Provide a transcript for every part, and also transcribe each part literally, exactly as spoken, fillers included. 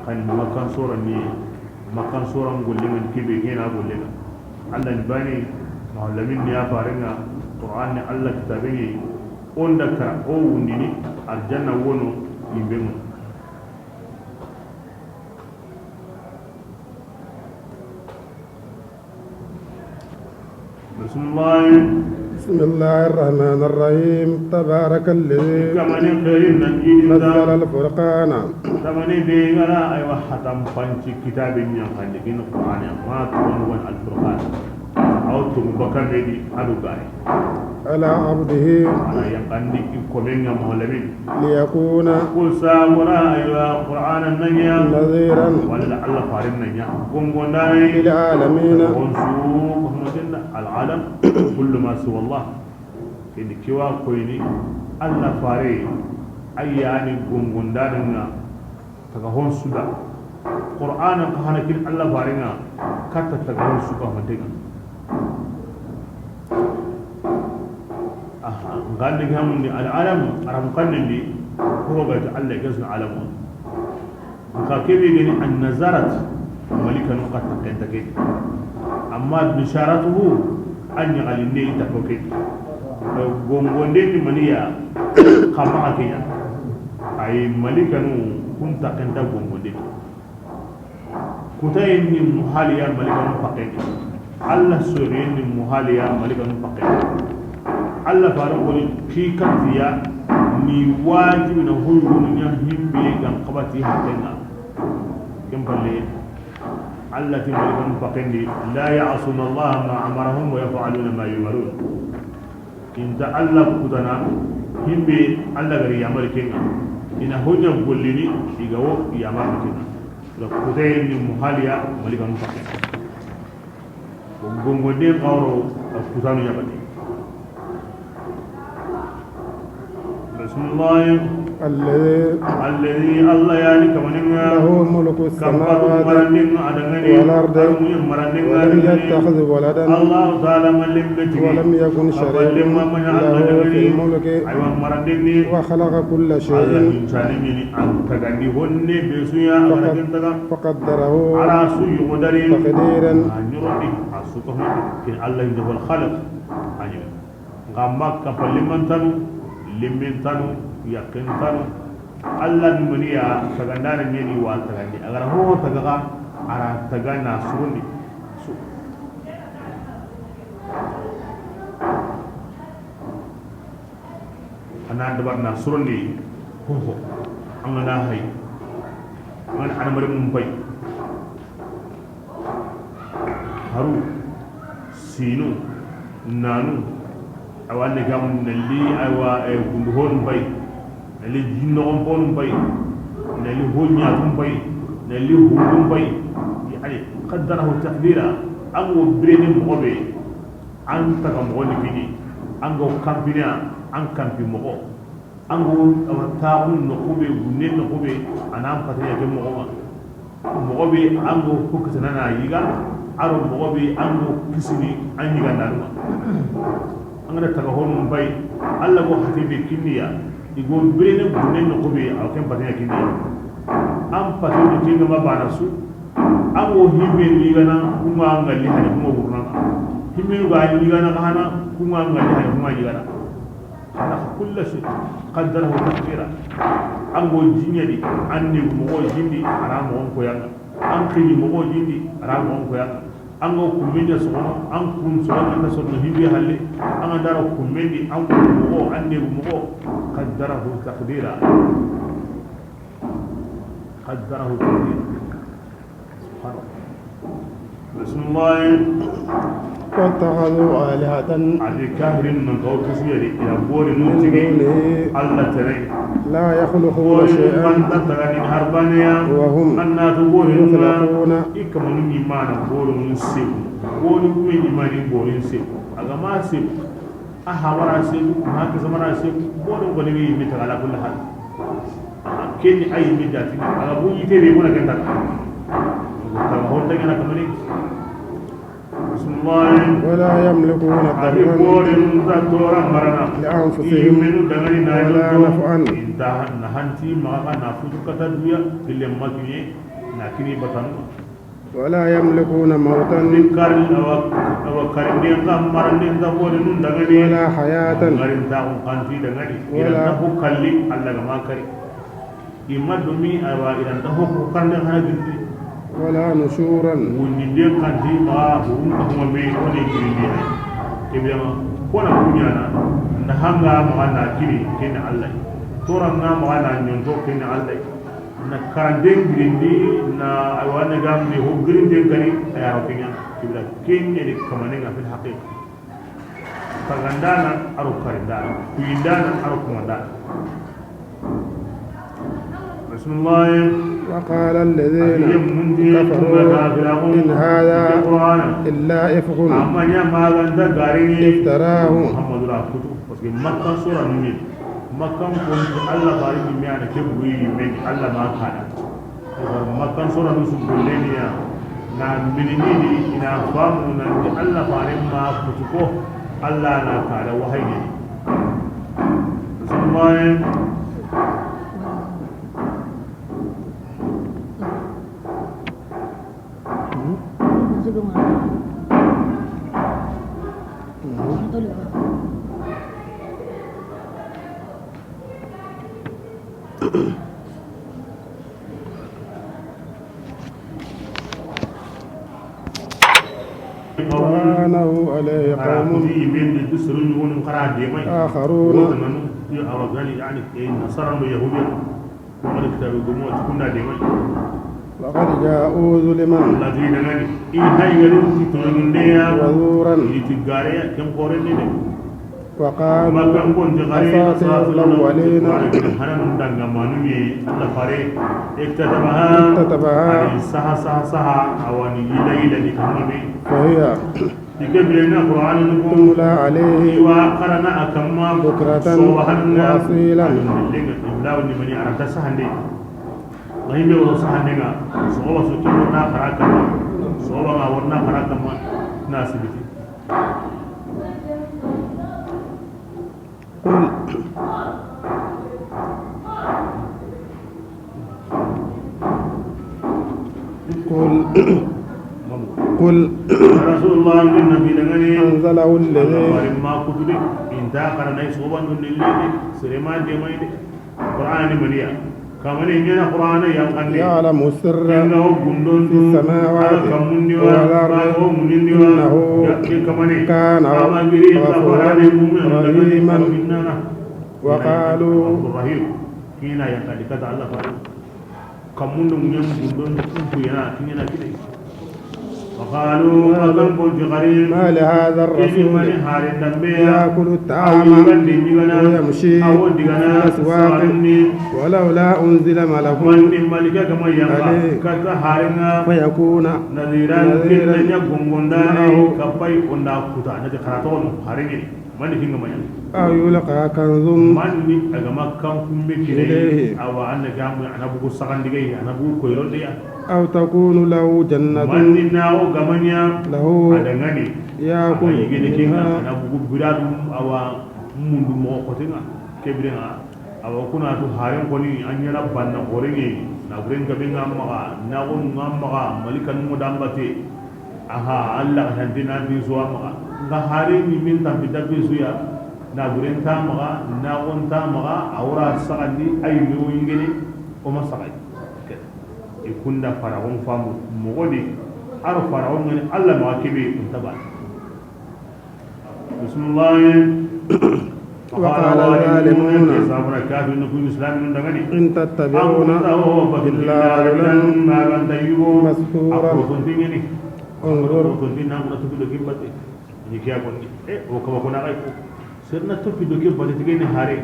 An Makkan sora ni, Makkan sora n golle ŋa ni kebe ŋena golle ŋa. Allah ni bani, Maha Lamin ni a fare ŋa, Qur'an ni Allah kitabe ni, o nda kara o wundini, arjanna wono yimbe ŋa. بسم الله. بسم الله الرحمن الرحيم. تبارك الذي Kamane xeerin nan jidinda. نزل الفرقان. Kamane be ga ra, aywa, hatan panci kitabe ɲaxandi, kin Qur'an ya, ma tun wal Al-Furqan. Aw tun bakame di, a do gare. على عبده. A na yanqandi i komen ŋa Maha Lamin. ليكون Ku sabura, aywa, Qur'anan na ɲa. نذيرا Wala Allah faren na ɲa. Gongondaana. للعالمين. Honsu, Muhammadin, al-alam, kullu ma siwa Allah. Ken di ke wa koyini, Allah fare, a ya ni gongondaana ŋa. Taga honsu da. Qur'anan xa hana kin Allah fare ŋa, katta taga honsu ka honte ŋa. Aha, n ga ndi ga hamundi al-alam, Arabu xannen di, ko ga ti Allah ga sun alamu. N xa kebe ga ni an-nazarat, malikanu xa taqen ta ke. Amma bisharatuhu, an ɲaxalinde i ta ko ke. Gongonden ni maniya, xa maxa ke ɲa. Ay malikanu kun taqen ta gongonden. Kutayen ni muhaliya malikanu pakendi. Allah soren ni muhaliya malikanu pakendi. Allah fare ko ni ki katiya ni wajibi na huyunu ɲa himbe gan kabati hatenga. Ken palle, Allah ti malikanu pakendi, لا يعصون الله ما أمرهم ويفعلون ما يؤمرون. Inta Allah kutana, himbe Allah gari yamari kenga. Ina honya gollini, iga wo yamari kenga. Da kutayen ni muhaliya, malikanu pakke. Gongo den kawro, a kutanu yabati. بسم الله. الذي الذي الله يعني كمانينغا له ملك السماوات والأرض ولم يتخذ ولدا الله تعالى ولم يكن شريك له في الملك وخلق كل شيء فقدره تقديرا. Nga Makka pallimantanu, limmintanu, yakkintanu. Allah ni maniya tagandana ɲeni wa tagandi. A gara ho tagaga, a ra tagana surundi. Su. A na dabar na surundi. Ho ho. An ga na hay. An ga na mari mun bay. Haru, sinu, nanu, awa ne gam nalli, awa, eh, gundu hon bay, nalli jinno on bon bay, nalli honya dum bay, nalli hudum bay. Yani, qaddarahu taqdira. An go birene moxo be, an taga moxo ni bini, an go kampina, an kampi moxo. An go awa taaxunu noqu be, gunne noqu be, a na an patene ke moxo ŋa. Moxo be an go ko kisana na yiga, a ro moxo be an go kisini an yiga na numa. An ga na taga honu bay, Allah go hate be kinniya, i go birene gunne noqu be, awa ken patene kinniya. An patene kinniya ma bana su, an go himbe ni yiga na, kuma ngalli hade kuma wurna. Himbe ga yiga na hana, kuma ngalli hade kuma yiga na. خلق كل شيء قدره تقديرا. An go jinya di, an ni moxo jindi, a ra moxon ko yanga. An kini moxo jindi, a ra moxon ko yanga. An go kumenya soxono, an kun soxono, an ta soxono hibi halle. An ga daro kumendi, an kun moxo, an ni moxo. قدره تقديرا. قدره تقديرا. بسم الله. واتخذوا آلهة A di kahirin nan kawo kisiya di, i na bori nun tigi, من دونه Allah tere. لا يخلقون Bori شيئا man ta taga ni harbane ya. وهم An na to bori nun na. يخلقون I kamanu ni mana bori nun sebu. Bori kuma ni mani bori sebu. A ga ma sebu. A hawara seku, ma kisamara seku, bodo ko ni mi ta ala kulli hal. Ken ni ay mi dati, ala bu yite be mona ken ta. Ka hon ta gana kamani. Bismillah. ولا يملكون Abi ضرا bori nun ta tora marana. لأنفسهم Imenu dangani na ولا yo. نفعا. Inta na hanti ma na futu kata duya, kille makiye. Na kini batanu. ولا يملكون موتا. Ni kari, awa, awa karinden ka, maranden ka, bore nun dangani. ولا حياة. Ngarin ta kun kanti dangani. ولا. Iran ta ko kalli, Allah ga ma kari. Imma domi, awa, iran ta ko kande hana gindi. ولا نشورا. Wundi den kanti ma, hurun ka kuma me, o ne gindi. Kebiyama, kona kunyana, na hanga ma na kini, ken Allah. Toranga ma na nyonto, ken Allah. Na karanden girindi, na aywa, na gambe ho girinde gari, a ya ro kenya, kibra kenya ni kamane nga fil haqiqa. Tagandana, aro karindana, kuyindana, aro kumandana. Bismillah. وقال الذين كفروا إن هذا إلا إفك. Amma ɲa maganta garini. افتراه. Muhammadu ra kutu. Parce que Makkan sura nuni. Makkan konti Allah bari ni me ana ke buyi me ni Allah ma kana. Makkan sura nusu golleniya na minini di ina famu nan di Allah farin ma kutuko Allah na kala wahayi. Bismillah. وأعانه عليه قوم آخرون. وقد جاءوا ظلما وزورا. وقالوا أساطير الأولين. اكتتبها. فهي تملى عليه بكرة وأصيلا. قل، قل، قل، يا رسول الله، إن في لغني أنزله الذي. Qur'ani maniya. Kamane ɲana Qur'ana yanqande. يعلم السر في السماوات والأرض. إنه كان غفورا رحيما. وقالوا. Kina yanqande kata Allah fa. Kamun do ɲan gundon ku yana kinyana kide. وقالوا، ما لهذا الرسول يأكل الطعام ويمشي في الأسواق ولولا أنزل ملك عليه فيكون نذيرا معه. Mani kinga manya. أو يلقى كنز. Mani a ga ma kan kumbe kine. إليه. Awa, an na gamu, a na bugu saxandiga yi, a na bugu koyronde ya. أو تكون له جنة. Mani na o gamanya. له. A dangani. يأكل منها. A na bugu biradu, awa, mundu mo xotenga. Kebirenga. Awa, kuna tu haren koni, an ɲana banna xorenŋe. Na buren gabenga maxa, na xonu nga maxa, malikan mo dambate. Aha, Allah ka tanti na bi suwa maxa. Nga hari ni min tampi dabbi suya. Na buren ta maxa, na gon ta maxa, a wura saxandi, ay mi wo yingene, o ma saxay. I kunda faraxon famu, moxo di, aro faraxon ngani Allah maxa kebe, kun taba. Bismillah. وقال الظالمون إن تتبعون إلا رجلا مسحورا. انظر. Ni kiya konni. E, o kama kona kay ko. Serna topi do ke bati tigene hare.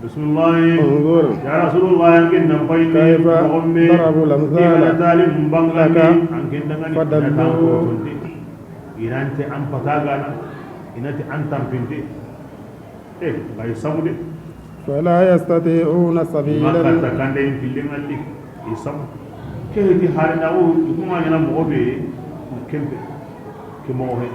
Bismillah. انظر. Ya Rasulullah, ken nan pay ni كيف ضربوا الأمثال لك فضلوا. Inante an patagana, inati an tampinte. E, ngay samude. فلا يستطيعون سبيلا. Maka ta kande in kille ngalli. Isam. Ke heti harina o, kuma ɲana moxo be, kempe. Ke moxo he.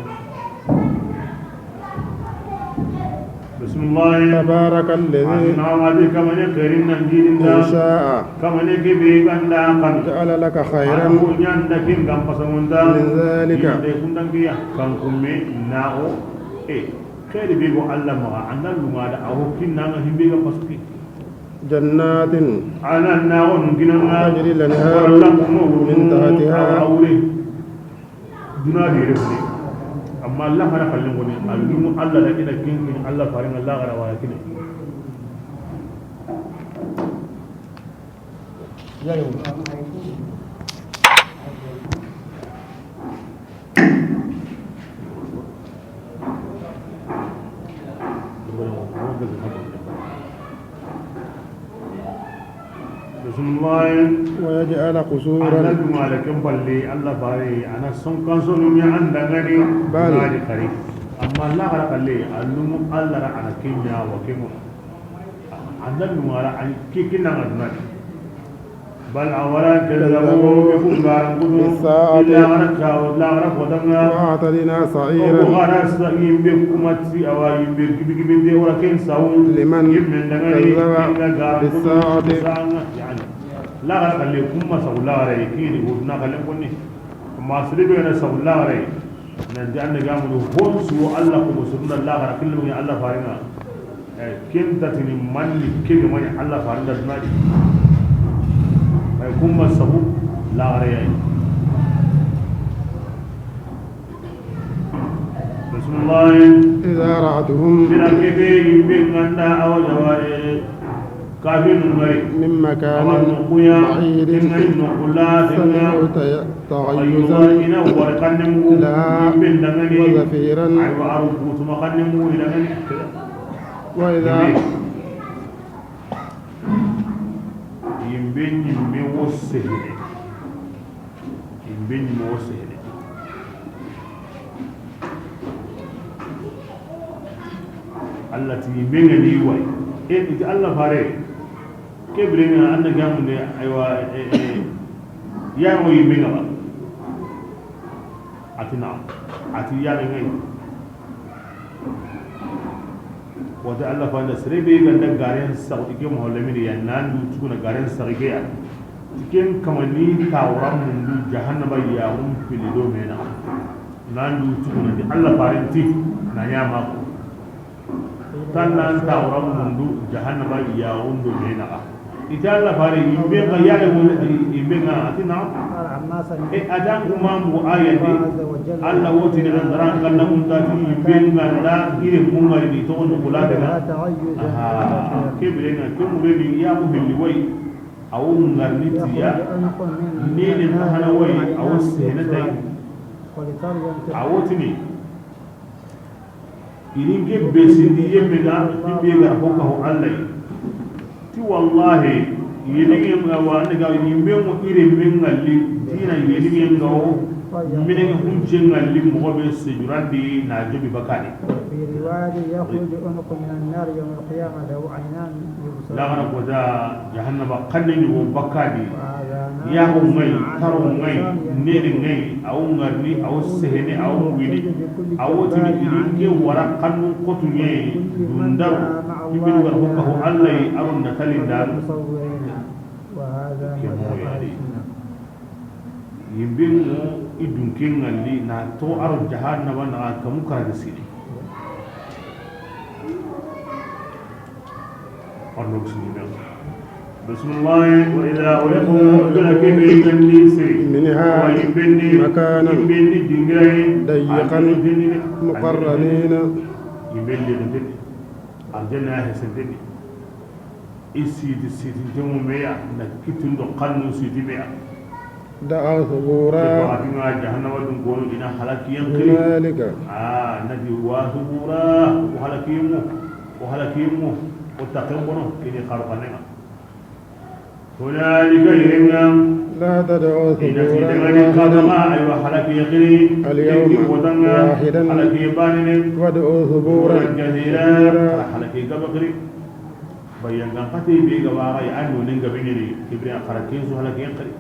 Bismillah. تبارك الذي An na wadi kamane xeerin nan jirin da. إن شاء Kamane ke be ganda kan. جعل لك خيرا Ana ko ɲanda kin gam pasamunta. من ذلك Inde kundan kiya kan kumme na o. E, xeeri be go Allah maxa, an da lunga da a ho kinna nga himbe ga pasuki. جنات Ana na o nun kinanga. تجري الأنهار Wala kuma من تحتها Awre. Duna di refni. Amma Allah fara kallin goni. Allumu Allah da ina kin kin Allah farin Allah gara wala kine. Bismillah. ويجعل قصورا An na dungale ken balle, Allah fare, ana son kan sonu mi an dangani, Bal. Dungale kari. Amma Allah gara kalle, allumu Allah ra ana kenya wa kemo. An da dungara an kikinna ngaduna. بل أولم يكذبوا Kun garan kudu. بالساعة Illa gara tawo, la gara kodanga. وأعتدنا Ko سعيرا gara sa yimbe kumati awa yimbe gibi gibi de wala ken sawu. لمن Yimbe dangani كذب inga garan kudu. بالساعة Sanga, yani. La gara kalle kuma sawu la gara kini wudna kalle konni. Ma siribe na sawu la gara. Nan di ande gamunu hon su Allah ko musulunna la gara kilmu Allah faringa. Eh, ken tatini manni ke ga mani Allah farinda dunadi. Ay kuma sabu la gara yayi. Bismillah. إذا رأتهم Mina kebe yimbe nganda awa jaware. Kafin ngari. من مكان Awa nukuya. بعيد Ngari nukula. سمعوا تغيظا Ina wari kanne mu. لها Yimbe dangani. وزفيرا Aywa aru butuma kanne mu ina ngani. وإذا Yimbe. Yimbe yimbe wo sehene. Yimbe yimbe wo sehene. Allah ti yimbe nga ni way. E, iti Allah fare. Ke birenga anda gamunde, aywa, e, e, ya mo yimbe nga ba. Ati na. Ati ya ngai. Wata Allah fanda sere be ganda garen saxu ike moholemini ya nan du tukuna garen saxu ike ya. Tiken kamani tawra mundu jahannaba ya hum fili do mena. Nan du tukuna di Allah farinti na nya mako. Tan nan tawra mundu jahannaba ya hum do mena. Ita Allah fare yimbe nga yare wala yimbe nga ati na. E adan kuma mu ayandi. Allah wotini andaran kanna mun tati yimbe nga da ire mun ngari ni to no kula de na. Aha, ke bire nga ke mure ni ya mu hilli way. Awu ngarni tiya. Ni ne tahana way awu sene tay. Awu tini. Irinke besindi yemme ga, himbe ga hoka ho Allah yi. Ti wallahi, yelingen ga wa ne ga yimbe mo ire men ngalli, dina yelingen ga wo, minen hunce ngalli mo be sejurandi na jobi bakani. وفي رواية يخرج عنق من النار يوم القيامة له عينان يبصران. Lagana kota jahannaba kanne ni wo bakadi. Yago ngai, taro ngai, nene ngai, awu ngarni, awu sehene, awu wini, awu tini irinke wara kannu kotunye, dundar, ibin war hokka ho Allah yi, aron na talindan. Kemo yadi. Yimbe mo idun kengalli na to aro jahannaba na kamu karade sini. Arno bismillah. Bismillah. وإذا ألقوا, bira kebe gandi siri. منها, wa yimbendi, مكانا, yimbendi dingirai, ضيقا, arjana dingirai, مقرنين. Yimbendi dingirai. Arjana ya hesenteni. I siti siti temu meya, na kitindo kannu siti meya. دعوا ثبورا. Ke ba dinga jahannaba dun kono ina halakiyen kiri. هنالك. Ah, na di wa thubura, ko halakiyen mo, ko halakiyen mo, ko taken bono, kini xaru kanenga. هنالك irenga. لا تدعوا ثبورا واحدا. Ina ti dangani kama, aywa halakiyen kiri. اليوم واحدا. Halakiyen banene. وادعوا ثبورا كثيرا. Halakiyen gaba kiri. Bayangan kate be ga waxa ya, an no ne ga be ɲini, Ibrahim xara ken su halakiyen xari.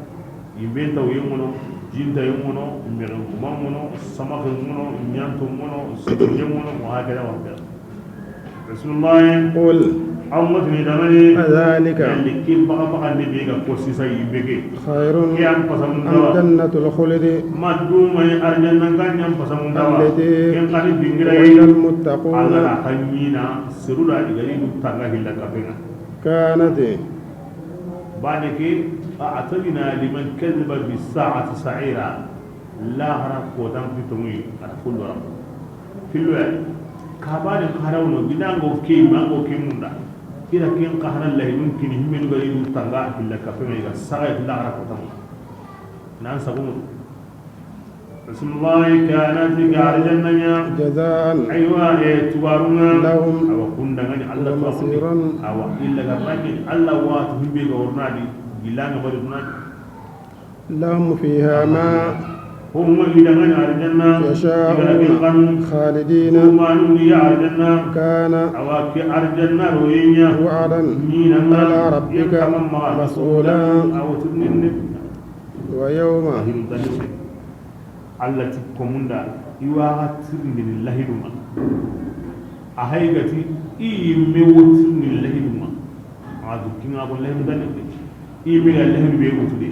Yimben taw yen ŋono, jin taw yen ŋono, mexen kuma ŋono, samaxe ŋono, ɲanto ŋono, sege ŋono, wa hakada wa hakada. Bismillah. قل. Aw ma tini dangani. أذلك. Yalli kin baga baga ni be ga ko sisa yimbe ke. خير. Ke an pasamun أم dawa. جنة الخلد. Ma duma ni arjanna ga ɲa an pasamun dawa. التي. Ken kadi dingira وعد yi. المتقون. Alla na kanyina sirula igari du tanga hilla kapenga. كانت. Bane ke, أعتدنا لمن كذب بالساعة سعيرا. Lahara kotan fitoŋi, a ta kullu rabu. Fillo ya, kabane karawno, binango ke, mango ke munda. Ira ken kahana lahinun kini, himmenu ga yidu tanga, hilla kapenga, iga saga ya lahara kotan. Nan sabu. Bismillah, كانت ga arjanna ɲa. جزاء. Aywa, e, tuwarunga. لهم. Awa kundangani Alla ومصيرا. Awa illa ga rangin Alla wa tu himbe ga ornadi, gilanga bari dunadi. لهم فيها ما Huma idangani arjanna. يشاءون Igana kin kanu. خالدين Huma nuni ya arjanna. كان Awa ke arjanna royinya. وعدا Ni nan على ربك Yankaman maga. مسؤولا. Awa tunninne. ويوم Ahiru tanne. Alla ti komunda, i wa ga tirindini lahidunga. A haygati i yimme wo tirindini lahidunga. A du kinga ko lahidu dani de. I yimme ga lahidu be wutu de.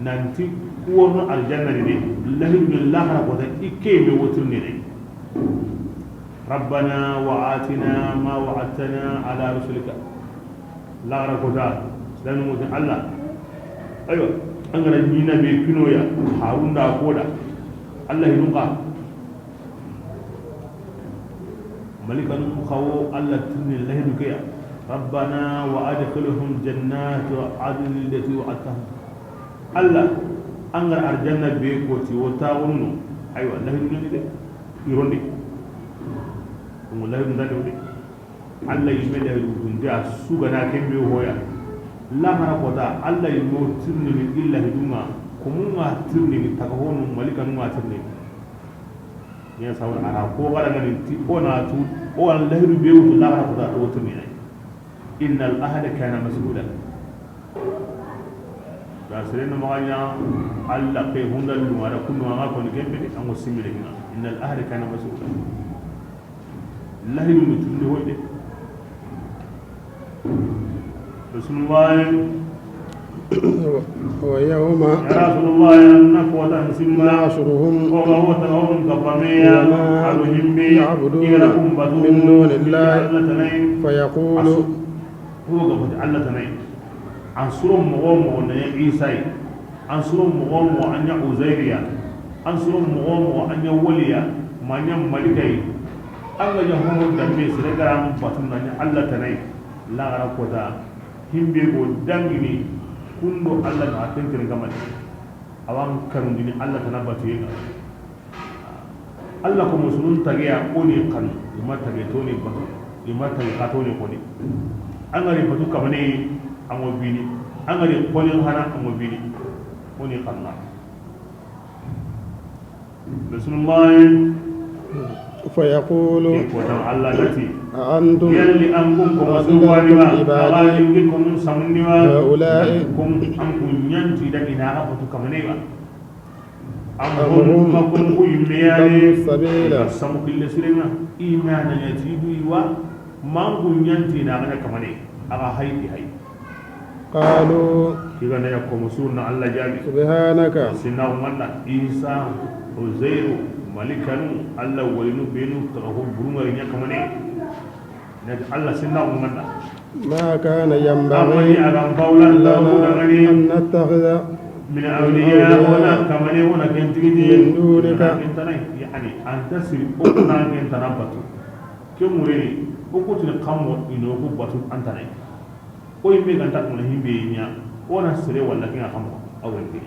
Nanti kuwono arjanna ni de. Lahidu ni lahara kota i ke yimme wo tirindini. ربنا وآتنا ما وعدتنا على رسلك. Lahara kota, silami ŋoti Alla. Aywa, an ga na ɲina be kinoya, Harun da koda. Alla hinun ka. Malikanu xawo Alla tunni lahidu ke ya. ربنا وأدخلهم جنات عدن التي وعدتهم. Alla, an ga na arjanna be koti wo taxunno. Aywa, lahidu ni de. Irondi. Ngo lahidu ndani de. Alla yimme da hidu kunte a sugana kembe hoya. Lahara kota, Alla yimme wo tirnini illa hidunga, komunga tirnini, takahonu, malikanunga tirnini. Ya sawra ara ko gara ngani ti ona tu, o an lahidu be wutu lahara kota to tirnini. إن العهد كان مسؤولا. Da sere no maganya Alla ke hunda lu mara kunu ma ko ni kembe de, an go simile hina. إن العهد كان مسؤولا. Lahidu ni tunni hoyde. Bismillah. ويوم Ya Rasulullah, ya na ko tan simma. نحشرهم Ko ga wota hon ka pameya. وما Alu himbe. يعبدون Igana kumbatu. من دون الله Alla tanai. فيقول Asu. Ko ga fati Alla tanai. An suro mogo mogo na ya Isa yi. An suro mogo mogo an ya Uzairu ya. An suro mogo mogo an ya waliya. Ma an ya malika yi. An ga ya hono dambe sere gara an batu na ya Alla tanai. Lahara kota. Himbe go dangini kundo Alla na tentene gamani. Awan karundini Alla tana batuyenga. Alla ko musulun tageya, o ni xanu, i ma tage to ni batu, i ma tage xa to ni xoni. An ga ri batu kamane, an go bini. An ga ri xoni xana, an go bini. O ni xanna. Bismillah. فيقول Ke ko tan Alla gati. أأنتم Yalli an kun ko أضللتم masuwani ma, عبادي ala yingi ko mun samundi ma. هؤلاء Kun an kun ɲanti da ina ga batu kamane ba. Am أم هم hum ma kun ku yimme ya هم ضلوا ne. السبيل Samu kille sirenga. Imana ya tidu iwa. Man kun ɲanti na ga kamane. Aga hayi hayi. قالوا Kiga na ya ko musu na Alla jaabi. سبحانك Sinna umanda Isa, Uzairu, malikanu, Alla walinu benu taga ko burunga ri ɲa kamane. Na Alla sinna umanda. ما كان Amani ينبغي aga bawla لنا da ngani. أن نتخذ من أولياء wala kamane wala kentigidi. من دونك Kentanai, yani, anta siri o kuna kentana batu. Ke mureni, o kutini kamo ino ku batu antanai. O yimme ganta kuna himbe ɲa, o na sere wala kinga kamo, a wende.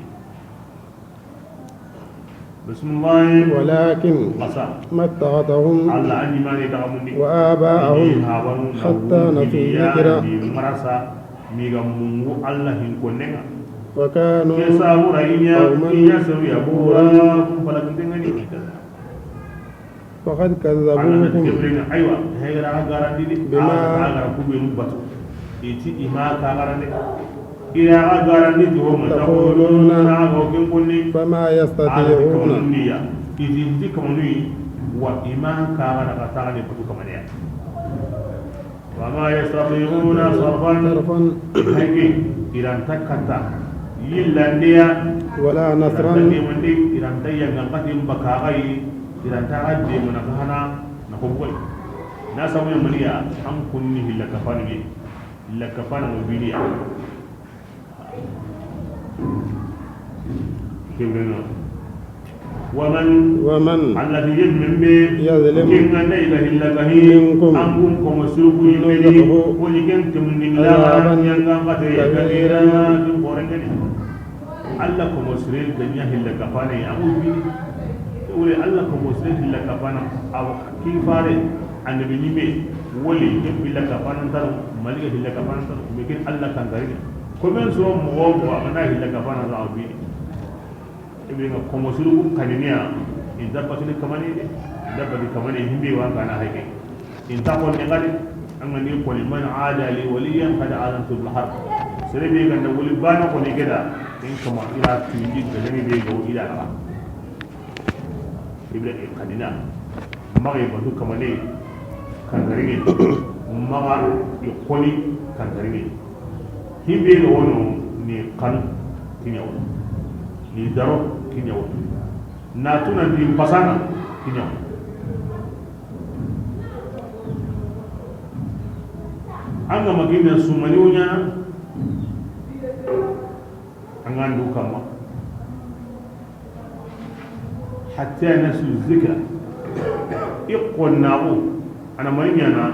Bismillah. ولكن Masa. متعتهم Alla an imani daga mundi. وآباءهم Ni habanu na حتى wundi نسوا ya الذكر. Ni marasa, mi ga mungu Alla hin konnenga. وكانوا Ke sabura inya, قوما inya sabu ya bura, بورا. Kun fala kintengani. فقد Alla na كذبوكم kebrenga, aywa, hegara a garandi de, بما a gara kubenu batu. Iti ima ka garande. Ira a garandi ti ho ma تقولون na ga ken konni. فما Ala يستطيعون kamanunniya. Iti, iti kamanui, wa ima ka gara ka tagane batu kamaneya. وما يستطيعون صرفا. صرفا. Hayke, i ra nta katta yillandeya, ولا نصرا. I ra nta demande, i ra nta yangan katin baka xa yi, i ra nta xa demana ka hana na ko boy. Na sabu ya maniya, an kunni hilla kafani be. Hilla kafana mo biniya. Kibrin. ومن. ومن. Alla ti yemmen be. يظلم. Ken ga nda i ga hilla kahi. منكم. An kun komo suru ku yimme ni. نذقه. Ko ni ken temundi la. عذابا. Yangan kate. كبيرا. Kabira. Kin korengeni. Alla komo sire ga ɲa hilla kafane, a mu bini. Wure Alla komo sire hilla kafana, a wa ki fare, annabi ɲimme, wali, ke hilla kafana taro, maliga hilla kafana taro, me ken Alla kan garini. Komen so mo mo, a ga na hilla kafana la, a wa bini. Ibe nga komo suru ku kaniniya, inta batini kamane de, inta batini kamane himbe wa kana hake. Inta ko ne gadi, an ga ni ko ni, من عادى لي وليا فقد آذنته بالحرب. Sere be ga nda wali bana ko ni geda, in kama ila tundi ga ni be go ila la. Ibe e kanina. Maxa i batu kamane kangarini, maxa i xoni kangarini. Himbe ga wono ni xanu kiɲa wono, ni daro kiɲa wono, na tuna ndi pasana kiɲa wono. An ga magina sumani wuɲa, an ga ndu kamma. حتى نسوا الذكر. I xonnaxu, a na mani ɲana,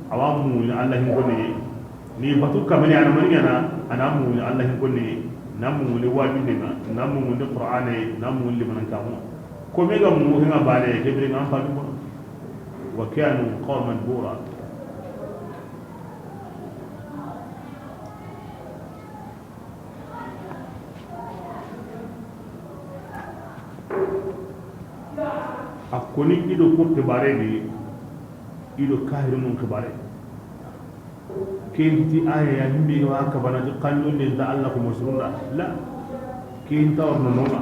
a wa muuni Alla hin konne. Ni batu kamane, a na mani ɲana, a na muuni Alla hin konne. Na muuni wajunde nga, na muuni Qur'ane, na muuni limanan kamu. Ko me ga mu hinga bane, ke bire nga an fami ko. وكانوا قوما بورا. A koni i do ku xibare ni, i do kahirunun xibare. Ken ti aya ya himbe wa kabana ti kanjonde nta Alla ko mosurunda. La. Ken ta warno nonga.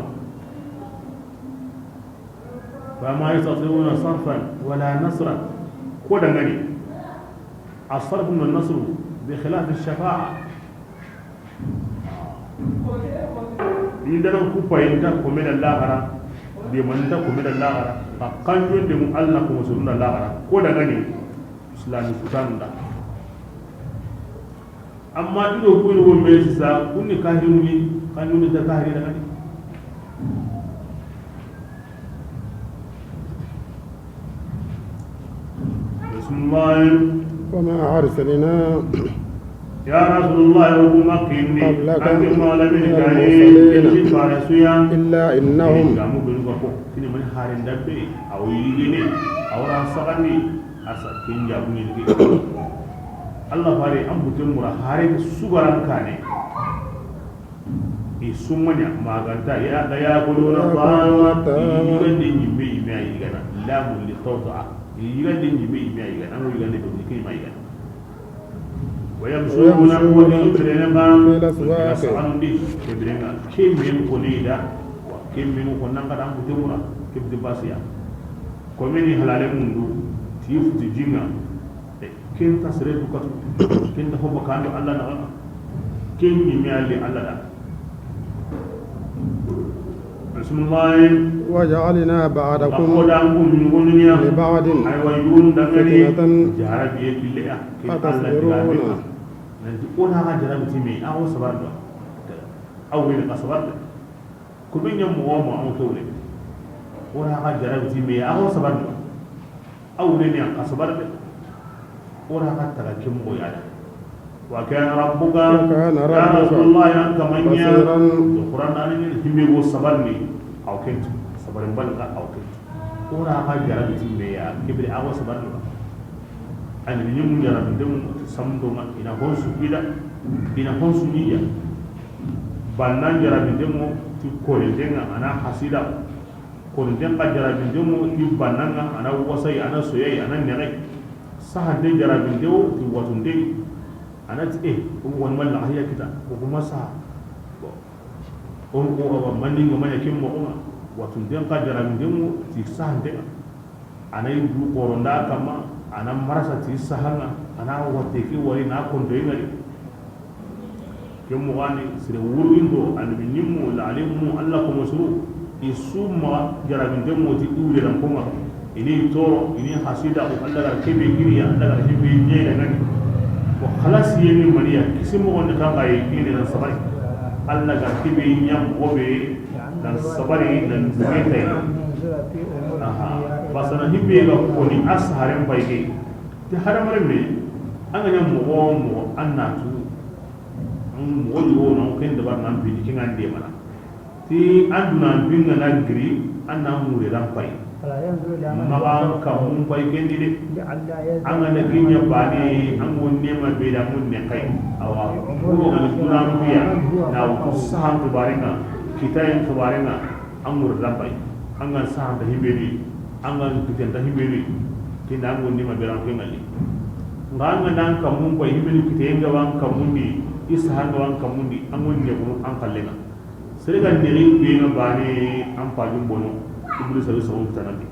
فما يستطيعون صرفا ولا نصرا. Ko dangani. الصرف والنصر بخلاف الشفاعة. Indanan kupa inta komeda laxara, de manta komeda laxara, a kanjonde mu Alla ko mosurunda laxara. Ko dangani. Islami kutanda. Amma i do kuni wo me sisa, kunni kahiruni, kanuni da kahiri da kadi. بسم الله. وما أرسلنا يا رسول الله، وكما كني قبلك أنت مولى من من كريم، المرسلين إلا إنهم إنهم كانوا بالغفور. Kini mani harin dabbe, aw yigini, aw ran sagandi. Asa ken jabu ni ke. Alla fare an bute mura hare ke sugaran kane. I sumanya maganta ya da ya kuluna ta'ama. Yigande nyimme ime ay gana. Lamu li tawta. Yigande nyimme ime ay gana. Amo yigande do ni ke ime ay gana. ويمشون في الأسواق. Sagandi ke birenga. Ke men ko ni da. Wa ke men ko nanga da an bute mura. Ke bute basiya. Ko meni halale mundu, ti futi jinga. E, ken ta sere du katu. Ken ta hoba kando Alla na. Ken ni me ali Alla da. Bismillah. وجعلنا بعضكم Ko da ngu min gonunya. لبعض Ay wa yun da ngani. فتنة Jarabi e kille ya. Ken Alla أتصبرون diga. Nanti ona ga jarabi ti me, a o sabar do. A o ni ka sabar do. Ko be ɲam mo mo an kewle. Ora ga jarabi ti me, a o sabar do. Aw ne ni an ka sabar de. Ora ga taga ke mo ya da. وكان ربك وكان ربك Ya Rasulullah, ya kamanya. بصيرا Qur'an an ni himbe go sabar ni. Aw kent. Sabar balga aw kent. Ora ga jarabi ti me ya, ke bire a o sabar do. An ni mu jarabi de mu samdo ma ina honsu ida. Ina honsu niya. Bannan jarabinde mo ti korinten ŋa, a na hasida. Korinten xa jarabinde mo ti bannan ŋa, a na wasayi, a na soyayi, a na nexeyi. Sahante jarabinde wo ti watunte. A na ti, eh, o woni malla ahiya kita, o kuma saha. Bon. O, o, o, manni ŋa manya kin mo kuma. Watunten xa jarabinde mo ti sahante ŋa. A na yi du xoronda kamma, A na marasa ti saxan ŋa, a na watte ke wari na kontoye ŋa di. Ke moxo ni, sere wurgindo, annabi ɲimmu, laxalinmu, Alla komo suru, i su ma jarabinte moti i wure dan ko ŋa. I ni toro, i ni hasida, ko Alla ga ra ke be giriya, Alla ga ra ke be ɲeyi da ŋa ni. Ko xalasiye ni maniya, kisi moxo ni kan ga yi, i ni nan sabari. Alla ga ra ke be ɲa moxo be, nan sabari, nan duŋe tay. Aha. Basana himbe ga ko ni a saxaren pay ke. Ti hadamarenme, an ga ɲa moxo wo moxo, an na tu, an moxo yogo na, an ken dabar nan bini, ken an de mana. Ti an duna binga na giri, an na mure ran pay. Maxa an kammun pay kendi de. An ga na giɲa bane, an gon nema be da mun ne kay. Awa, wuro ga ni duna biya, na wutu sahan xibarenga, kitayen xibarenga, an mure ran pay. An ga sahan da himbe ni, an ga kiten da himbe ni. Kinda an gon nema be ran ke ŋalli. Nga an ga nan kammun pay, himbe ni kitayen ga wan kammundi, isa han ga wan kammundi, an gon ne ko an kallenga. Sere ga nexi kuyenga bane, an pajum bono, Iblisa wi soxon tanandi.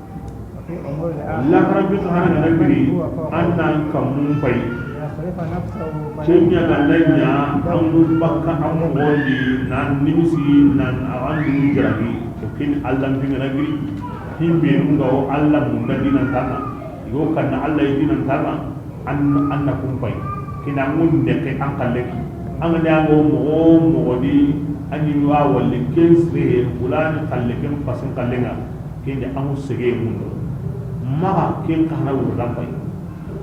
Laxara bi xana ga na biri, an nan kammun pay. Kenya ga na ɲa, an gu bakka, an moxondi, nan nimisi, nan a an du jarabi. Ko ken Alla bi ga na biri. Himbe nunga o Alla munda dinan tanga. Yo kanna Alla yi dinan tanga. An, an na kun pay. Kina ngun de ke an kalle. An ga ɲa ngo moxo moxo di, an yi wa walli ken sire, fulani kalle ken pasin kallenga. Ken de an sege mundo. Maxa ken kana wurdan pay.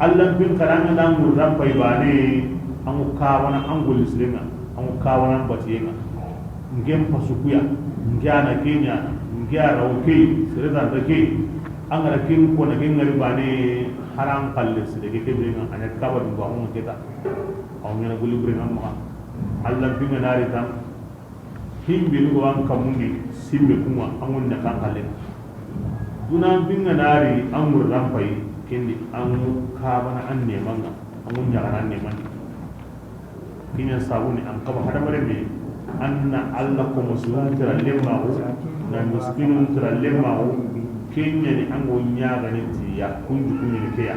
Alla bin karanga na wurdan pay bane, an kawana an golli sirenga, an kawana batiyenga. Ngen pasukuya, nge ana kenya, nge ara o key, sere dan da key. An ga ra ken ko na ken ngari bane, haran kalle sire ke kebe nga, ane kaba du ba on keta. Aw ngena guli bure ngam ma. Alla bi nga nari tan. Himbe ni go an kamundi, simbe kuma, an gon na kan kalle. Duna bi nga nari, an gur rampay, kendi an kabana an ne manga, an gon ɲagana an ne manga. Kiɲa sabuni an kaba hadamarenme, an na Alla komo sirun tira lemmaxu, na miskinun tira lemmaxu, keɲa ni an go ɲagani ti ya, kunju kuɲini keya.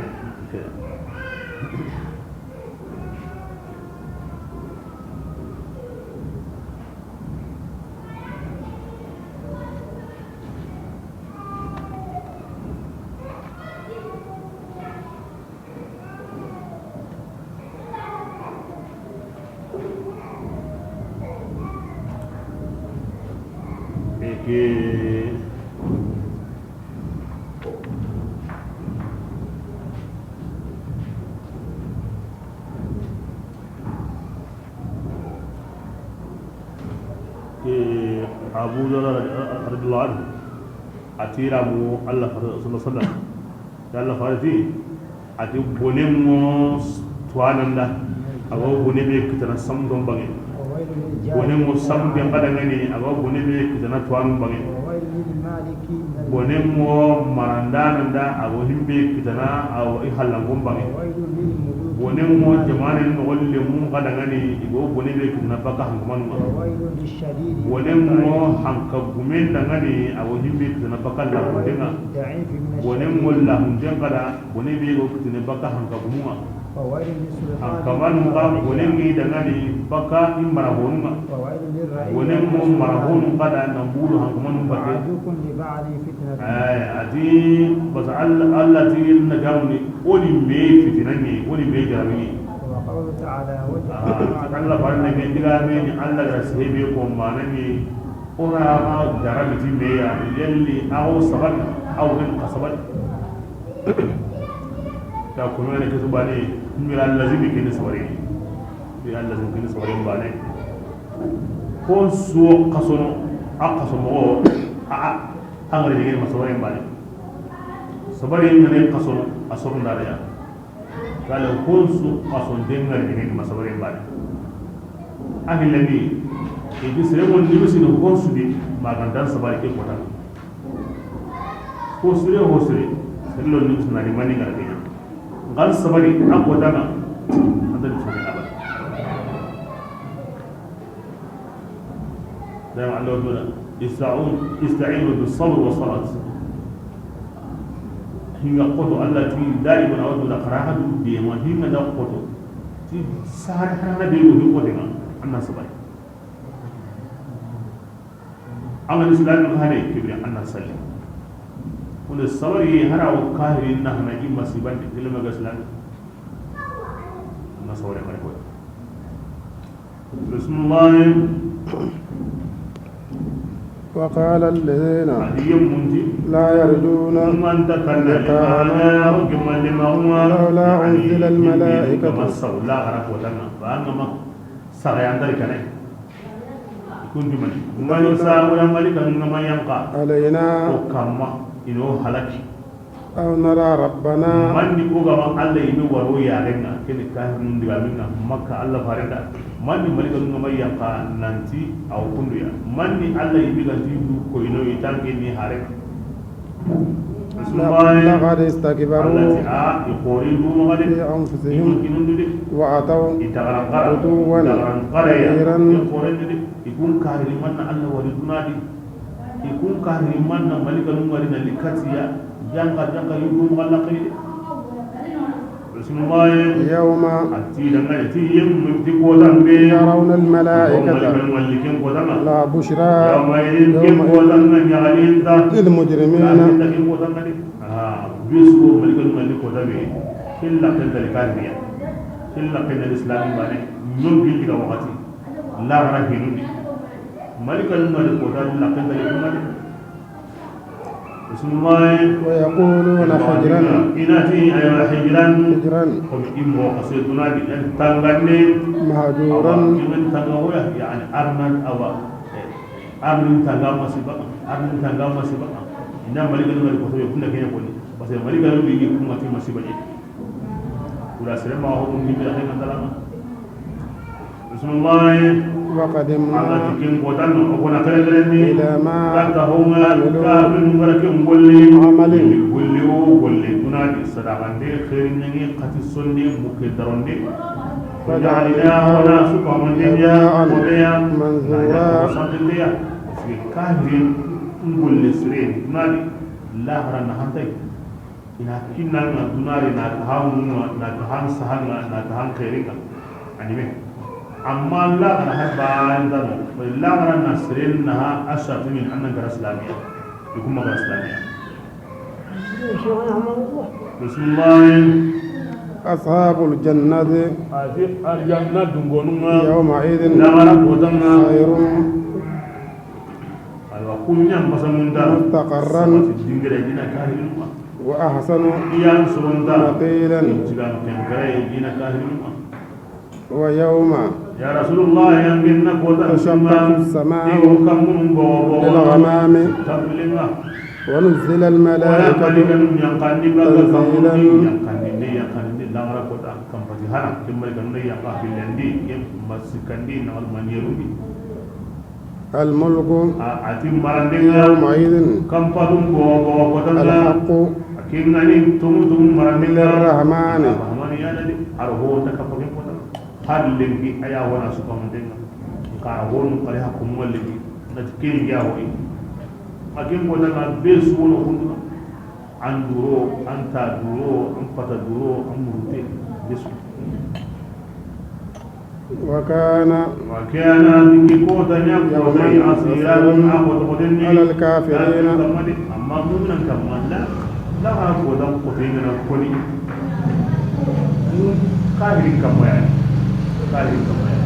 Eke. Ke Abu Dharr radiyallahu anhu, a tira mu Allah sallallahu alaihi wasallam. Yalla farati, a ti bone mo tuwananda, a ga bone be kitana samdon bange. Bone mo samden kadangani, a ga bone be kitana tuwanun bange. Bone mo marandananda, a ga himbe kitana, a wa i halangon bange. Bone mo jamane no golle mu kadangani, i go bone be kitana baka hangumanuma. Bone mo hanka gumen dangani, a wa himbe kitana baka lahudenga. Bone mo lahunten kada, bone be go kitene baka hanka gumunga. Hanka manu ga bone ngi dangani baka i marahonunga. Bone mo marahonu kada na bulu hanka manu bake. Ay, adi basa Allah ti na gamuni oni me fitinangi, oni me jarabini. Allah barne me diga me ni Allah ga sebe ko manani. Ona ma darabi ti me ya, yalli aw sabat, aw rin ka sabat. Ta kuma ne ke subane, mira lazimi kini sabari. Mira lazimi kini sabari bane. Ko so kasono, a kasomo, a, a, angare ni ma sabari bane. Sabari ne kasono, a sono dara ya. Kala honsu a son dengar ni ma sabare bane. Ahilani, e di sere won ni misi no honsu di, magandan sabare ke kota. Ho sire, ho sire, sere lo ni misi na ni mani ngar ke. Ngal sabare a kota na, anda ni sabare abal. Dan Allah dona, "Ista'u-, ista'inu bis sabr was salat." Hinga xoto, Allah ti, daiman a wa do la karaha du de ma, hinga na xoto. Ti sahar hana de do ni xote ma, an na sabari. An ga ni silamin hane, ke bire an na salli. Wonde sabari hara wo kahirin na hana i masiban de, gele ma ga silamin. An na sabari mari ko. Bismillah. وقال الذين A di yemmun ti. لا يرجون Man ta kanna لقاءنا limana, o gimman limaxunga. لولا أنزل الملائكة. Kama saw laxara kotanga. Ba an ga ma saga yandari kanai. Kun jumani. Mani sabu ya malika nunga ma yanqa. علينا. O kamma. Ino halaki. أو نرى ربنا. Manni o ga ma Allah yi mi waro yarenga, kene kahirun diga minga, Makka Allah farenda. Manni malika nunga ma yanqa nanti aw kunduya. Manni Allah yi mi ganti du ko ino itange ni hare. Bismillah. لقد استكبروا Allah ti a, i xori du magade. في أنفسهم Ino kinundu de. وعتوا I tagaran xara. عتوا I tagaran xara ya. كبيرا. I xoren de. I kun kahiri manna Allah wari dunadi. I kun kahiri manna malika nungari na likatiya. Janga, janga, yudu mugalla kayde. Bismillah. يوم A ti danga, ti yem, ti kotan be. ترون الملائكة Malika nunga likin kotanga. لا بشرى Yawma idin kin يومئذ kotanga nyagalin ta. للمجرمين Kahiri ta kin kotanga de. Ah, bisu malika nunga likin kotanga. Illa kan dal kahiriya. Illa kan dal islami bane. Nyom bin diga wakati. La rahinundi. Malika nunga likin kotanga. La kan dal islami. Bismillah. ويقولون حجرا. Inati aywa hijran. حجرا. Komi immo kaso dunadi en tangande. مهجورا. Awa, imen tangawoya, yani arnan awa. Eh, arnin tanga masiba, arnin tanga masiba. Ina malika nunga likin kotanga, kunda kenya koni. Parce que malika nunga likin kotanga masiba ni. Kula sere ma ho mun ni be xena talama. Bismillah. وقدمنا Alla ti ken kotan o kona kere kere ni. إلى ما Kata honga عملوا ka min ngara ke ngolli. عمل Golli o golli. Kuna di sadaqande, khairin nangi, khati sonde, muke daronde. فجعلناه Waja'alna wana suka mandiya. هباء Kodeya. منثورا. Sandiya. Sike kahiri ngolli sire. Kuna di lahara na hantai. Ina kinnanga dunari na tahanunga, na tahan sahanga, na tahan khairinga. Anime. Amma la kana ha bayan dano. La kana na sirin na ha asatu min annan gara islamiya. Ikuma gara islamiya. Bismillah. أصحاب الجنة Ati aljanna dungonunga. يومئذ Lamara kotanga. خير Alwa kunya masamunda. مستقرا Sabati dingere dina kahiruma. وأحسن Iyan surunda. مقيلا Jigan kengare dina kahiruma. ويوم Ya Rasulullah, yanginna kota تشقق السماء Iyo kamun bobo. بالغمام Tambilinga. ونزل Wala الملائكة malikanu yankandi baga تنزيلا kamun yankandi ne yankandi ne lamara kota kampati hana. Kimbali kanu ne yanka filandi. Masikandi na almanyerundi. الملك A, a ti marandenga يومئذ kampatun bogo bogo kotanga. الحق A kengani tumu tumu marandenga. للرحمن. Rahmani yana di. Arho ta kapakin kotanga. Har lenki aya wana sukamandenga. Ka arho nun kare hakku mo lenki. Na ti keni ya hoyi. A ken kotanga be suwono kunduna. An duro, an ta duro, an pata duro, an murute. Yesu. وكان Wa kana diki kota nya ko يوما dai asiran عسيرا a ko to den ni. على الكافرين. Kamma de, amma mu'minan kamma la. La ha ko dan ko den na ko ni. Kafirin kamma ya. Kafirin kamma ya.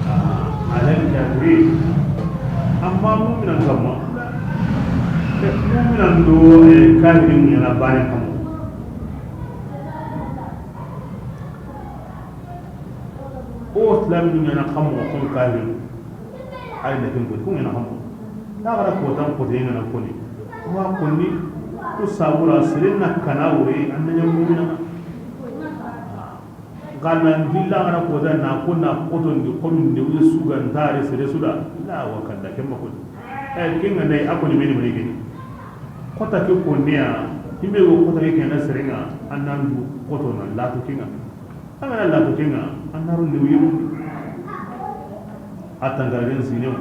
Ah, alal kafirin. Amma mu'minan kamma. Eh, mu'minan do, eh, kafirin yana bayan kamma. O silaaminu ɲaana xa moxo, kon kaafiri. Ay na ken ko, kun ɲaana xa moxo. Laaxara kootan kote ɲaana koni. Wa konni, ku sabura, seren na kana wure, an na ɲa muumina. Xa na ndi laaxara koota na ko na kotondi, komi nde wuye su ga ntaare sere su da. La wa kanda ken ma koni. Eh, ken ga nda yi, a koni meni mani geni. Koota ke konne ya, himbe go koota ke ken na seren ŋa, an na ndu koto na latu ken ŋa. An ga na latu ken ŋa, an na ro nde wuye. A tangaren sinewo,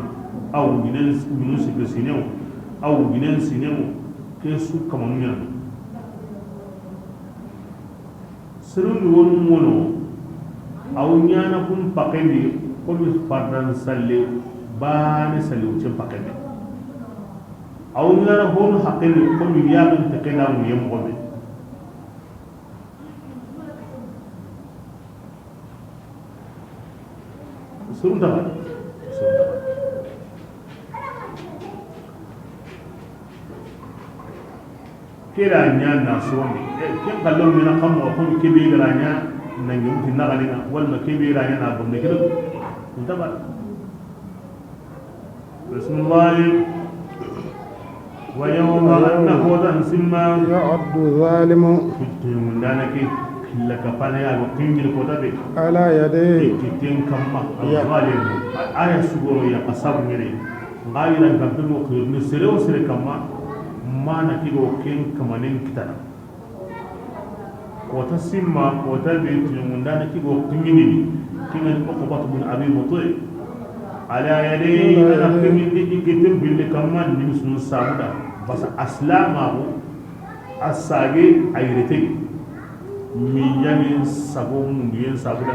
a wujinen, wujunu sikke sinewo, a wujinen sinewo, ke su kamanu ɲaana. Sirun ni wonu mono, aw ɲana kun pakendi, komi fardan salle, bane salle wucen pakendi. Aw ɲana honu hakendi, komi yamin tekena mu yem gobe. Sirun taba. Sirun taba. Kera ɲa na sondi. Eh, ken kallo mina kammo ko kebe gara ɲa na ngi muti na galina, wala kebe gara ɲa na bonde kilo. Ntaba. Bismillah. Wa yawma, na kota nsimma. Ya'addu zalimu. Kutun dana ke killa kapana ya go kingil kota be. Ala yadayhi. Kitten kamma. Ya. Zalim. Aya sugoro ya kasabu ngene. Ngayira ngambe mo khirni sere o sere kamma. Mana kigo ken kamanen kitana. Kota simma, kota be tuyungundana kigo kingini, kingani Uqbatu bin Abi Mu'ayt. Ala yadayhi, ana kingindi i kitten bille kamma, nimi sunu sabuda. Basa aslamahu, asage ayretegi. Miɲani sago munduyen sabuda.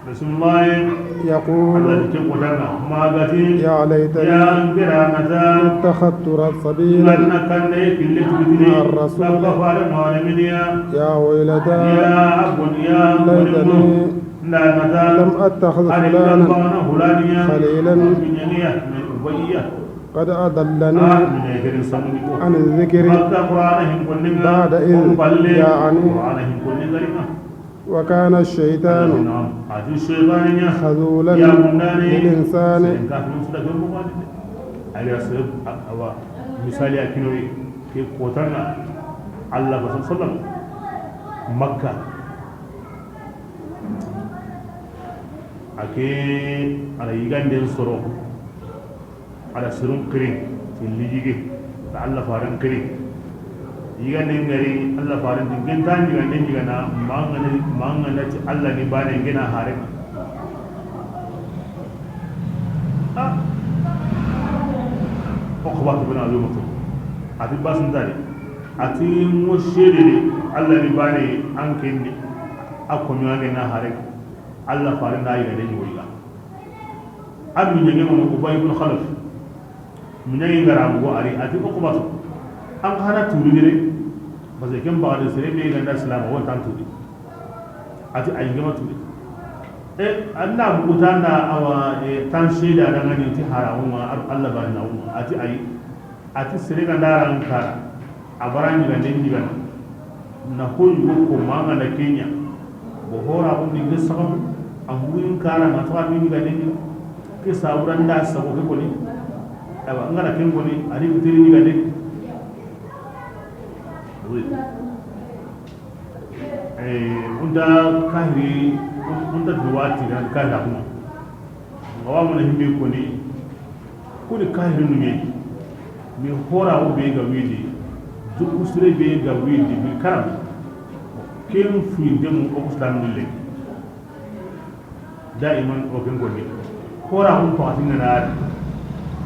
Bismillah. يقول Allah ke kodanga, magati, يا ليتني ya ngira nata, اتخذت سبيلا nganna kanne kille tugitini, مع الرسول kabba fare mawale midiya. يا ويلتى ya abun, ya ليتني abun, nda nata, لم أتخذ ani فلانا bana hulaniya, خليلا miɲaniya, min ubayya. قد أضلني Ah, min egerin samuni ko. عن الذكر Bakka Qur'ana hin konninga, بعد إذ kun palle, جاءني Qur'ana hin konninga ringa. وكان الشيطان Naam. Ati shaytani ɲa. خذولا Ya mundani. للإنسان. Sen ka tun suda gombo wadi. Aliya sirf awa. Misali a kinoyi. Ke kotanga. Allah ba sallam. Makka. Ake ala yiganden soro. Ala sirun kirin, ti lijigi, ta Allah faran kirin. Yigande ngari Allah faran ti genta yigande yigana, mangana, mangana ti Allah ni bane ngena hare. Ah. Uqbatu bin Abi Mu'ayt. Ati basintari. Ati mo shedede Allah ni bane an kendi. A ko mi ngena hare. Allah faran da yigande ni woyiga. A miɲange mono Ubay ibn Khalaf. Miɲange ngara bugo ari ati Uqbatu. An xa na turi dire. Parce que ken bagade sere be ganda silama won tan turi. Ati ay ngema turi. E anna bugu tanda awa, e, tan sheda da ngani ti hara umma Allah bari na umma. Ati ay. Ati sere ga ndaran kara, a bara ɲigande ɲigana. Na ko yugo ko manga na kenya. Bo hora ko ni nge saxam, a muin kara na to a mi ɲigande ɲiga. Ke sabura nda sago ke koni. Awa, ngara ken koni, a ni bitiri ɲigande. Oui. Eh, unda kahiri, unda duwati na kahira kuma. Ngawa mona himbe koni, kuni kahirinu ɲe, mi horaxu be ga widi, dukusire be ga widi, bi karam, ken fuyi demu o islam ni le. Daiman o ken koni, horaxun paxati ŋana ri,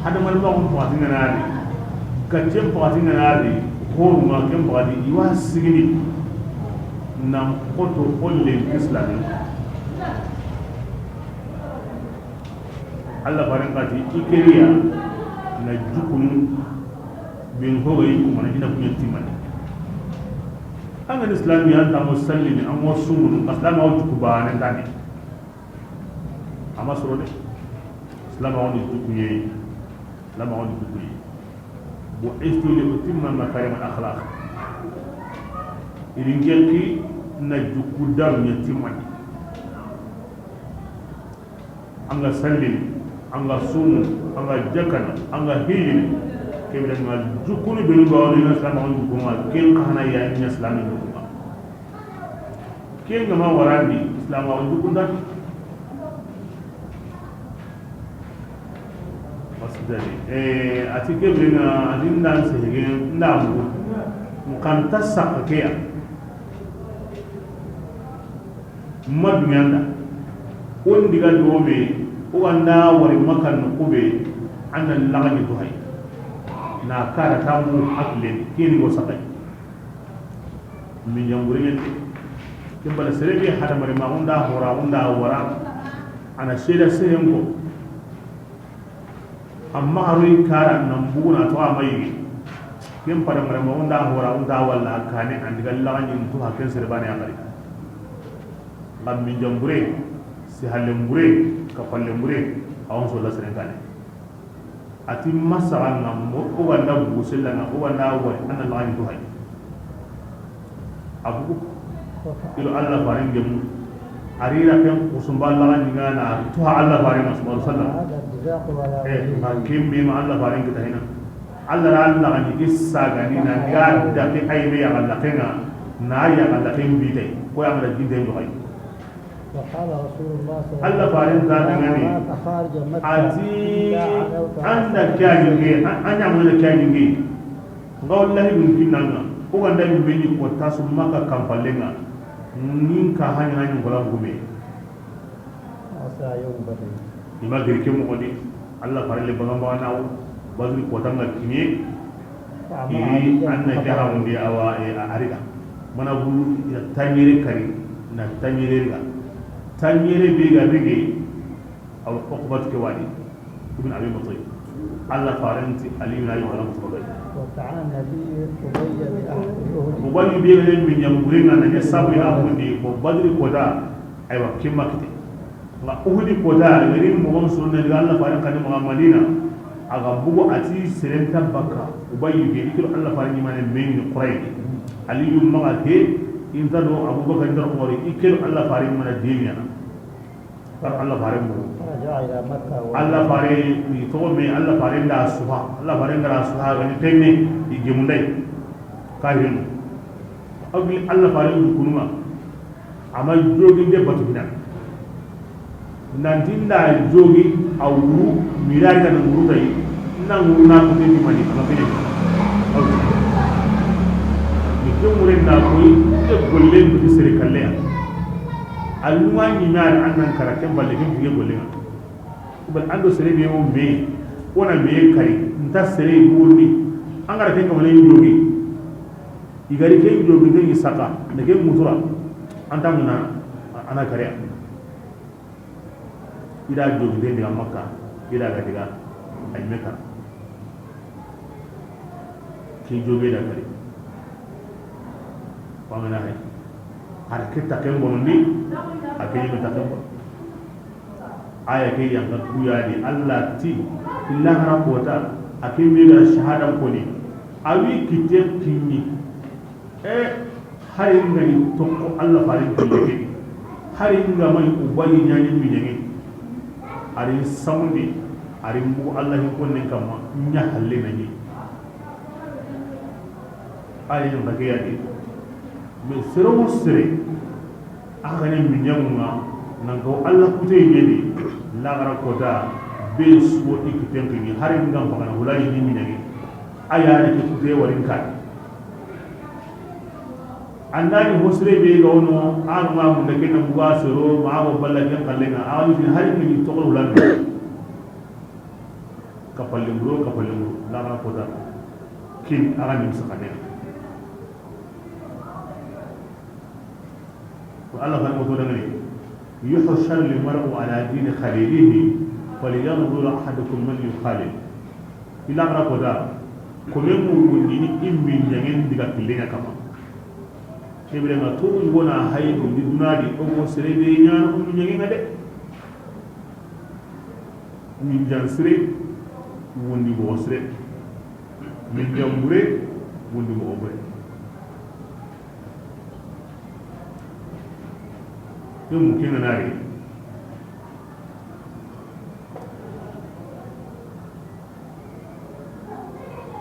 hadamalimaxun paxati ŋana ri, kaccen paxati ŋana ri, horuma ken paxati, i wa sigini, nan xoto o len islamin. Allah faren xati i keriya na jukunu bin hoga yi kuma na ina kunya timani. An ga ni islami an tamo sallini an wa sumunu aslama wa juku bane tani. Ama soro de. Islama woni jukuye. Islama woni jukuye. Bu'istu li utimma makarim al akhlaq. Irin jekki na juku daru nya timani. An ga sallini, an ga sumu, an ga jakana, an ga hijini. Kebe da ma jukuni benu ba woni na sama on jukuma ken kana ya nya islami jukuma. Ken ga ma warandi islam on jukunda. Parce que eh ati kebe na adindan sehege ndamu kan tasaka ya. Ma duɲanda. O n diga do me, o ga nda wari Makka noqu be, an na laxani to hay. Na kara tamu hakile, keni go saxay. Minjan bure ɲa ni. Ken bala sere be hadamare ma unda hora unda wara. Ana seda sehen ko. Amma a ro i kara nan buguna to a ma yige. Ken pada mara ma unda hora unda walla kane andi ga laga ɲin to ha ken sere bane a gari. Ngam minjan bure, si hallen bure, ka pallen bure, a won so la seren kane. A ti masaxa ŋa mo, o ga nda bugu sella ŋa, o ga nda wari, a na laga ɲi to hay. A bugu. Ilo Alla faren gemu. A ri ra ken kusumba laga ɲi ŋa na to ha Alla faren ŋa, sallallahu alaihi wasallam. Eh, ma kembe ma Alla faren kita hina. Alla ra laga ɲi ke saga ni na ga da ke ay me ya Alla ke ŋa, na ya Alla ke mbi tay. Ko ya mara ginde ndo hay. Alla faren ta dangani. A ti, an da ke a ɲinge, an ɲamana ke a ɲinge. Nga wallahi dun kinanga. O ga nda yimbe ɲi ko tasu Maka kampalenga. Nin ka hanya hanya ngola gume. I ma giri ke moxo di, Alla faren le bagan bagan nawo, Badri kota nga kiɲe, iri an na ke hamundi awa, e, a, a riga. Mana bulu, ina taɲere kari, na taɲere riga. Taɲere be ga rige, awa Uqbat ke wadi, ibn Abi Mu'ayt. Alla faren ti Aliyu na yi wala mutu bai. وكان النبي أبي بأحد أحد. Ubayyu be ga min ɲamburinga na ɲa sabu ina mundi, ko Badri kota, aywa, kimma kite. Nga Uhudi kota, gari mogon sunna diga Alla faren kani maga Madina. A ga bugu a ti seren ta baka, Ubayyu ke, i kiro Alla faren ɲimane meni Qurayni. Aliyu maga ke, inta do Abubakar nda Umar, i kiro Alla faren mana demiana. Kar Alla faren bugu. Alla faren ni togo me, Alla faren da suha, Alla faren gara suha gani tenne, i gemundai. Kahirinu. Awi Alla faren kunuma. Ama jogi de batu hina. Nanti nda jogi a wuru, mirari ga na wuru tayi, na wuru na ko ni mani, ama bene. Ni ke wure na koyi, ke golle ni sere kalleya. Aluma ni na an nan kara ke balle ke bige golle. Bal ando sere be o me, ona me kari, nta sere wurni. An gara ke kamane jogi. I gari ke jogi de ni saka, ne ke mutura. Anta muna ana kare. I da jogi de ni Makka, i da ga diga ay Mekka. Ki jogi da kare. Wa mana hay. Har ke ta ken bondi, a ke ni ta ken bondi. Aya ke yanga kuyadi, Alla ti, lahara kota, a ke mega shahadan koni, awi kite kinni. E, hari ngani tokko Alla faren kille ke, hari nga mai Ubayyi ɲani miɲange, ari samundi, ari mbugu Alla hin konnen kamma, ɲa halle nani. Ayi, n bage ya de. Mais sere wo sere, a xa ne miɲanŋa, nan ko Alla kute ɲeni, laxara kota, be su wo i kiten kini, hari n ga n bagana, wala yi ni miɲanŋe. A ya ni ke kute wari n kani. An da ni ho sere be ga wono, a ga ma mun da ke na buga sero, ma a go balla ken kallenga, a ni hari ni tokol wala. Kapalle mburo, kapalle mburo, laxara kota. Kin, a ga ni misakane. Ko Alla fana moto dangane, يحشر المرء على دين خليله فلينظر أحدكم من يخالل. Ila gara ko da, ko men mu wundi ni immi ɲangen diga killenga kama. Kebire nga to ngona hay wundi dunadi o mo sere be ɲana o ɲangenga de. Min jan sire, wundi moxo sire. Min jan bure, wundi moxo bure. Ken mu ken ga na ri.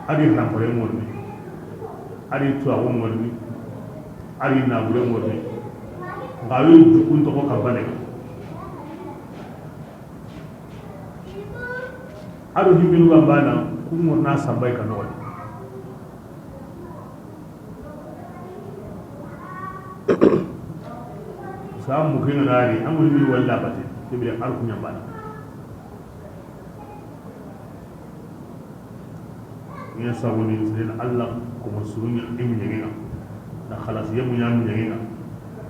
A di naxore ŋorni, a di tuwaxu ŋorni, a di nabure ŋorni. Nga wi jukun toxo ka bane. A do himbinu ga bana, ku ŋorna sambay ka noxo. Sa mu ke ŋa na ri, an ŋa ni walla bate, kibire ar ku ɲa bana. Ɲa sabuni seren Alla ko ma surunya imi ɲegena. Na xalas yemu ɲa muɲaŋe ŋa.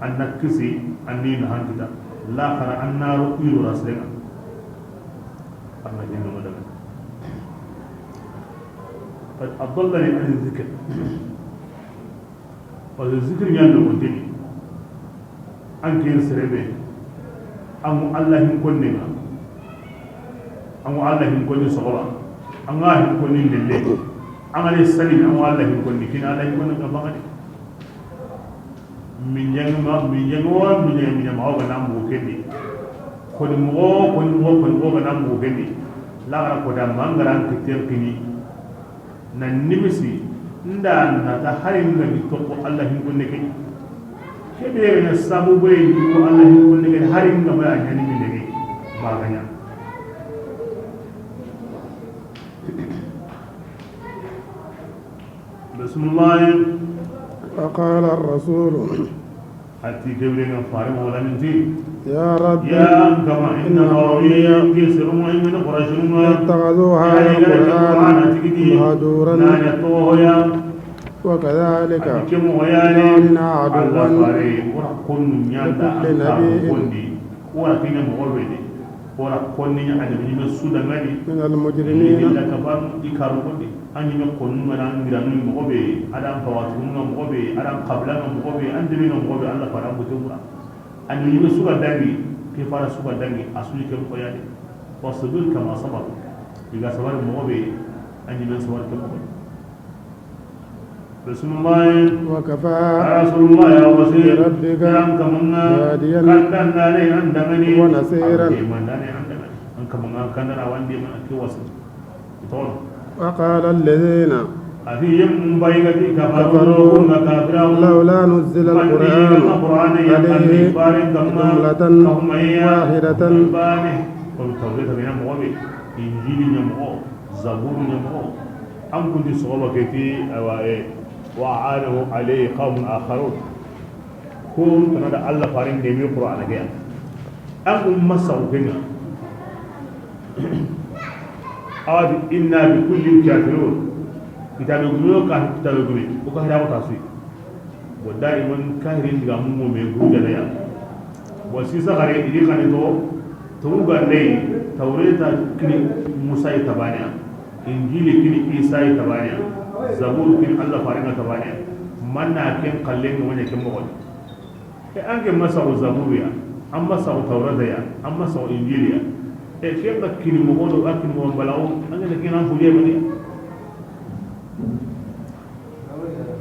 An na kisi, an ni na hankita. Laxara an na ro iro ra sire ŋa. An na hinno ma daga. Qad adallani an zikr. Parce que zikir ɲa no kontini. An ke sere be. An ŋa Allah hin konne ŋa. An ŋa Allah hin konni soxoba. An ŋa hin konni lelle. An ŋa ne sali, an ŋa Allah hin konni. Kina Allah hin konni ka bagadi. Minjaŋ ma, minjaŋ wa, minjaŋ, minjaŋ ma, o ga na mugu kendi. Koni moxo, koni moxo, koni moxo ga na mugu kendi. Laxara ko da mangara an kitten kini. Na nimisi, nda na ta hari nga ni toxo Allah hin kunne ke. Ke be ga na sabu be ni ko Allah hin kunne ke, hari nga ma ya ɲani mi ne ke. Ba ga ɲa. Bismillah. وقال الرسول. A ti kewle nga fare mo la minti. يا رب. Ya n kama, إن inna qawmi, قومي ke siruma imana qurashuma. اتخذوا هذا القرآن مهجورا. Na ya to ya. وكذلك a ti kemo ya ne. جعلنا عدوا Allah fare, ora konu nyanda لكل نبي. Kondi. Ora kinya mo be de. Ora konni nya adamu ni me suda ngani. من المجرمين. Illa kaban i karu kondi. An ɲi me konnu ŋa na an giranu moxo be, a da an pawatunu ŋa moxo be, a da an xabila ŋa moxo be, an debe ŋa moxo be, Allah fara an bote mura. An ɲi me suga dangi, ke fara suga dangi, a su ni ke moxo ya de. Wasbir kama sabaru. I ga sabari moxo be, an ɲi me sabari ke moxo be. Rasulullah. وكفى Rasulullah ya wasi. بربك An kama ŋa. هاديا Kandandare an dangani. ونصيرا. An demandare an dangani. An kama ŋa kandara wande man ke wasi. Ton. وقال الذين A ti yemmu mbayi ga ti kafaru, كفروا nga kafira. لولا نزل Mandi القرآن ga Qur'an ya عليه mandi bare gamma جملة kahumaya. واحدة. Bane. Kon Tawreta ɲa moxo be, Injili ɲa moxo, Zaburu ɲa moxo. An kunti soxoba ke ti, awa, e, وأعانه عليه قوم آخرون. Ko tana da Allah farin de mi Qur'an ke ya. An kun masa ukenga. Awa di inna bi kullin kafirun. Kitabe gume o ka kitabe gume. O ka hada ko tasui. Wa daiman kahirin diga mumo me gujana ya. Wa sisa gare idi kane to, to ga lay Tawreta kini Musa ya tabaniya. Injili kini Isa ya tabaniya. Zaburu kini Allah faringa tabaniya. Manna ken kallen mo ne ken mo. E an ke masaxu Zaburu ya, an masaxu Tawrata ya, an masaxu Injili ya. E ke ga kini moxo do, a kini moxo balawo, an ke na kini an fuliye mani.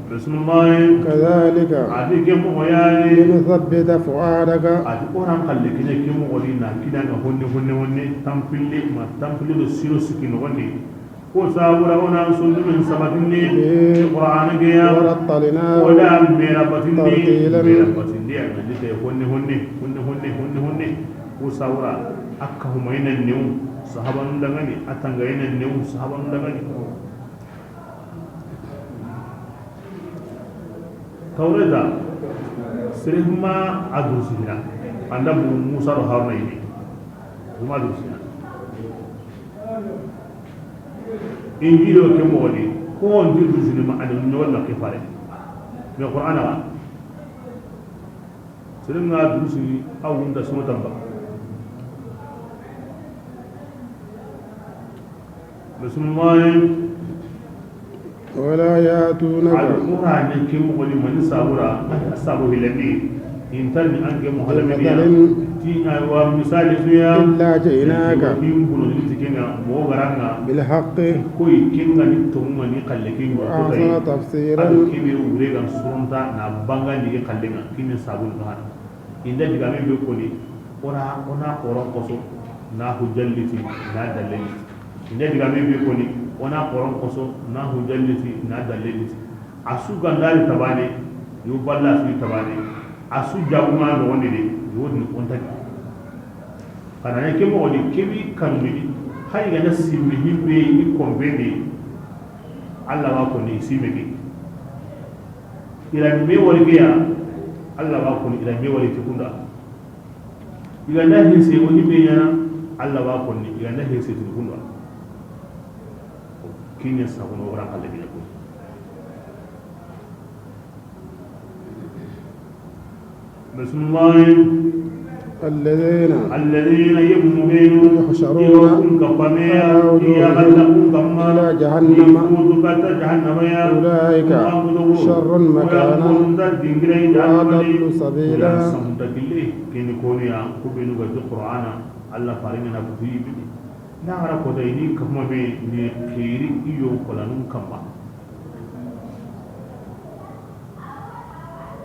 Bismillah. كذلك A ti ke moxo ya ni. لنثبت فؤادك. A ti Qur'an kalle kine ke moxo di na kina nga honne, honne, honne, tampille, ma tampille do siro siki no honne. Ko sabura o na sondomen sabatindi Qur'ana ke ya. ورتلناه O da mera batindi, ترتيلا. Mera batindi ya, na dite honne, honne, honne, honne, honne, honne. Ko sabura, a ka humayna new, sahabanu dangani, a tangayna new, sahabanu dangani. Tawreta, sere huma a durusi hina. Anda bu Musa do Haruna yini. Huma a durusi hina. Injilo ke moxo di, ko ndi dusini ma ani ɲogola ke fare. Mais Qur'ana wa. Sere nga durusi a wunda suma tamba. Bismillah. ولا يأتونك. A di Qur'ane ke moxo di mani sabura, a sabu hilandi. Inta ni an ke Muhammad ya. بمثل Ti aywa misali su ya. إلا جئناك Kin kuno ni tikenga mo garanga. بالحق Koy kinga ni tonga ni kalle kinga. وأحسن تفسيرا. A di kibe wure ga suronta na banga ni kalle nga. Kini sabu ga hana. Inda digaame be koni, o na, o na xoron xoso, na hujja liti, na dalle liti. Inda digaame be koni, o na xoron xoso, na hujja liti, na dalle liti. A su gandari tabane, yo balla su tabane. A su jaguma no wonde de, yo ni ontaki. Kana ne ke moxo di, ke bi kanuni, hay ga na simmi himbe ni kombe de. Allah wa koni simmi ke. Ira me wari ke ya, Allah wa koni ira me wari ti kunda. Ira na hinse o ni me yana, Allah wa koni ira na hinse ti kunda. Kinya sa kono wara kalle bi ko. بسم الله. الذين الذين يؤمنون يحشرون على وجوههم إلى جهنم. أولئك شر مكانا وأضل سبيلا. Keni koni ya, ku benu ga ti Qur'ana, Allah faringa na kutu yibini. Na gara ko dai ni kama me ni kiri iyo kolanun kama.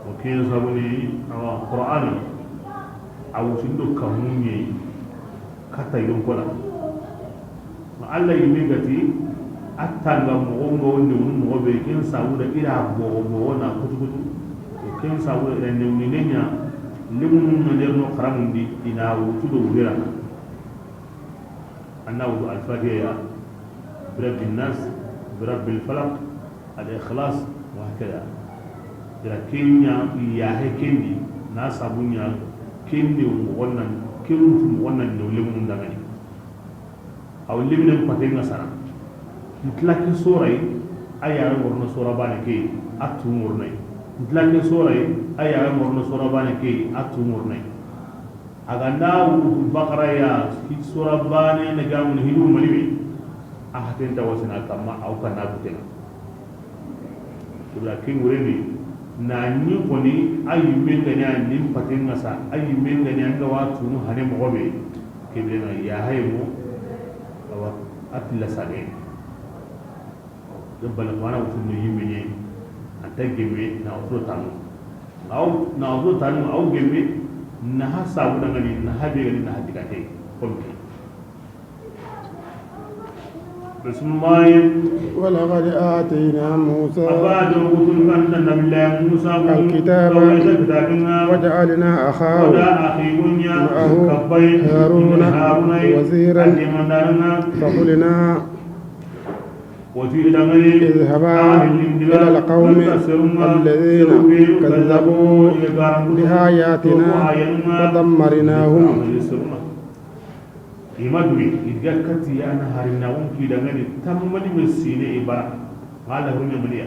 O ken sabuni awa Qur'ana a wutundo kamunye kata yonkola. Ma Allah yimi gati a tanga mogo nga wonde wonu mogo be ken sabuda ira bogo bogo na kutu kutu. O ken sabuda ira newni nenya lemunu na derno karamundi ina wutu do wulira. Anna wutu Al-Fatiha ya, Birabbi Nas, Birabbil Falaq, Al-Ikhlas, wa hakada. Ira kenya yahe kendi na sabunya kendi mogonnan, kendi mogonnan ne lemunu ndangani. Aw leminen patenga sara. Ntlaki sorai ayara ngorno sora bane ke atu ngornai. Ntlaki sorai ayara ngorno sora bane ke atu ngornai. A ga nda wutu Bakara ya, hi sura bane na gamun hidu malimi. A haten ta wasina kamma aw kana butena. Kibla kin wureni na ni koni ayi mengani an nin patin ngasa ayi mengani an ga watu hane mogobe. Kibla na ya haymo awa atla sage. Bal qur'ana wutunno yimme ñe, a nta gemme na wutulo tanu. Aw na wutulo tanu, aw gemme na ha sabu dangani, na ha be gani, na ha digate. Kompe. Bismillah. ولقد آتينا موسى Abadu wutul kan nabillahi Musa الكتاب Tawreta kitabinga. وجعلنا أخاه Wada akhi gunya معه kabbai هارون Harunai وزيرا Adi mandaranga. فقلنا Wati idangani اذهبا إلى القوم الذين كذبوا بآياتنا فدمرناهم. Ima dui iga kati ya na harina won ki dangani tammani me sine ibara. Qala hurnya maliya.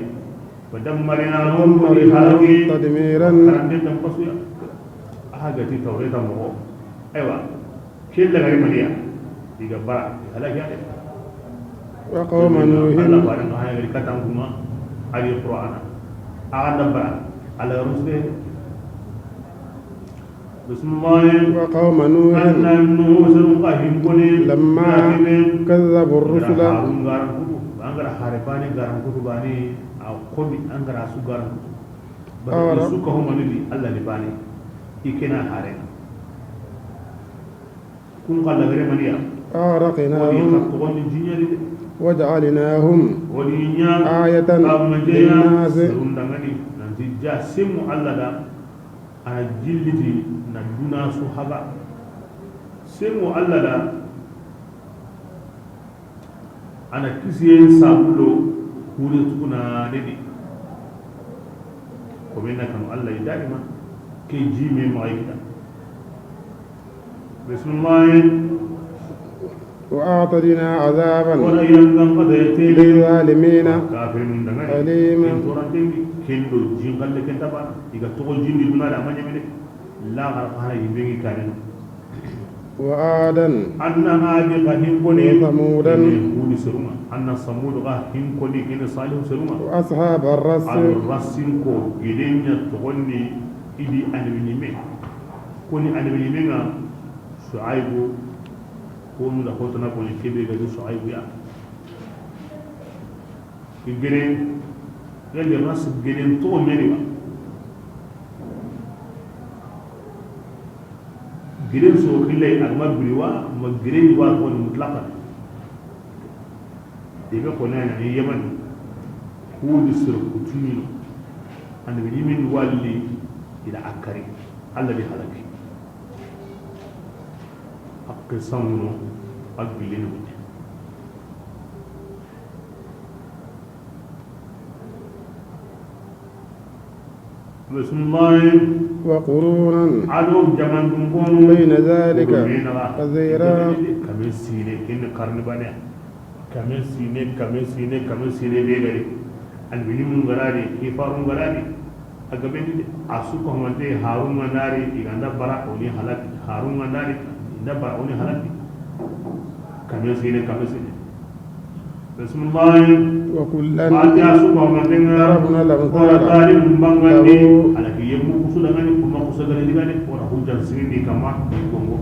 فدمرناهم تدميرا. Karande dan pasuya. Aha gati Tawreta mo. Aywa. Kella gari maniya. Iga bara. Halaki ade. وقوم نوح Allah baran ka haya gari katan kuma. Ali Qur'ana. Aga da bara. Ala rusule. Bismillah. وقوم نوح Anna Nuh sun ka hinkoni. لما Lakin كذبوا الرسل. Angara harun garan kutu. Angara harifani garan kutu bani. A komi angara su garan kutu. Bari su ka homa ni di Allah ni bani. Ikena hare. Kun kala gare maniya. أغرقناهم Woni ka togondi jinyari de. وجعلناهم Woni nya آية kamma jeya للناس. Serun dangani. Nanti ja semu Allah da. Ana jilliti na duna su haga. Semu Allah da. Ana kisiye sabulo kure tukuna nedi. Komena kanu Allah i daima ke jime maida. Bismillah. وأعتدنا عذابا Wala yangan qadayte للظالمين kafirun dangani. أليما. Ken torantendi kendo jingalle ken tabana. Iga togo jindi duna da manyamene. La garqana yimbengi kanino. وعادا Anna Adi ga hinkoni وثمودا Hudi seruma. Anna Samudu ga hinkoni kene Salihu seruma. وأصحاب الرس Ado rasin ko gidenya togonni idi annabi ñime. Koni annabi ñime nga Suaibu. Konu da hotana koni kebe ga di Suaibu ya. Igere yalli ras geren to meni wa. Geren so kille alma biri wa ma geren wa ko mutlaqan. Debe ko nana ni Yaman. Hudi sur kutuni no. Annabi ñimin walli ila akari. Allah di halaki. Hakke sanguno a gillini wutte. Bismillah. وقرونا Ado jamandun konu. بين ذلك كثيرا. Kame sine ken karni bane. Kame sine, kame sine, kame sine be gari. Albini mun garani, kifarun garani. Gabe ni de, a su ko mante Harun ga nari, i ga nda bara o ni halaki. Harun ga nari, i nda bara o ni halaki. Kame sine, kame sine. Bismillah. وكلا Ba ti a su ko mante nga, ضربنا الأمثال o ra tari mbangandi, له ala ki yemu kusu dangani, kuma kusa gani digani, o ra hujjan sini di kama, di gongo.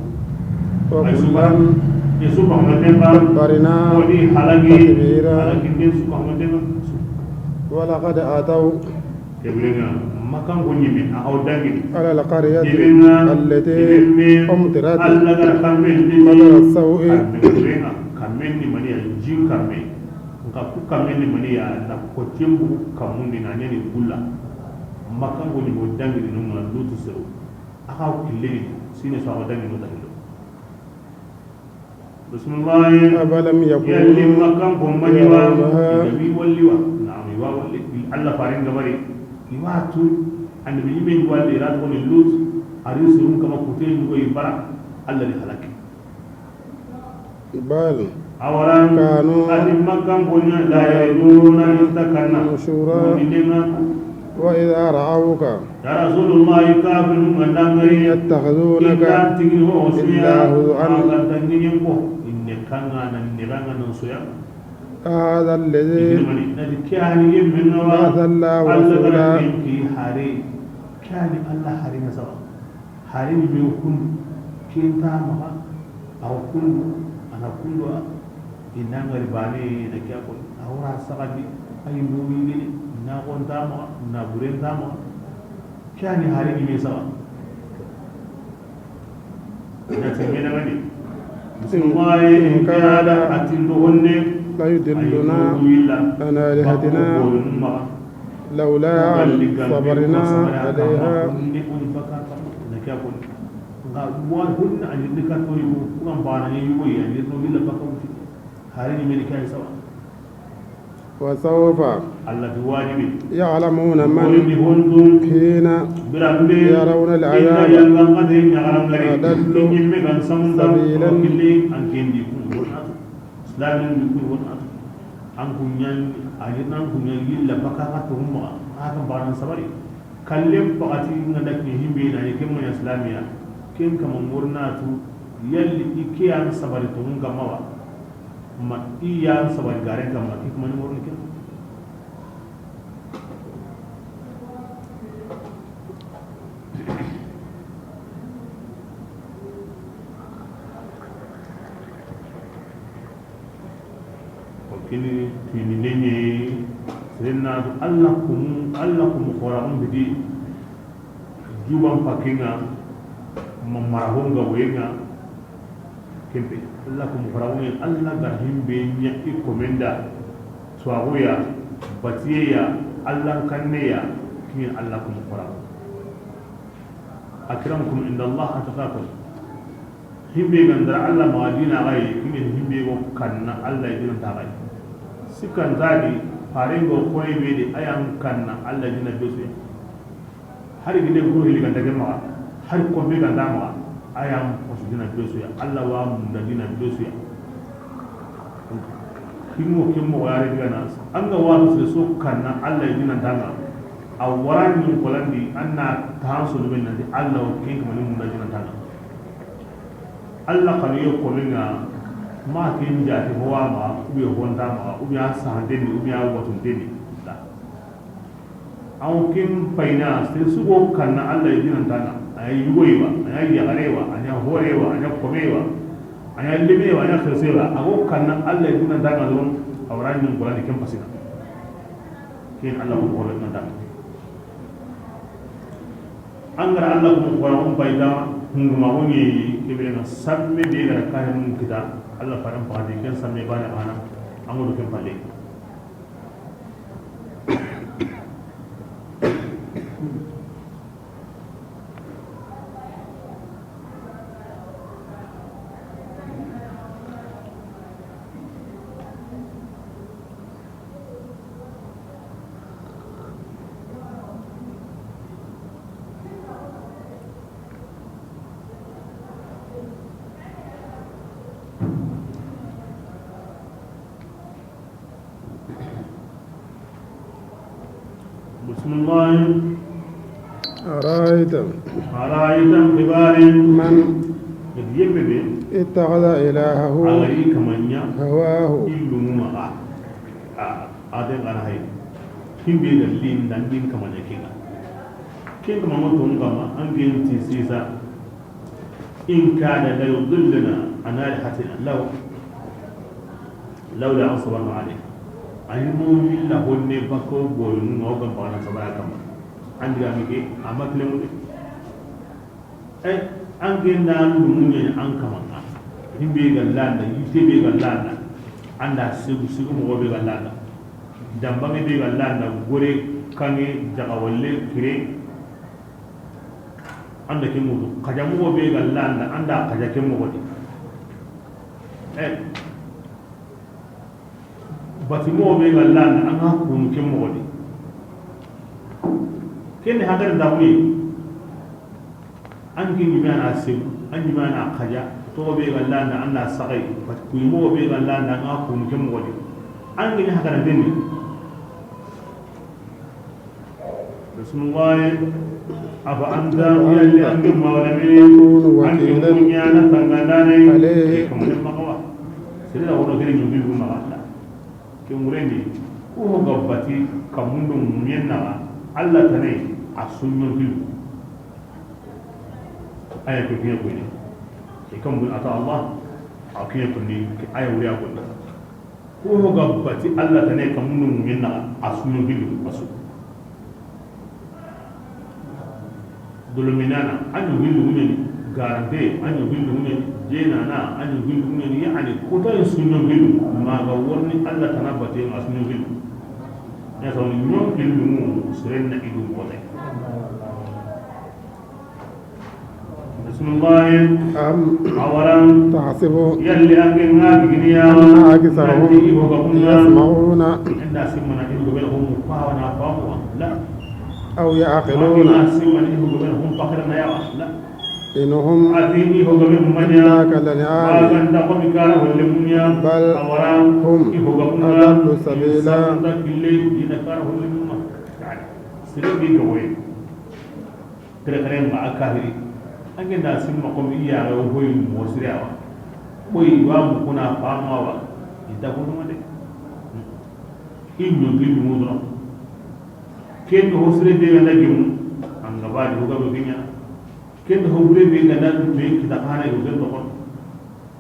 Ay su ba, وكلا e su ko mante nga, تبرنا o ni halaki, تتبيرا halaki ni su ko mante nga. ولقد أتوا Ke birenga, makan ko ɲime, a xaw dangini. على القرية Ɲimenga, التي ɲime, أمطرت Alla ga ra kammen ni. مطر السوء. Kammen birenga, kammen ni maniya, jin kamme. Nka ku kammen ni maniya, na ko cembu kammundi na ɲani gulla. Makan ko ɲime o dangini nunga Lutu sero. A xaw killeni, sine so a xaw dangini o dangini. Bismillah. أفلم يكونوا Yalli makan ko maɲi wa? يرونها Ina wi walli wa? Naam, i wa walli. Alla farin gabari. I wa tu. Annabi ɲime walli ra ko ni Lut. Ari surun kama kute ni go i bara. Alla ni halaki. بل Awaran كانوا ani makan ko ɲa la yarjuna inta kanna. نشورا Ni nema. وإذا رأوك Ya Rasulullah, kafirun ga nda an gari. يتخذونك Inda tigi ho siya. إلا هزوا An ga nda ɲiɲen ko. Inne kanga nan niranga nan soya. هذا الذي Igirmani, na di kiyani yemmen na wa. بعث الله Alla ga رسولا na ken ki hare. Kiyani Alla hare na sawa. Hare ni me kundu. Kenta maxa. Aw kundu. Ana kundu a. Inna ngari bane na kiya ko. Awra sagandi. Ay ndo windini. Na gonta maxa. Na burenta maxa. Kani hari ni me sawa. Na ti me na ngani. Bismillah, in kana atindo honne. ليضلنا Ay, illa. عن آلهتنا Ba ko ko ma. لولا أن Balli kan صبرنا ko sabara عليها. Ni ko ni baka ka na kiya ko. Nga wa hunna ani ni ka to yugo, ko an bana ni yugo ya ni no illa baka wuti. Hari ni me ni kiya sawa. وسوف Alla ti wajibi. يعلمون Woni من ni hondu. حين Birambe. يرون العذاب Ina yanga ngade ɲagarangari. أضل Ɲimme gan samunda. سبيلا Kille an kendi kun wonatu. Islamin ni kun wonatu. An kunyan, a yirna an kunyan yilla baka ka to umma. Aka baran sabari. Kallen pakati nga da ke himbe na ni ke mo islamiya. Ken kama murnatu yalli i ke an sabari to mun kama wa. Ma i yan sabari garen kama i kuma ni murni ken. O kini tini nenye. Senna Alla kumu, Alla kumu xora umbidi. Juban pakinga. Ma marahonga wenga. Kempe Alla kumu xora umbidi. Alla ga himbe ɲa i komenda. Suwaguya, batiyeya, Alla kanneya. Kini Alla kumu xora. Akramakum inda Allah atqakum. Himbe gandara Alla ma dina gai, kini himbe go kanna Alla dina ta gai. Sikan tadi, farengo koy be de ayan kanna Alla dina besuya. Hari gide go hili ganda gema, hari ko be ganda ma, ayan ko dina besuya. Alla wa mun da dina besuya. Kingo ke moxo yare digana, an ga watu sere so kanna Alla yi dinantanga. A wara ni kolandi, an na tanso no men nanti Alla o ken kamani munda dinantanga. Alla kanu yo komenga, ma ken jati howa ma, ou bien honda ma, ou bien a sahantendi, ou bien a watuntendi. An ken payina, sere su go kanna Alla yi dinantanga, a ya yugoyi wa, a ya yaxare wa, a ya hore wa, a ya kome wa, a ya leme wa, a ya xirse wa, a go kanna Alla yi dinantanga doron, a wara ɲin golani ken pasina. Ken Alla ko hore nantanga. An gara Alla ko hore on payda, hunguma ko ɲeyi, kebe na samme be gara kayan kita, Alla faran padi, ken samme bana bana, an go ken palle. بسم الله. أرأيت من اتخذ إلهه هواه. A ga ri kaman ɲa i lumu maxa. A, a den ga na hay. Ken be ga li nda n di n kaman ɲa ken ŋa. Ken kaman ŋa to n ga ma an gen ti sisa. إن كاد ليضلنا عن آلهتنا لو لولا أن صبرنا عليه. A yi mo milla honne bako boyunu ŋa o ga bagana sabara kamma. An di ga mi ke a ma tile mu de. Eh, an gen da an lumu ɲa an kaman ŋa. Himbe ga landa, yite be ga landa. An da segu, segu moxo be ga landa. Dambange be ga landa, gore, kange, jaga walle, kire. An da ke mutu. Xaja moxo be ga landa, an da xaja ke moxo di. Eh. Bati moxo be ga landa, an ga kunu ke moxo di. Ken ni hadar da wi. An ke ɲi mana segu, an ɲi mana xaja, to be ga landa, an da sagai, bati kuyi moxo be ga landa, an ga kunu ke moxo di. An ke ni hadar deni. Bismillah. أفأنت, yalli an ke mawlami, تكون وكيلا, an ke muɲana tangandane, عليه, ke kamane makawa. Sila wono gere ɲubi bu maganda. Ke murendi, ko ho ga bati kamundo muɲen naxa, Allah tane a suɲo gilu. Aya ko kiɲe ko ni. E kam bun ata Allah, a kiɲe ko ni, aya wuri a ko ni. Ko ho ga bati Allah tane kamundo muɲen naxa, a suɲo gilu, a su. Dolominana, a ɲogin lugumen ni, garante, a ɲogin lugumen ni, jenana, a ɲogin lugumen ni, yani, kota in su ɲogin lugu, ma ga worni Allah tana bate ma su ɲogin lugu. Ya sa woni ɲogin lugu, seren na idu kota. Bismillah. أم, awalam, تحسب, yalli an ke ŋa diginiya, أن أكثرهم, nanti i ho ga kunna, يسمعون, inda simmana i ho ga be hum pawana pawa. La. أو يعقلون. Ina siman i ho ga be hum pakar na yawa. La. إن هم, ati i ho ga be manya, إلا كالأنعام, ma ganda ko mi kara holle munya. بل, awara, هم, i ho ga muna, أضل سبيلا, sanda kille, ina kara holle muma. Yani, sire bi ga woy. Tere tere ma a kahiri. An genda simma ko mi ya ga hoy mo sire wa. Hoy wa mo kuna fama wa. Ita ko no de. Inno bi mo do. Ken ho sire be ga na gemu, an ga ba di ho ga be genya. Ken ho bure be ga na be kita kana yo ken to kon.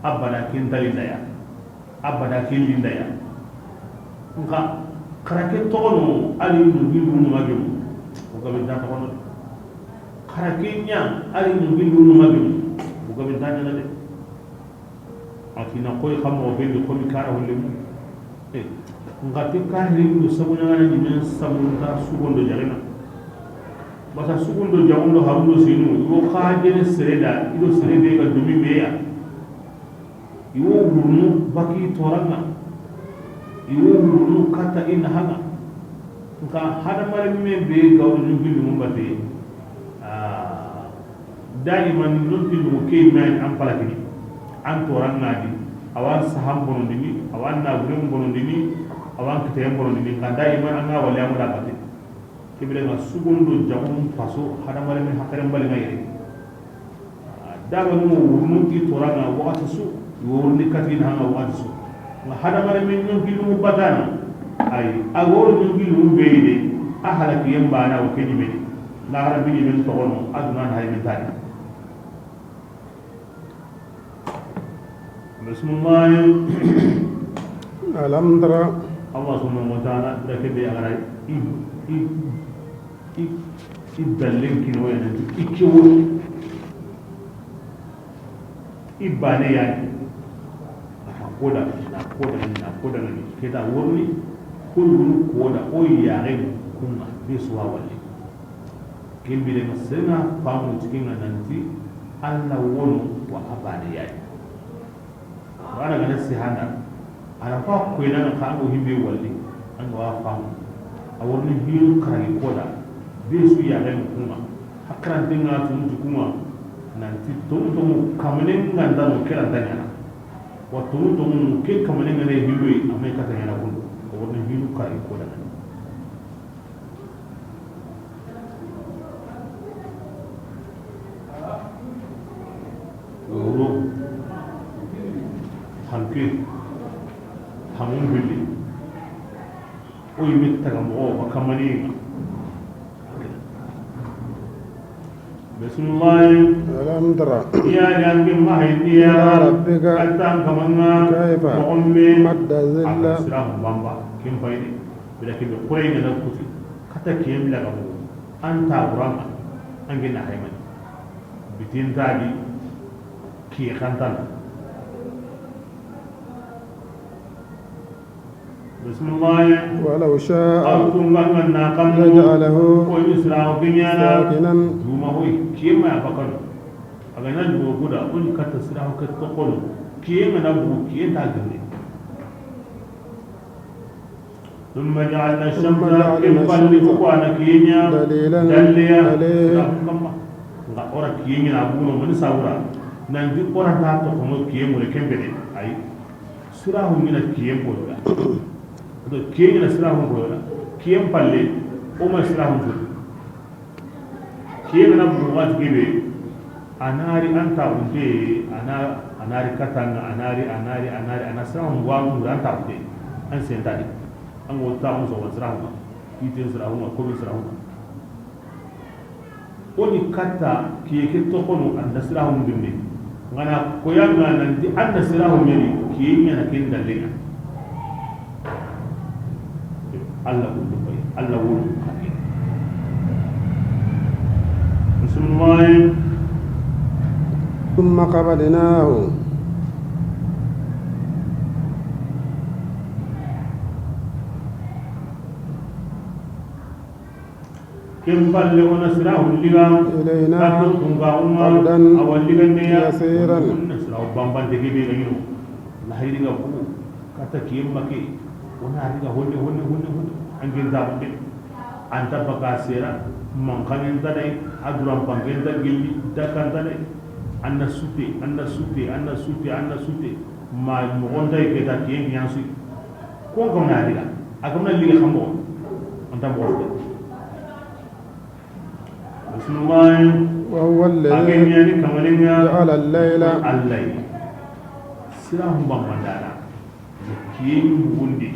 Abada ken tali daya. Abada ken linda ya. Nka, xara ke toxono, ali no bi mu ma gemu. O ga be da toxono. Xara ke ɲa, ali no bi mu ma gemu. O ga be da ɲa de. A ti na koy xam o be ni ko mi kara holle mu. Eh, nxa ti kahiri no sabu ɲa ni men sabu nta sugondo jarena. Basa sugondo jagundo harundo sinu, yo xa jene sereda, ido serede ga dumi meya. I wo wurunu baki toranga. I wo wurunu kata i nahaŋa. Nka hadamaren me be ga wo ɲogin lugu bate. Ah, daiman ɲogin lugu ke me an palakini. An toranga di. Awan sahan bonondini, awan naburen bonondini, awan kitayen bonondini. Nka daiman an ga wali an da bate. Kibire nga sugundo jaxum paso hadamaren hakkaren bali nga yere. Daga mo wurnu i toranga waxati su, i wurni kati na nga waxati su. Nga hadamaren men ɲonki lumu batana, ay, a wor ɲonki lumu beyde, a halaki yembana o kedi meni. Na hara bini men toxono, aduna na hay men tani. Bismillah. Alam tara. Allah subhanahu wa ta'ala da ke be a ga ra i, i, i, i dallen kino ya nan i ke wo. I bane ya ni. Aha, koda, na koda, na koda ni. Ke da woni, kullu koda, o ya ga kunna, be suwa wali. Ken bire ma sere na famu ti ken ŋa nanti Allah wono wa a bane ya ni. Wala gana sihanda. Ala fa ko ina na kango himbe walli. An wa famu. A woni hiru karagi koda. Be su ya ga kunga. Hakran dinga tun ti kunga. Nanti tun tun kamanen ganda no kera danya. Wa tun tun ke kamanen gane hiru amai kata yana kun. A woni hiru karagi koda. Ke, hamun billi. O yi me taga moxo ba kamani. Bismillah. Alam tara. Ya jangi mahayni ya. Ila rabbika. Atan kamanga. Kayfa. Moxo me. Madda zilla. Sira bamba. Kin fayni. Bila kibe kure ngana kuti. Kata kiyen bila kabu. Anta urama. Angina haymani. Bitin tadi. Kiye kantana. Bismillah. Walaw sha'a. Aw tun ga na kam. Laja'alahu. Ko ni sira o kinyana. Sakinan. Duma hoy. Kiyema ya bakano. Aga na duma kuda. Ko ni katta sira o ke tokono. Kiyema na bu. Kiye ta gande. Thumma ja'alna shamsa. Kin balli ko ana kiyenya. Dalilan. Dalliya. Alayhi. Sira o kamma. Nga ora kiyenya na buno mani sabura. Nan di ora ta tokono kiyemo le kembele. Ay. Sirahun mina kiyen boyola. Do kiyen mina sirahun boyola. Kiyen palle, o ma sirahun boyola. Kiyen mina bugu wati gebe, anari anta unte, ana, anari katanga, anari, anari, anari, ana sirahun wa mu anta unte. An sentadi. An go ta mu so sirahun. Iten sirahun, ko sirahun. O ni katta kiye ke toxono an da sirahun binne. Ngana koyanga nanti an da sirahun meri, kiye ɲana ken dallenga. Allah wulu bay, Allah wulu kake. Bismillah. ثم قبضناه. Ken palle wona sira hulliga. إلينا. Kato tunga umma. قبضا. Awa ligande ya. يسيرا. Wonna sira bambante gebe ga yino. Lahiri ga bu. Kata kiyemma ke. Wona riga honne, honne, honne, honne. Angin da bunde. Anta baka sera. Man kanen da dai. Aduran pangen da gilli. Da kan da dai. Anna sute, anna sute, anna sute, anna sute. Ma mogonda ke da kiyen yansu. Ko ko na riga. Akamna liga xambo. Anta mogonda. Bismillah. وهو الذي. Agen yani kamalenga. جعل الليل. Allah. Sirahun bambandana. Kiyen bugundi.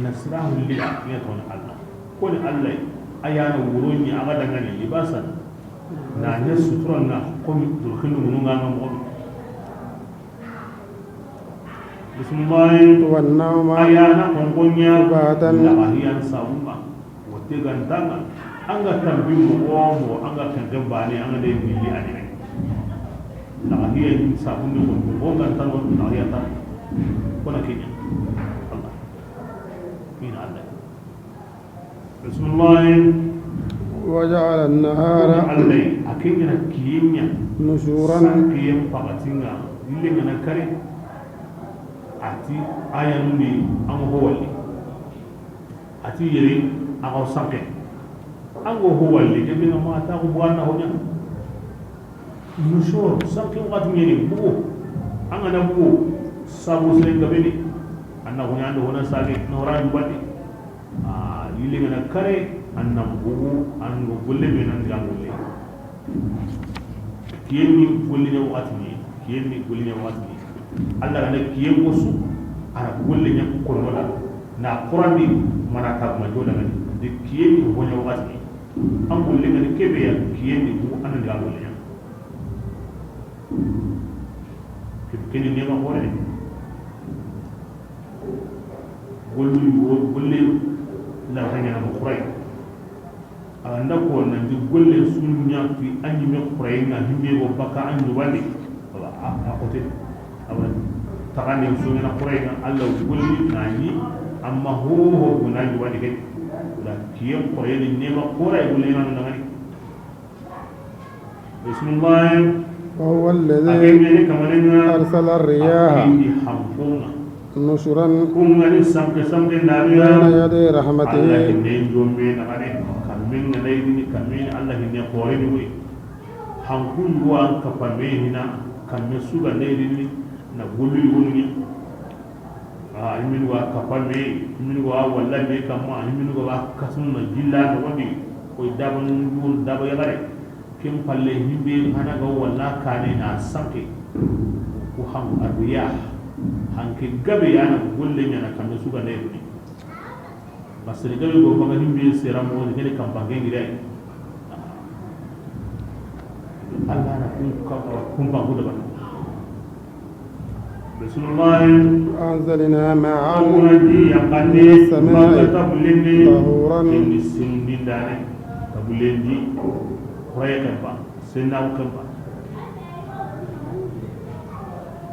Na sirahun liga ya ton Allah. Ko ni Allah. Ayana wuroni aga dangani libasan. Na ne suturan na ko mi dulkhinu mununga mo. Bismillah. والنوم. Ayana konkonya. سبحة. Laga hiyan sabunga. Wote gantanga. Anga tambi mo mo anga kankan bane anga de milli anime. Laga hiyan sabunga mo mo gantanga laga hiyan tan. Kona kenya. Allah. Min Allah. Bismillah. وجعل النهار. Ko ni Allah, a kenya na kiyenya. نشورا. Sa kiyen pakatinga, lille ngana kare. Ati ayanu ni an ho walli. Ati yeri a ko sanke. An go ho walli, ke be ma ta ko buana ho nya. Nusur, sanke wakati ngene bugo. An ga na bugo, sabu sere ngabeni. Anna ho nya ando ho na sage, no ran bati. A yille ngana kare, an na bugu, an go golle be nan diga golle. Kiyen ni golle ɲa waxati ni, kiyen ni golle ɲa waxati ni. Allah gana kiyen ko su, ana golle ɲa ko no la. Na Qur'an di mana ta ma joda ngani. De kiyen ni go ɲa waxati ni. An golle ngani kebe ya kiyen ni bu an diga golle ɲa. Ke-, keni nema hore. Gollu yo, golle la hanya na Qur'an. A nda ko nan di golle sunya fi anyi me Qur'an na himbe go baka anyi wali. Wala a, a kote. Awa tagane sunya na Qur'an na Allah golli na yi, amma ho ho guna yi wali ke. Da kiyen Qur'an nema Qur'an golle na nan. Bismillah. وهو الذي. A ke mene kamalenga. أرسل الرياح. A ke ni hankonga. نشرا. Kunga ni sanke sanke na ya. بين يدي رحمته. Allah hinne jombe na kane. Kamen na yi ni kamen Allah hinne kore ni we. Hankun wa an kapame hina kamen suga na yi ni na gulu yuni. A, i mini wa kapame, i mini wa walla me kamma, i mini wa kasun na jilla no wandi, ko daba nun daba yagare. Kin palle himbe hana ga walla kane na sanke. Ko ham abiya. An ke gabe ya na golle ɲaana kambe su ga ne ni. Basiri gabe go baga himbe sera mo ni kene kampange ngirai. Allah na kun ka kun ba ku da ba. Bismillah. أنزلنا ماء An wona ji ya kanne من السماء ba ta bulindi. طهورا Ni sindi dane. Ta bulindi. Kuraye kan ba. Senna o kan ba.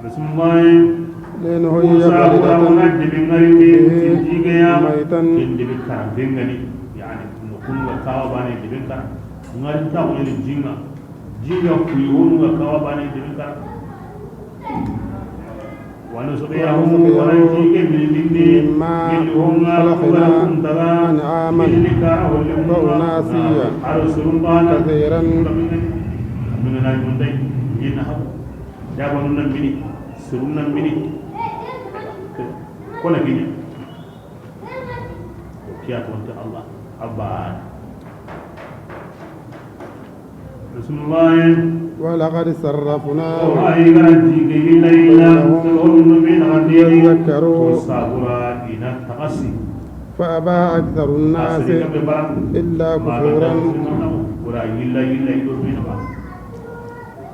Bismillah. لنحيي Musa, بلدة wona debe ngari ne, به ti jiga ya, ميتا ken debe kara, dengani, yani, no kun ga kawa bane debe kara. Ngari ta woni jinga, jinga kuyi wonu ga kawa bane debe kara. Wa nusqiyahu, ونسقيه wona jige min minni, مما min honga, خلقنا wala kuntaga, أنعاما min kara holle mun, فأناسيا aro surun bana, كثيرا min na yundai, min habu. Jabanun nan mini, sirun nan mini. Kona kiɲa. Kiya tonte Allah. Abba. Bismillah. ولقد صرفناه Wallahi, garanti ke yilla yilla. لهم Tolhonu min andi. ليذكروا Ko sabura ina tagasi. فأبى أكثر الناس Asiri kabe bara. إلا Ma كفورا. Wala yilla yilla ido min ba.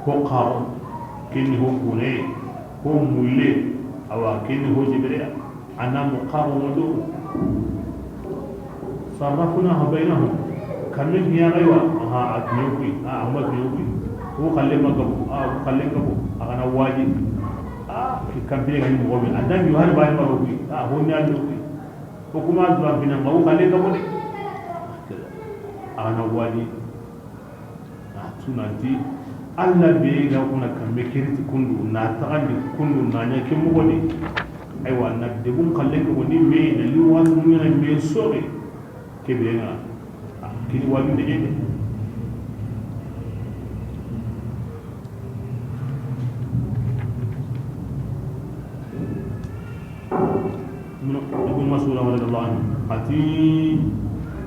Ko kawo, kini ho kune, ho mulle, awa kini ho jibreya, ana mo kawo mo do. Sarrafnahu baynahum. Kamin hiya gaiwa, aha, a kiyo kui, a amma kiyo kui. Ko kalle magabu, a ko kalle gabu, a kana waji. A ki kampire gani mo bi, andan yo har bani maro kui, a honni allo kui. Ko kuma duwa bina ma ko kalle gabu de. A kana waji. Na tunanti, Allah be ga kuna kamme kiriti kundu, na tagandi kundu, na ɲa ke moxo di. Aywa, na debun xallen ko ni me, na liwatu ɲana me soxe. Ke be nga, kini waju de ɲede. Ibn Mas'ud radiyallahu anhu, ati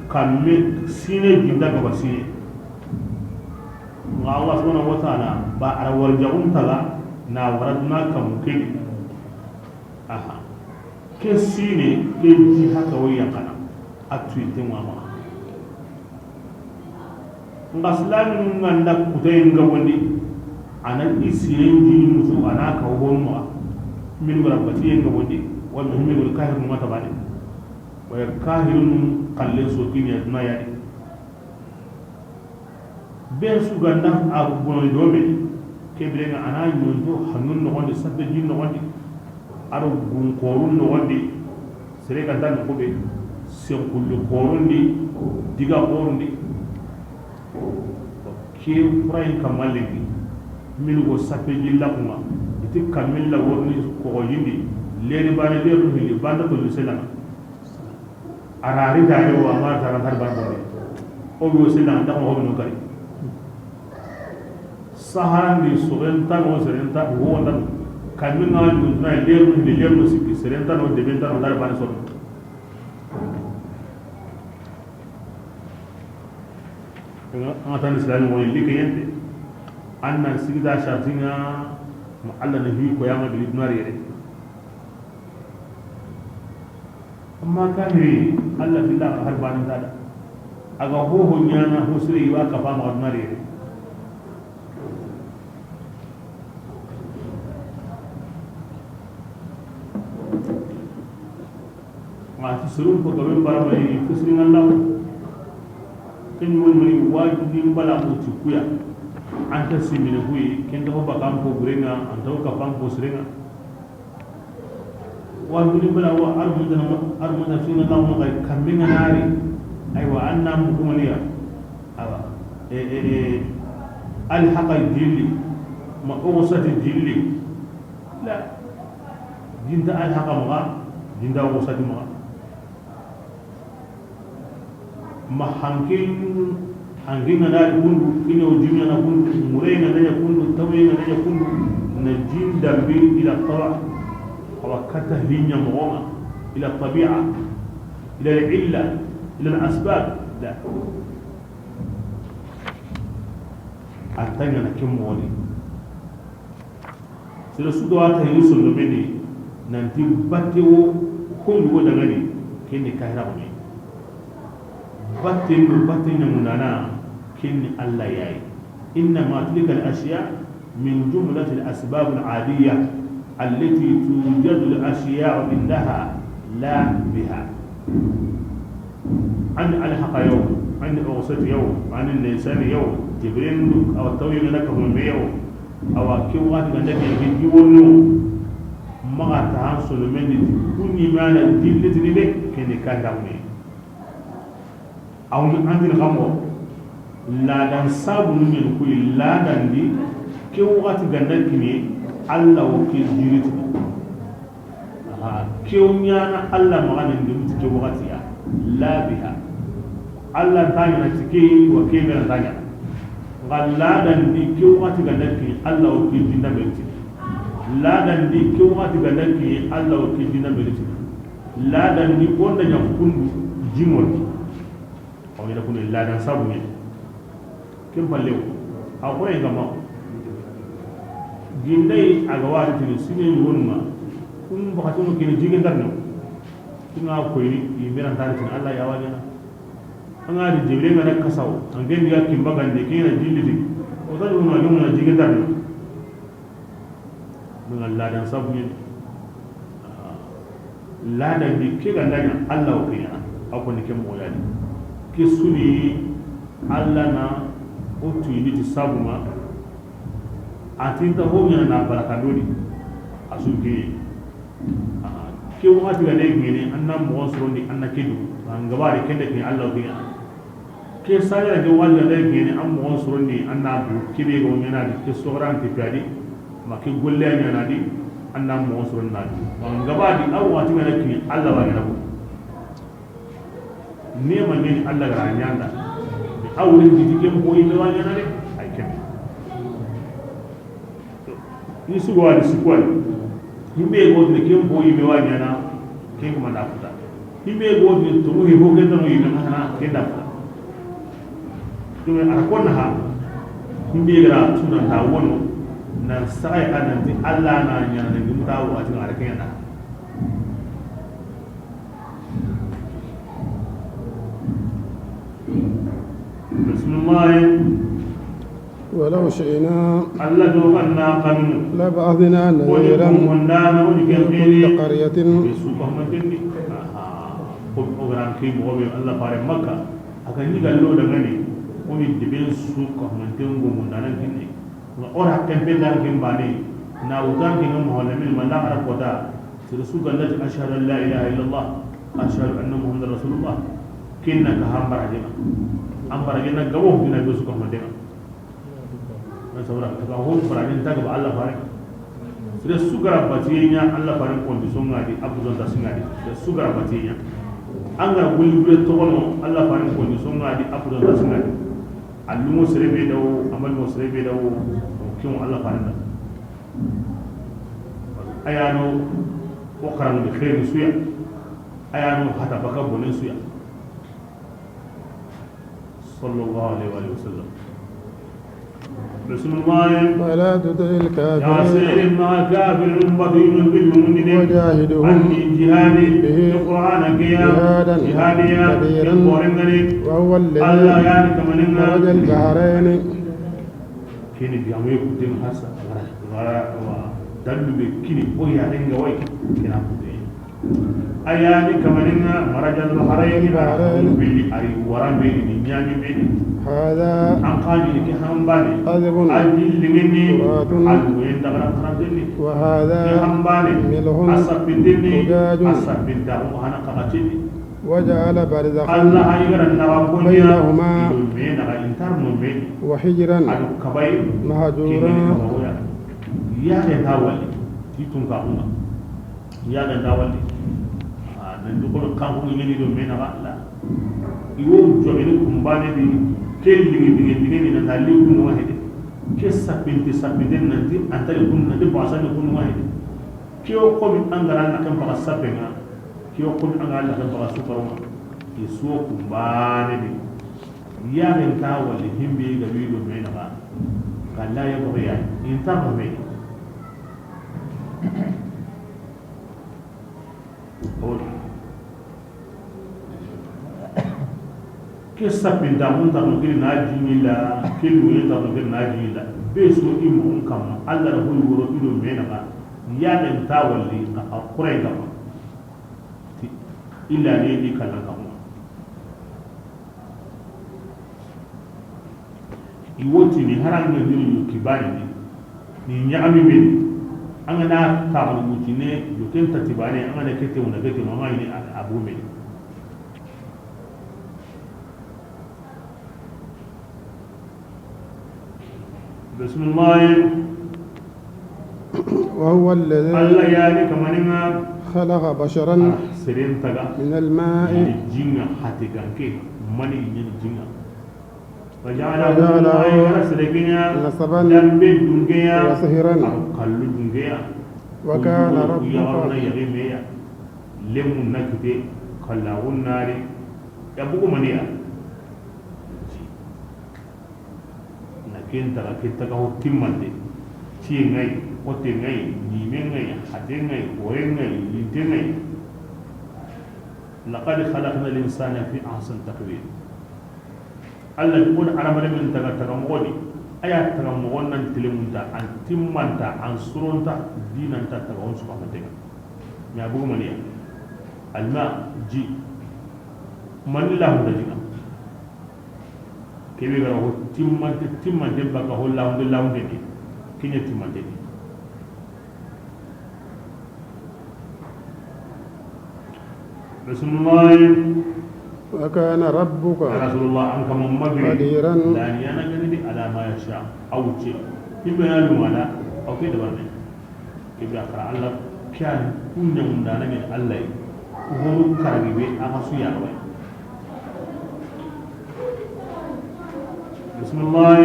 kamme sine jinda gaba sine. Nga Allah subhanahu wa ta'ala ba ara warjaxun taga na wara duna kamu kedi. Aha. Ke sine ke ji haka wo yankana. A tuyi te ŋa maxa. Nga silaminu nga nda kutayen gabondi, a na i siren jini musu, a na ka wo maxa. Min wala batiyen gabondi, wala min wala kahirun ma tabane. Wala kahirun xallen so kini ya duna yadi. Ben su ga nda a bonondi do me, ke biren ŋa a na ɲonto hannun noxondi, sappe jin noxondi, a do gun xorun noxondi, sere ga nta noxu be, senkulli xorun di, diga xorun di. Ke furayin kamma lenki, minu go sappe jin laxun ŋa, i ti kammilla worni koxo yindi, leri bane leru hilli, banda to liselana. A ra ri tare wo, a ma ra tara tar ban bone. O bi wo sila nda mo hono kari. Saharandi sogen tan wo seren tan wo tan. Kamin na ni na leru ni leru sikki seren tan wo deben tan wo dar ban so. An tan islam wo likayente. Annan sigida shartinga ma Allah na hi ko yama bi dunariyere. Amma kahiri, Allah billah har banin tada. A ga hoho ɲana ho sire iwa kafa ma ordinary. Ma ti surun ko gaben barmai fusrin Allah. Ken woni mani wajibin bala mo ti kuya. Anta simine kuyi, ken to ba kam ko gurenga, anta ka pam ko sirenga. Wa duni bala wa armudana, armudana fina na mo kay kamminga nari. Aywa, anna mu kumaniya. Awa. E, e, e, al haqa jilli. Ma uqsati jilli. La. Jinta al haqa maga, jinta uqsati maga. Ma hankin, hankin ga na ri kundu, kine o jimina na kundu, mure ga na ɲa kundu, tawe ga na ɲa kundu, na jin dambi ila taba, awa kata hinya moxo ŋa, ila tabi'a, ila illa, ila asbab, la. Antanya na kin moxo ni. Sere su do a ta hini sondomeni, Nanti batte wo, ho yogo dangani, ken ni kahiraxu ɲa. Batte ndo batte ɲamundana, ken ni Alla ya yi. إنما تلك الأشياء من جملة الأسباب العادية التي توجد الأشياء عندها لا بها. An alhaqa yaw, an uqsat yaw, an nisan yaw, Jibril du awa tawyi na ka mo yaw. Awa ke waxati ga ndake ke jiwonno. Maxa ta han solo mendi. Kunni mana dillitini de, ken ni kahiraxu ɲa. Aw ni andin xamo. Ladan sabu nu ɲen kuyi ladan di. Ke waxati ga nda kini, Alla wo ke jiriti. Aha, ke wo ɲana Alla maxa nan di muti ke waxati ya. La biha. Alla ta ɲana ti ke wa ke be ta ɲana. Nga ladan di ke waxati ga nda kini, Alla wo ke dinda menti. Ladan di ke waxati ga nda kini, Alla wo ke dinda menti. Ladan di o nda ɲa kundu jimol. Aw ɲa da kunu ladan sabu ɲa. Ken palle wo. A xore ga ma. Gindai a ga wari tini sine ni wonuma. Kun bakatono kini jige ndarno. Kun ga koyni i mera ndarno tini Alla ya wa ɲana. An ga di Jibril ga na kasaw. An gen diga kimba gande kina jilli di. O ta dum na dum na jige ndarno. Min Allah dan sabu ɲen. Ladan di ke ga nda ɲa, Allah wo ke ɲana. A ko ni ke moxo ya di. Ke su ni Allah na o tuyindi ti sabu ma. A ti nta ho ɲana na baraka do di. A su ke. Ke waxati ga ne ɲene, an na moxo sorondi, an na ke du. An ga bari kende ke Allah wo ke ɲana. Ke sahira ke wali da gene an moxon sorondi an na du kibe go ɲana di ke soxoran ti padi ma ke golle ɲana di an na moxon sorondi na du ma ngaba di aw wati ngana kini Allah wa ɲana ko ne ma ngeni Allah ga ɲanda aw len di ke mo yi wa ɲana de ay ken Ni sugo wani, sugo wani. Himbe go ni ken bo yime wa ɲana, ken kuma da kuta. Himbe go ni to he ho ken no yime ma hana ken da kuta. To me ara kon ha. Himbe gara tuna ta wono nan sai anan ti Allah na ɲana ne gum ta wa ti ara ken da. Bismillah. ولو شئنا Alla do ga na xanu. لبعثنا Woni نذيرا ko mondana woni في gembeni. كل قرية. Be su ko mantendi. Aha. Ko o gran ke mo be Alla fare Makka. Aka ni gallo da ngani. Woni de be su ko mantengo mondana kinni. Nga ora kempe dan kimbani. Na utan kinga Muhammad min manda ara kota. Sere su gallati ashhadu an la ilaha illallah. Ashhadu anna Muhammadan rasulullah. Kinna ka hambara jena. Hambara jena gabo dina be su ko mantenga. Na sabra ta ka ho bara ni ta ga Allah fare. Sere su gara batiye ɲa Allah fare ko ndi songa di abu don ta singa di. Sere su gara batiye ɲa. An ga gulli gulli to kono Allah fare ko ndi songa di abu don ta singa di. Allumo sere be dawo, amal mo sere be dawo. Kiyon Allah fare da. Ayano o karam di khair suya. Ayano hata baka bonen suya. صلى الله عليه وآله وسلم. بسم الله. فلا تطع الكافرين. يا سيدنا كافر بطيء بالمؤمنين. وجاهدهم أني جهادي به بالقرآن كيا. جهادا جهاديا كبيرا. بالقرآن. وهو الذي الله يعني كمننا. مرج البحرين. Kini digamu ye kutini hasa. Wara, wara, wa. Dallu be kini o ya renga way. Kina kutini. Ayani kamaninga marajal baharayni. Baharayni. Bili ari waran be ni nyami be ni. Hada. An kani ke hambane. Azbun. Ajil lingini. Furatun. Alwen dagara karanteni. Wa hada. Ke hambane. Milhun. Asapindini. Ujajun. Asapinda hana kakatini. وجعل برزخا Allah ha igara naxa konya بينهما ido me naxa intar no me وحجرا ado kabay مهجورا kini kabawoya ya ke tawali itun ka kuma ya ke tawali nan du ko kan ko ni do me naxa Allah iwo jogene kumbane di kel ligi ligi ligi ni na li kunu wahede ke sapinte sapinte nanti antali kunu nanti basani kunu wahede ke o ko mi angara na kan baka sapenga Ke o kun an ga Allah kan baga su karonga. Ke su o kumbane di. Ya den ta wali himbe ga bido me naxa. Kala ya boriya. Inta mo me. Ke sappinta mun tarno kiri na jiñilla, ke luye tarno kiri na jiñilla. Be so i mo kamma, Allah da hoy woro ido menaga, ya den tawalli ka a kuray kamma. Ti illa ne di kallan kamma. I wotini haranga diri yo kibani ni, ni ñaxami meni. An ga na taxal wutine yo ken tati bane, an ga na kete wona bete mama ini abu meni. Bismillah. وهو الذي Allah yani kamaninga خلق بشرا seren taga من الماء ni jinga hate ganke mani ñen jinga. وجعله وجعله ay wara sere kiña نسبا dambe dungeya وصهرا. Ar kallu dungeya. وكان Ku ربك yagaruna yagi meya. Lemu nakite kalla wunnari. Ya bugu maniya. Na ken taga ke taga ho timmande. Tiye ngay, hote ngay, nime ngay, hate ngay, hore ngay, linte ngay. لقد خلقنا الإنسان في أحسن تقويم. Allah ti woni aramare min taga taga moxo di. A ya taga moxo nan tilemunta, an timmanta, an suronta, dinanta taga on suka fatenga. Mais a bugu maniya. Alma ji. Manila hunda jiga. Kebe gara ho timmante, timmante baka ho launde, launde ni. Kiña timmante ni. Bismillah. وكان ربك Ya Rasulullah, an kama magri. قديرا. Dani yana gani di ala ma yasha. Awce. Himbe ya lumana. Awke da barne. Ibra kara Allah kyan kunya mundana min Allah. Horo karagi be aga su ya rawai. Bismillah.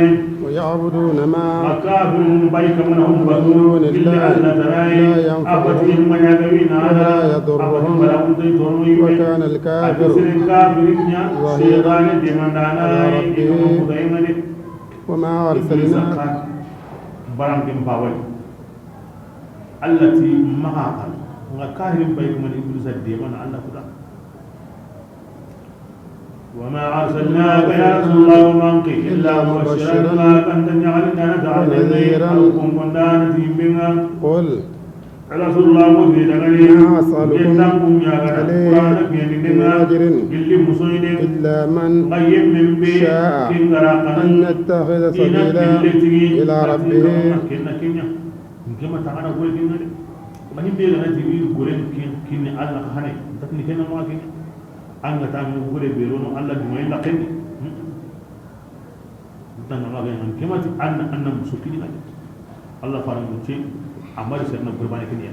ويعبدون ما Makafirun bai kamana hum batu. من دون الله Illa Allah tarai. لا ينفعهم Abati himma ya gawina. ولا يضرهم. Abati bala untai torno ibe. وكان الكافر Abisirin kafirin ya. ظهيرا Shaytani demandana. على ربه. Ibu kudai ngade. وما Iblisa أرسلناك ka barankin bawai. Allah ti maxa kan nga kahirin bai kuma Iblisa demana Allah kuda. وما أرسلناك يا رسول الله من قيل إلا مبشرا ما كنت نعلم أنك ونذيرا أو كن كنت نتيم بنا قل Rasulullah, mo be daga ni. ما أسألكم Yetta kun ya ga عليه Qur'ana ke ni من dinga. أجر Gilli musoyde. إلا من Ga yemmen be شاء kingara kan. أن يتخذ Ina سبيلا gille tigi. إلى ربه. Kenna kenya. Ngema tagana gore kinna de. Ma himbe ga na tigi gore kin, kinni Allah ka hane. Takni kenna ma kinni. An ga ta mo gore be rono Allah duma illa kenni. Tanga ma ga yan kemati anna, anna musu kini ade. Allah faran mutu amari serna gurbani kini ya.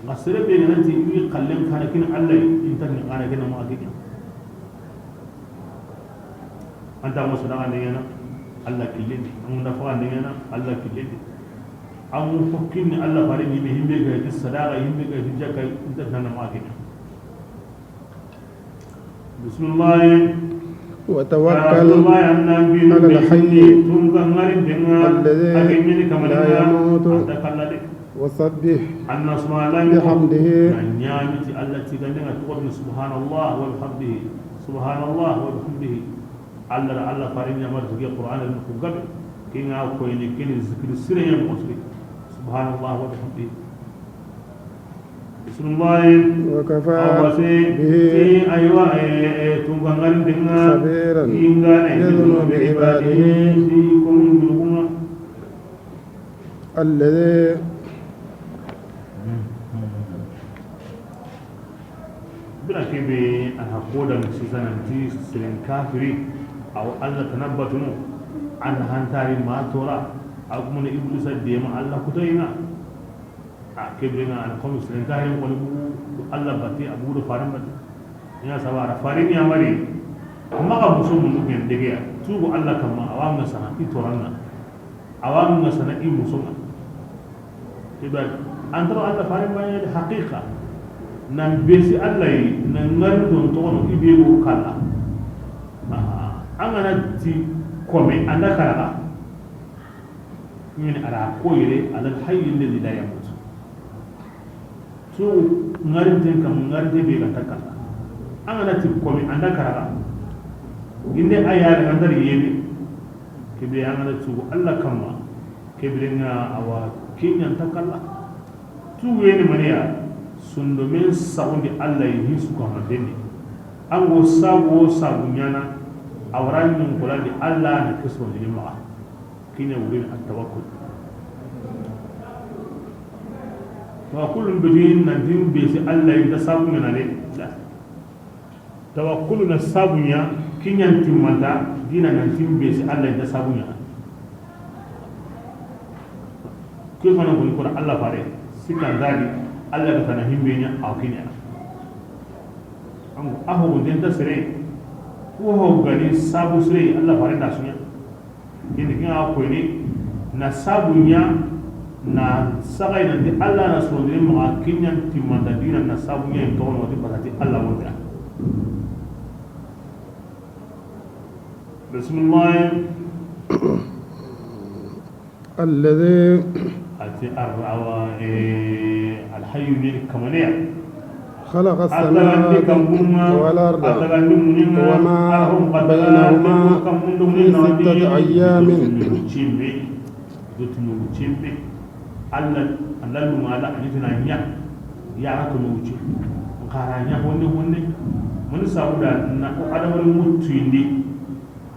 Nga sere be nanti wi kallen kana kini Allah inta ni kana kina ma kini. Anta mo sadaqa ne yana Allah killindi. An nafa ne yana Allah killindi. An mo fokkin Allah faran ni himbe ga sadaqa himbe ga jakka inta na ma kini. بسم الله. وتوكل على الحي الذي لا يموت. وسبح بحمده. سبحان الله وبحمده. سبحان الله وبحمده. Allah da Allah farin ya mar tigi Qur'an al ku gabe. Kinga ko ni kini zikri sire ya mo. سبحان الله وبحمده. بسم الله. وكفى به. Aywa, tungangan dinga. خبيرا. Ingane. بذنوب عباده. Di ko mun duguma. الذي. Bira kebe a hakoda sisananti sirin kafiri. Aw Allah tanabatunu. An hantari ma tora. Akumuna Iblisa dema Allah kutayina. A kebe nga an komi siren kahirin koni bugu Allah bati a bugu do farin bati. Ina sabara farin ya mari. Maga muso mun gen dege ya. Tubu Allah kama awa nga sana i toranna. Awa nga sana i muso nga. Ibad antara Allah farin bani haqiqa. Nan besi Allah yi nan ngari don tono ibe go kala. Aha. An ga na ti kome anda karaga. Ñini a ra koyere, على الحي الذي لا يموت. So, ngarinten kam, ngarinte be ga takka. An ga na ti komi, anda karaga. Inde a yare an dari yebe. Kebe an ga na tugu Allah kamma. Kebe nga awa kinyanta kalla. Tuwene maniya, sundomen saxundi Allah yi, hin su ko mandendi. An go sabu o sabu ɲana, a wara ɲun kolandi Allah na ke sirondini maxa. Kiɲa wurin at-tawakkul. Tawakkulun bidin nan din be si Allah yi da sabu ɲana de. Tawakkulu na sabu ɲa, kiɲan timmanta, dina nan timbe si Allah da sabu ɲa. Ke fana goni kora Allah fare, sika ndadi, Allah ga tana himbe ɲa, aw kiɲa. An aho den ta sere, ko ho gani sabu sere, Allah fare da suɲa. Kini kinga koyni na sabu ɲa na saxay nanti Allah na sirondini maxa kiɲan timmanta dina na sabu ɲa in toxono wati basati Allah wonta. Bismillah. الذي Ati ar-, awa, eh, alhayyu ni kamaneya. خلق A tagandi السماوات kammunga, والأرض a tagandi muninga, وما arhum a tagandi بينهما kammundu في muninga ستة أيام. Cimbe, do tunu cimbe. Allah, Allah lunga Allah ani tana ɲa. Ya ra ko no wuce. Nkara ɲa honne honne. Mun sabuda na ko adamar mutu indi.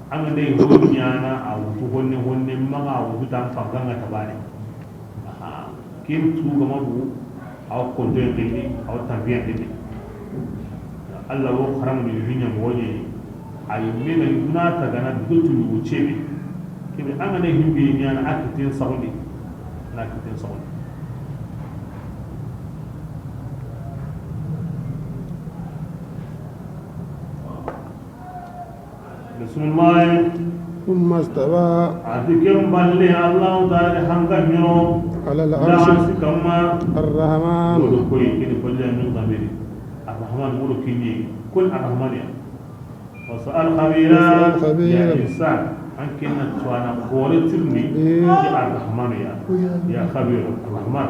An ga dai ho ɲana a wutu honne honne maxa a wutu tan fanganga tabane. Aha. Kin tu gama bu aw konto en gindi aw tambiyan gindi. Allah wo xaram ni hinya mo ni. Ay mena na ta gana dutu ni wucebe. Kibe an ga dai himbe ɲana akitin saxundi. Na akitin saxundi. Bismillah. ثم استوى Ati ken balle Allah Ta'ala hanga ɲo. على العرش. Da arsi kamma. الرحمن. Wala koy kini balle min tamiri. Ar-Rahman wala kini. Kun Ar-Rahman ya. واسأل خبيرا. واسأل خبيرا. Ya insan. An kinna tuwana gore tirni. Eh. Ki Ar-Rahman ya. Ya khabir Ar-Rahman.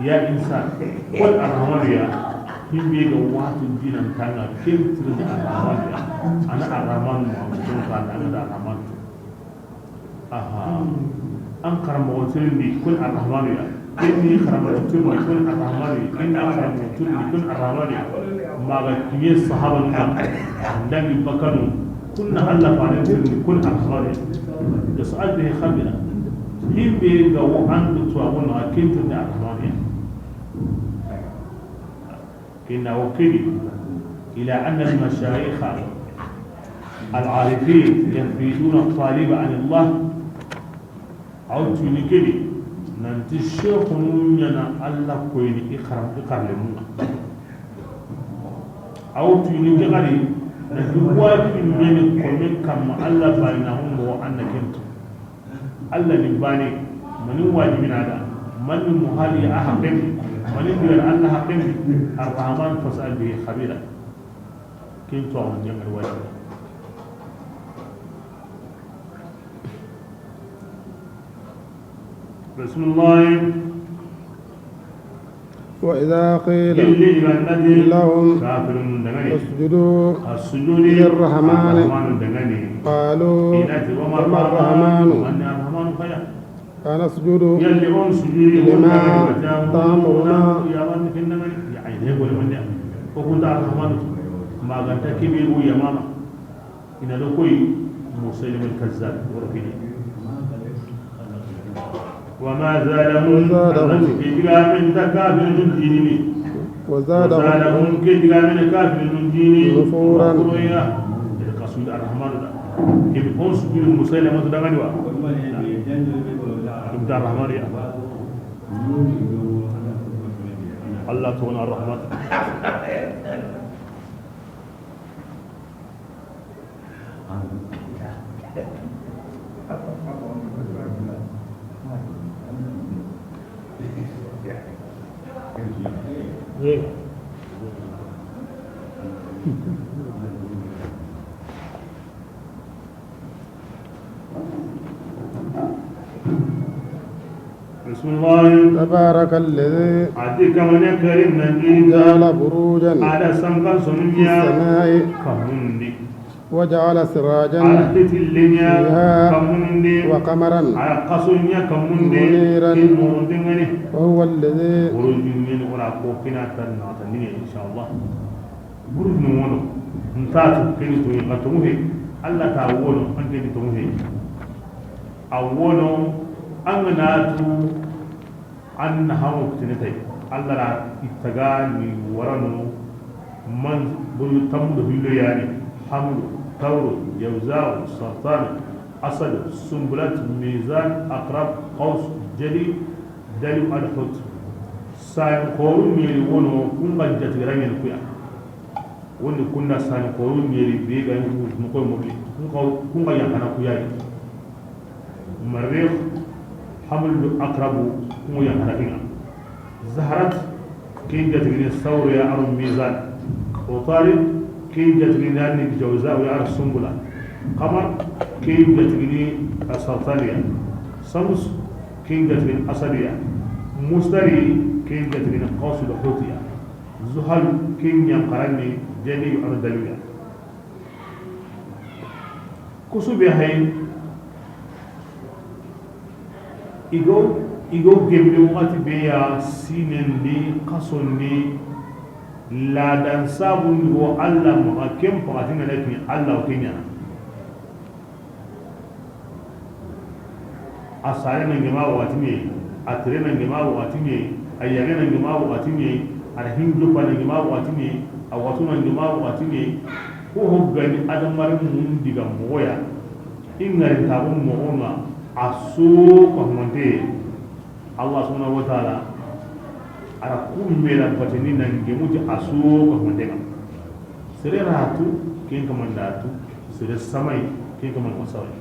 Ya insan, kol Arrahmanu ya, himbe ga watu dinan tanga, ken tirni Arrahmanu ya. Ana Arrahmanu ma, kun ka na da Arrahmanu. Aha. An karamo tirni, kun Arrahmanu ya. Ken ni karamo tirni, kun Arrahmanu ya. Ken ni karamo tirni, kun Arrahmanu ya. Maga kiye sahaba nuna, ndangi bakanu, kunna Allah faren tirni, kun Arrahmanu ya. Yas'al bihi khabira. Himbe ga wo andu tuwa wono a ken tirni Arrahmanu ya. Kinna wo kedi, ila anna al-mashayikha al-arifin yanfiduna at-taliba an Allah. Aw tuni kedi, nanti sheikhunu ɲana Allah koyni i xaram-, i xarlemunga. Aw tuni ke gadi, nanti wajibi meni komen kamma Allah bayina humbo anna kentu. Allah ni bane, mani wajibi na da, mani muhali a haqqen, mani digan Allah haqqen, Arrahman fas'al bihi khabira. Kin to on jangar wajibi. Bismillah. وإذا قيل Gelli i ga na ti لهم kafirinu dangani, اسجدوا a sujudi للرحمن Arrahmanu dangani. قالوا Ina ti, وما الرحمن. Mani Arrahmanu faya. أنسجد Yalli on sujudi لما تأمرنا. Ya man kin dangani. Ya ay ne gol man ya. Ko kun da Arrahmanu. Ma ga ta kibi u yamama. Ina do koy Musaylimatul Kazzab, woro kini. وما زادهم وزادهم. Ke diga men da kafirinu dinini. وزادهم. وزادهم, ke diga men kafirinu dinini. نفورا. Kuroya. Ida kasu Arrahmanu da. Ke bi on su bi Musaylimatu dangani wa. Ibn Arrahmanu ya. Allah tona Arrahman. Bismillah. تبارك الذي A ti kamane karim nan jiri جعل بروجا a da sankan في sonunya السماء kamundi. وجعل سراجا A ra hitillen ɲa فيها kammun di, وقمرا a ra xason ɲa kammun di, منيرا ken nooron di ŋa ni. وهو الذي Buruju ɲa ni, o ra ko kina tan na tan ni, inshallah. Buruju ni wono, nta tu ken ni toŋu, xa toŋu he, Alla ta wono, an ken ni toŋu he. A wono, an ga na tu, An na hamu kitene tay. Alla ra i taga ni warano man bulu tammu do hillo yani. Hamlu, tawru, jawza'u, sartan, asad, sumbulat, mizan, aqrab, qaws, jadi, dalu, al-hut. Sayin xoru ɲeri wono kun ga jatigiran ɲeri kuya. Woni kunna sani xoru ɲeri be ga ni ku no koy mobi. Kun ga, kun ga yankana kuyayi. Marrix, hamlu aqrabu, kun ga yankana kinga. Zahrat, ken jatigini sawru ya aru mizan. Utarid, ken jatigini ni jawza ya aru sumbula. Qamar, ken jatigini sartaliya. Shams, ken jatigini asadiya. Mushtari, ken jatigini qawsul hutiya. Zuhal, ken ɲa n xaranni, jadi yu anu daliya. Kusu be hay, i go, i go gembe waxati be ya sinen di, xason di, ladan sabun di wo Alla maxa, ken paxati ŋa na kini Alla wo ken ɲa na. A sare na ngema waxati ɲe, a tere na ngema waxati ɲe, a yage na ngema waxati ɲe, a ra hinjo pa na ngema waxati ɲe, a watu na ngema waxati ɲe. Ko ho gani adamaren mun diga moxo ya, i ŋari taxu moxo ŋa, a so ka humante. Allah subhanahu wa ta'ala a ra ku me la batini na ngemu ti a so ka humante ŋa. Sere ra tu, ken kamanda tu, sere samay, ken kamanda samay.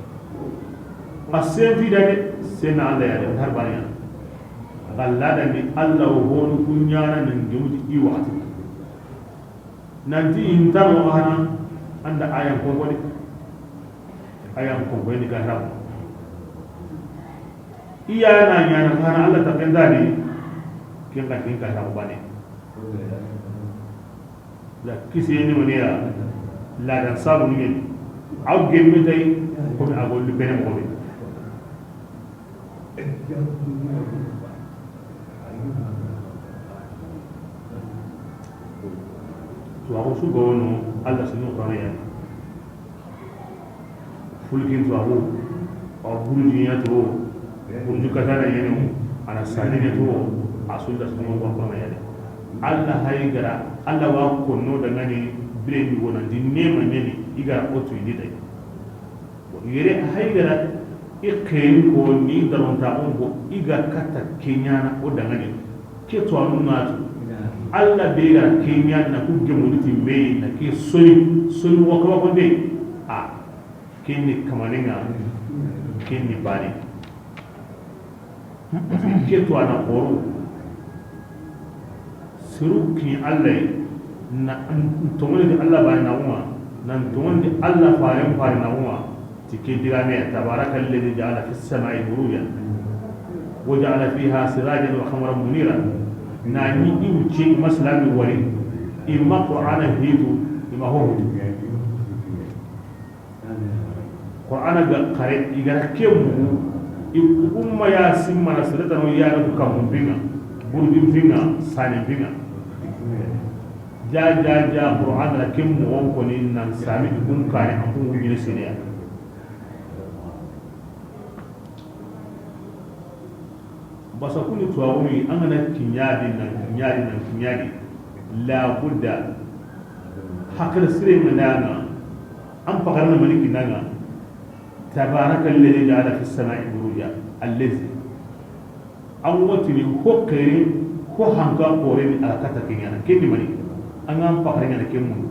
A senti da de, sena Allah ya de, har bariya. Allah da ni Allah wo honu kunyana nan gemuti i waxati. Nanti intano hana, anda ayan ko godi. Ayan ko godi ka rabu. Iya na nyana hana Allah ta kendani, ken ka ken ka rabu bane. La kisi ni woniya, la dan sabu ni. Aw gemme tay, ko mi agol lu bene mo be. Tuwaxu su gono, Allah sunu xana ya. Fulkin tuwaxu, a burji ɲa to, burju katana ɲa no, a na sani ɲa to, a sunda sunu xana ya. Allah hay gara, Allah wa konno dangani bire ni wona di nema ɲa ni, i ga otu ni day. Yere hay gara i xeeri ko ni darontaxun ko i ga katta ke ɲana o dangani. Ke to anu ŋa tu. Allah be ga ke ɲana na ku gemuni ti me na ke soni, soni wa kaba konde. A, ken ni kamane ŋa, ken ni bane. Ke to ana xoro. Siru ki Allah na n-, n-, tongoni di Allah bane na uma, nan tongoni di Allah faren faren na uma, ti ke digame, تبارك الذي جعل في السماء بروجا وجعل فيها سراجا وقمرا منيرا. Na ni i wuce, i ma silami wari, i ma Qur'ana hitu, i ma ho hutu. Qur'ana ga xare, i ga ra ke mugu, i umma ya simmana sere tano ya na ku kamun binga, burjin binga, sanin binga. Ja, ja, ja, Qur'ana ra ke mugu ko ni nan sami kun kare an kun wujine siriya. Basa kuni tuwaxuni, an ga na kiɲadi, nan kiɲadi, nan kiɲadi. Labudda. Hakkil sire ŋa na ŋa. An pakarna mani kinanga. تبارك الذي جعل في السماء بروجا. الذي. An wotini ho xeeri, ho hanka xore ni a ra kata ke ɲana. Ken ni mani. An ga an pakare ɲana ke mun.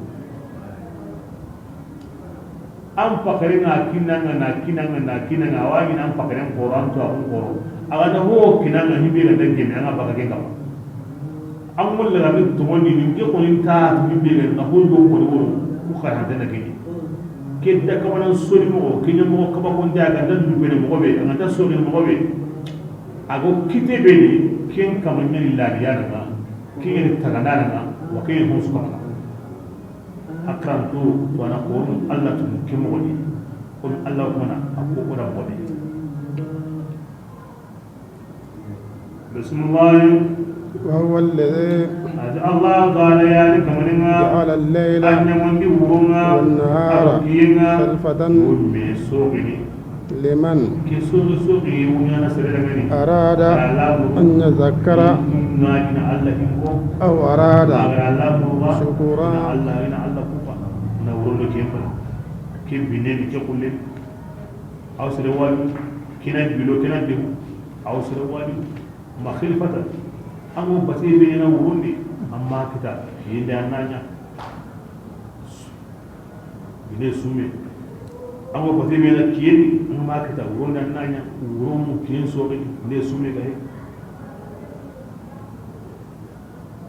An pakare na kinanga, na kinanga, na kinanga, a wa ɲi an pakare xoro, an to a xoro. A ga na ho kinanga himbe ga dange me, an ga baka ke ngaba. An mulla ga min to woni ni ke ko ni ta himbe ga na ho do ko woro ku ka hande na kini. Ke da ka wana soni mo, ke nya mo ka ba ko nda ga dan du bene mo be, an ta soni mo be. A go kite be ni, ken ka man ni la ya na. Ken ta ga na na, wa ken ho su ka. A Karanto wana ko Alla tun ke moxo di. Ko Alla ko na a ko ko da bobe. بسم الله. وهو الذي A ti Alla Taala ya ni kamaninga, جعل الليل a ɲamandi wuronga, والنهار a kiyenga, خلفة wume sogini. لمن Ke sogi sogi wunyana sere dangani. أراد Ala mu أن يذكر ngina Alla hinko. أو أراد Ala mu شكورا. Ina Alla, ina Alla kufa. Na wurondo kemba. Ke bine ni ke kulle. Aw sere wali. Kina bilo kina de. Aw sere wali. Ma khilfatan. Ango bate be na wurondi. Amma kita. Yinde ananya. Bine sume. Ango bate be na kiyeni. Amma kita. Wurondi ananya. Wuromu kiyen sobe. Bine sume gahe.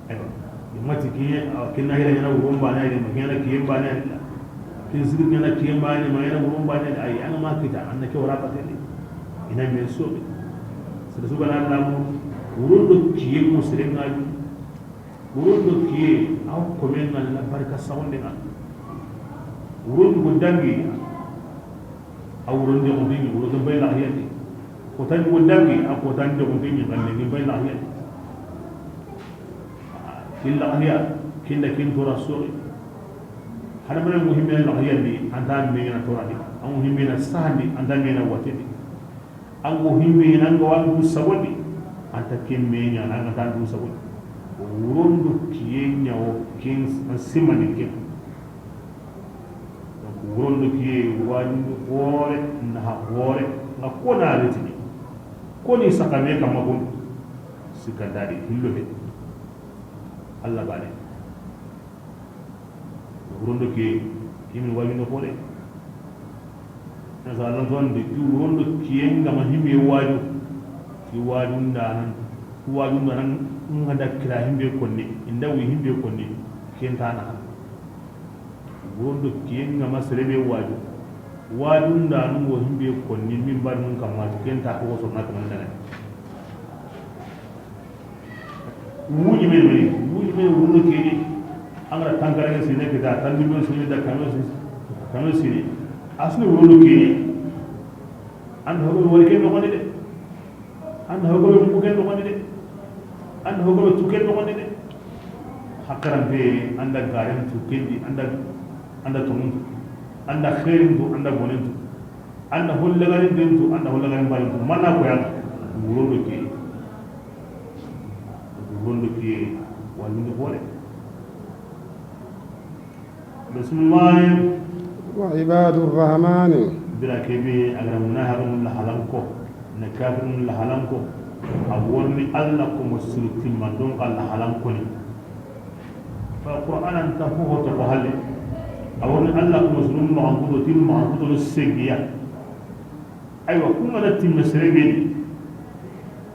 Aywa. Mati kiye, a, kinna hira yana wuron bane de, ma yana kiyen bane de. Kin sigi yana kiyen bane, ma yana wuron bane de. Ay, an ma kita, an ke wara patene. Ina me so. Sere su gana lamu, wuron do kiye mo sere ngaju. Wuron do kiye, aw komen na la barka sawonde nga. Wuron go dangi, a wuron de ko dini, wuron do bay la yati. Ko tan go dangi, a ko tan de ko dini, kan ne bay la yati. Illa ahya, kinda kin tora sori. Hada mara mo himbe la yati, anta me na tora di. An mo himbe na sahandi, anta me na watidi. An go himbe na ngo an du sabodi. Anta kin me nya na anta du sabodi. Wuron do kiye nya o kin simani kin. Donc, wuron do kiye wajundu xoore, naxa xoore, nga kona retini. Koni sakame kama kun, sikandari, hillo he. Alla bane. Wuron do kiye, kimi wajundu xoore. Nasa Alla to andi, ti wuron do kiye nga ma himbe waju. Ti wajundanan, wajundanan nga da kira himbe konni, inda wi himbe konni, kentana. Wuron do kiyen nga ma sere be waju. Waju nda nu wo himbe konni min ba nun kamma ken ta ko so na kamma daga. Wuji me me, wuji me wuron do kiyeni. An ga ra tangara sine kita, tanni men sine da kame sine. Kame sine. Asli wuron do kiyeni. An ho wori ken no de. An da hogoro mu ken noxondi de. An da hogoro tu ken noxondi de. Hakkarante, an da garen tu kendi, an da, an da tonun tu. An da xeerin tu, an da bonen tu. An da hollagarin den tu, an da hollagarin barin tu. Manna ko yan. Wuron do ke. Wuron do ke. Wallu ni xoore. Bismillah. وعباد الرحمن. Bira kebe a ga ra munafiqun la halanko, na kafirun la halanko, a woni Alla ko mo suru timma don Alla halanko ni. Fa Qur'an an ta fo to ko halle. A woni Alla ko mo suru ma an ko to timma an ko to segiya. Aywa, kun ga na timme sere be ni.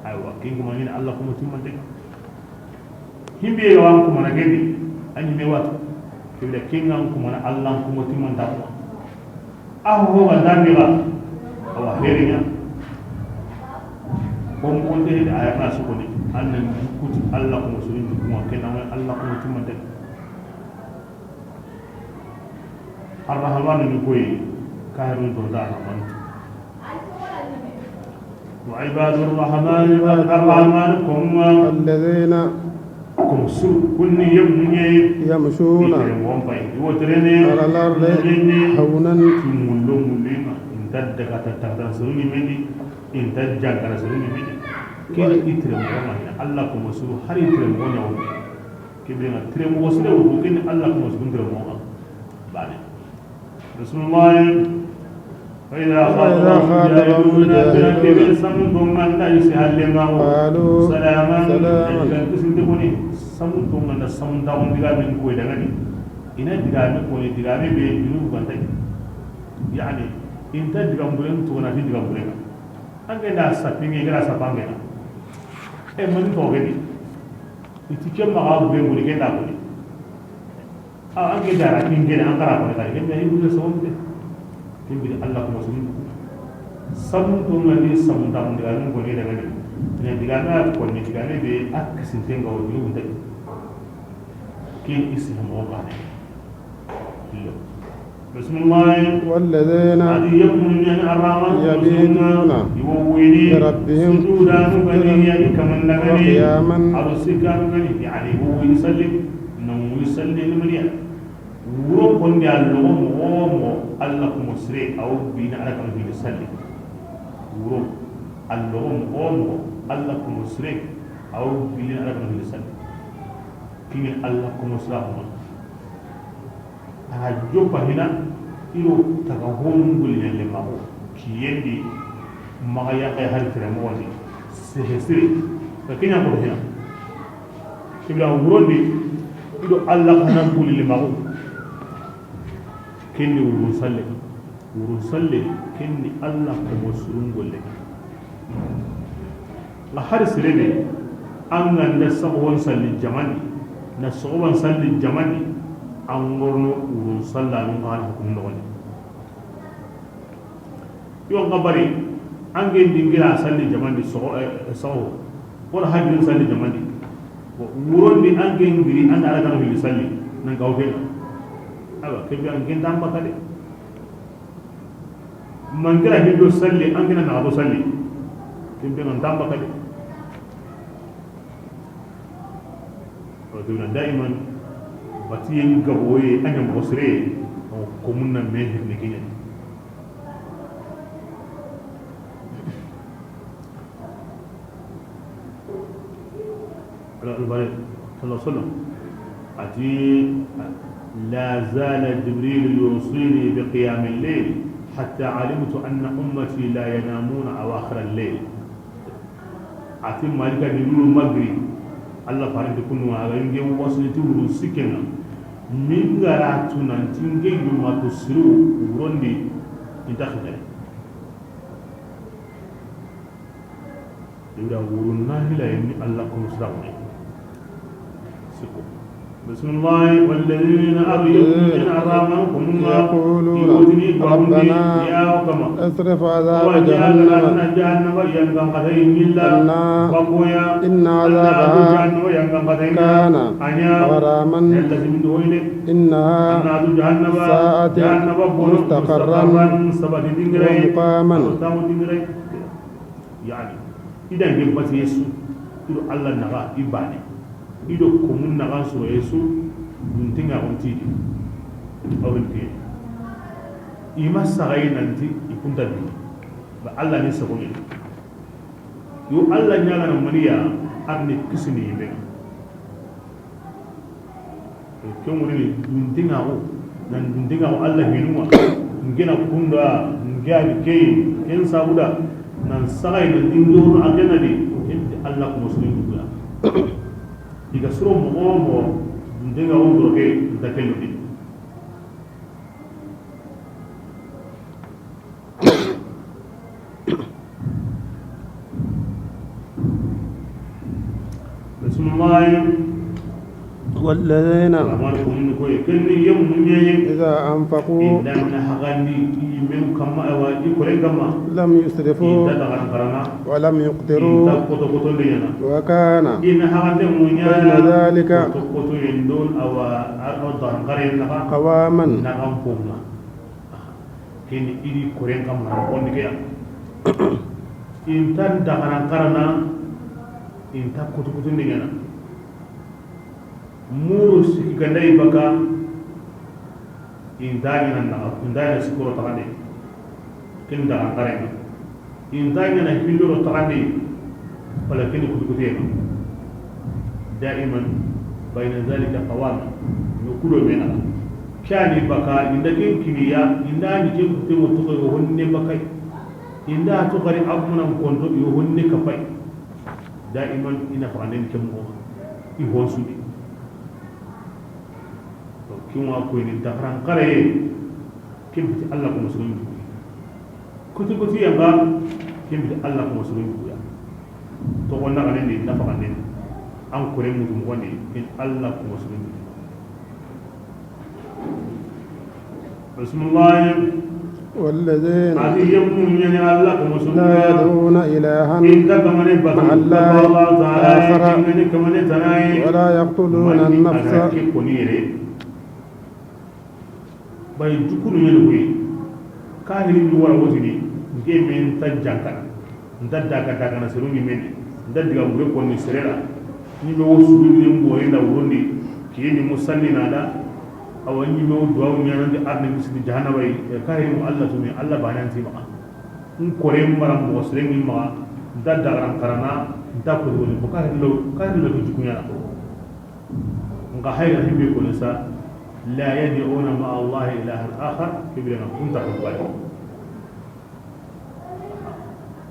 Aywa, ken kuma ni Alla kuma timmante. Himbe yo an kuma na gedi, an me watu. Kibla ken an kuma na Alla kuma timmanta ko. Aho ga dami ga. Awa herinya. Kon kon de aya na su ko ni. An nan kuti Alla kuma su ni kuma ken an Alla kuma timmante. Arrahmanu ni koyi, kahirun to da Arrahmanu. وعباد الرحمن, Arrahmanu ko ma. الذين Ko su, kunni yemmunye. يمشون Itere mo pai. Iwo terene. على الأرض Nyenye. هونا. Ki mullo mullima. Inta daga ta ta ta sunu ni mendi. Inta jangara sunu ni mendi. Kila itere mo ma. Alla ko mo su hari itere mo nyawo. Kebe na tire mo sire wo ken Alla ko mo su tire mo. Bane. Bismillah. فإذا فإذا خاطبهم خاطبهم الجاهلون الجاهلون. Samun to nganda isi halle ma wo. قالوا سلاما سلاما. Kan kisin de koni. Samun to nganda samun da on diga men ko daga ni. Ina diga men ko ni diga men be junu banta. Yani inta diga mbulen to na diga mbulen. An ga na sapinge ga na sapange. E man to gani. Iti ke maxa be nguri ke da ko ni. A, an ke dara kin gene an kara ko ni kare ke me yugo so de. Kin bi Alla ko mo sun. Samun to ngani samun da mun diga ko ni daga ni. Ne diga na ko ni diga ne be ak sin tenga o ni unta. Kin isi mo ba ne. Bismillah. والذين A di yemmu ɲani arrahman يبيتون i wo wuyini لربهم sujudanu gani, سجدا yani kamanda gani. وقياما A do sikkanu gani, yani i wo wuyini salli, na wuyi salli ni maniya. Wuro kondi a loxo moxo wo moxo, Alla komo sire, a wo bini Alla kanu hilli salli. Wuro a loxo moxo wo moxo, Alla komo sire, a wo bini Alla kanu hilli salli. Kini Alla komo sire kono. A joppa hina, i do taga honun golli ɲalle maxo, kiyendi, maxa yaxe hari tere moxondi, sehe sire, ka kiɲa ko hina. Ibra wurondi, i do Alla xana golli maxo, kendi wurun salle, wurun salle, kendi Alla komo surun golle. Nga hari sere be, an ga nda saxuban salli jamandi, na soxuban salli jamandi, an ŋorono wurun salla nun xa na hukumu noxondi. Yo, nga bari, an ga nda dingira salli jamandi, soxo, eh, soxo, wala hajjun salli jamandi. Bon, wurondi an ga ngiri, an da Alla kanu hilli salli, nan kawo ke. Awa, kebe an ga nda an baka de. Mangira hillo salli, an ga na naxato salli. Ken be nan tamba kadi. Wa duna daiman, batiyen gaboye, a ɲa moxo sire, o komun na me hirni kiɲa. Ala, Ala bare, sallallahu alaihi wasallam. A ti, "La zala Jibril yusini bi qiyamil layl, hatta alimtu anna ummati la yanamuna awakhir al-layl." A ti, "Malika Jibril magri, Alla farinti kunu, a ga nge wasini ti wurun sikkenga. Min ga ra tu nan ti nge yuma to siru wurondi, inta xitare." Ibra wurun na hila ni Alla komo siraxu ne. Siko. Bismillah, والذين أبيتون arrahman komunga, يقولون yotini ربنا babundi, ya kama. اصرف عذاب Wa جهنم jahannama, jahannama yangan kata yimilla, عنا bakoya, إن عذابها jahannama yangan kata yimilla, كان anya, غراما yalla simindu hoyde. إنها Anadu jahannama, ساءت jahannama bono, مستقرا mustaqarran, sabati dingirai, ومقاما. Tamu dingirai. Yani, i da nge bati Yesu, i do Alla naxa, i bane. I do komun naxan soro Yesu, duntenga on tidi. Awrin ke. I ma saxay nanti i kunta duni. Ba Alla ni saxo ni. Yo Alla ɲaga na maniya, arni kisini yimbe. Ke ŋurini duntengaxu, nan duntengaxu Alla hinunga, ngena kunda, ngeni kei, ken sabuda, nan saxay, nan dindono a kena di, enti Alla kuma sunu duguya. Iga suro moxo moxo, duntengaxu ndoroke, nta kello di. Bismillah. والذين Rahman ko mun ko e kenni yemu munye. إذا أنفقوا Inda na hagandi i men kama awa i kore kama. لم يسرفوا Inda daga karana. ولم يقتروا Inda koto koto le yana. وكان Ina hagande munya. بين ذلك Koto koto yendon awa ar o daga kare na. قواما Na kan ponga. Keni idi koren kam mara kondi ke ya. Inta dagaran karana, inta kutu kutu ndingana. Muru siki gandai baka, inta ngana na, inta ngana sikoro takande. Ken dagaran karana. Inta ngana hindoro takande, wala kini kutu kutu yema. Daiman bayna zalika qawama. No kudo mena. Kani baka inda ken kiniya, inda ni ken kutu mo to ko honne bakai. Inda to kari abuna konto yo honne kapai. Daiman ina fanden kemo i honsudi. To kinwa ko ni dagaran kare. Ken biti Allah kuma sunu jugu. Kuti kuti yanga, ken biti Allah kuma sunu jugu ya. To ko na ganen ni nafa ganen. An kore mutu mo ni in Allah kuma sunu jugu. Bismillah. والذين Ati yemmu ñani Allah kuma sunu. لا يدعون إلها Inta kamane batu مع الله Allah Ta'ala آخر. Inta kamane tanaye. ولا يقتلون النفس Koni yere. Bay jukunu ɲeni koyi. Kahiri ni wara wotini, nke men ta jankana. Nta daga daga na seru ɲimeni. Nta diga mure konni serera. Ɲime wo sujudi ni mbore nda wurondi. Kiyeni musalli na da. Awa ɲime wo duwawu ɲanandi arne misidi jahannaba yi. E, kahiri mu Allah tumi, Allah bananti maxa. N kore mbara moxo sere ŋi maxa, nta dagaran karana, nta kori woni ko kahiri lo, kahiri lo jukuɲana. Nka hayra himbe ko ne sa, la yad'una ma Allah ilahan akhar, kibira na kunta ko bali.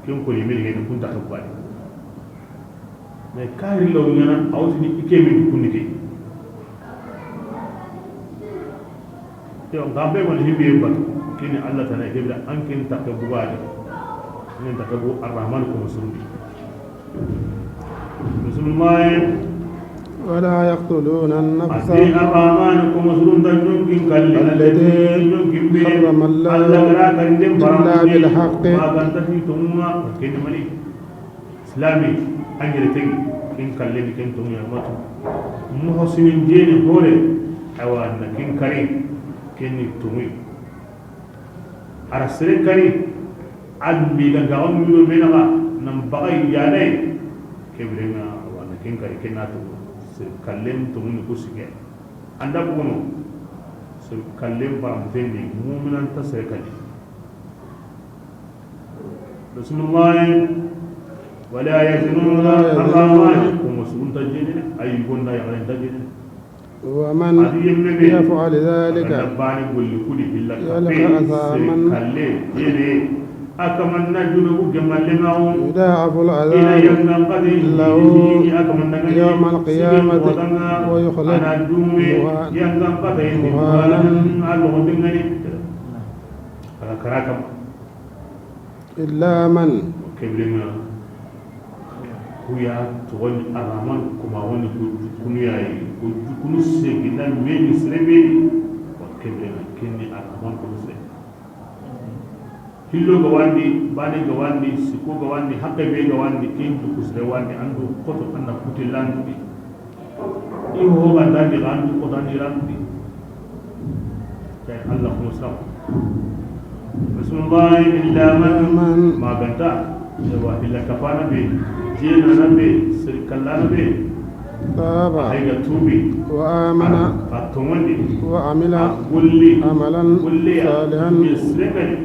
Ken ko yimiri ne kunta ko bali. Mais kahiri law ɲana, a wotini i ke min kunni ke. Yo, nka be man himbe batu, kini Allah tana kebira, an ken takke bugadi. Nen takke bu Arrahman ko musulmi. Musulmai. ولا يقتلون النفس Ati Arrahman ko musulmi da ɲonkin kalle. التي Ɲonkin be. حرم الله Allah gara kan den إلا baramuni. بالحق. Ma kan ta fi tonga, kini mani. Islami, an gere tegi, ken kalle ni ken tongu ya matu. Muhsinin jeni hore, awa na ken kari, ken ni tongu. Ara sere kari, an mi ga gawa mino mena ga, nan baga yane, kebrenga, awa na ken kari, ken na tongu. Sere kalle ni tongu ni kusike. Anda kuno, sere kalle baramten ni, mu'minan ta sere kalle. Bismillah. ولا يزنون Arrahman. Kuma su nta jene, ay gonda ya nta jene. ومن Adi yemme be. يفعل ذلك Anda bani golli kudi billa يلق kape, أثاما sere kalle, jene. Akamanna junubu gemalle mawo. يضاعف Ina العذاب yangan kade, له akamanna ngani, يوم القيامة sigi kotanga, ويخلد ana dume, فيها yangan kade, مهانا alo dingani. Ala karakam. إلا من Kebrenga. Kuya togoni Arrahman kuma woni ko jukunu yayi, ko jukunu segi na meni srebe. Kebrenga kenni Arrahman ko srebe. Hillo ga wandi, bane ga wandi, siko ga wandi, hakke be ga wandi, ken juku sre wandi, andu koto anna kuti landi. I ho ga dandi randu ko dandi randi. Kay Allah ko sa. Bismillah, illa man. إلا من Ma ganta. Yawa illa kafana be, jena na be, sirkallana be. تاب Ay ga tubi. وآمن A tongoni. وعمل A golli. عملا Golli ya. صالحا Misrengani.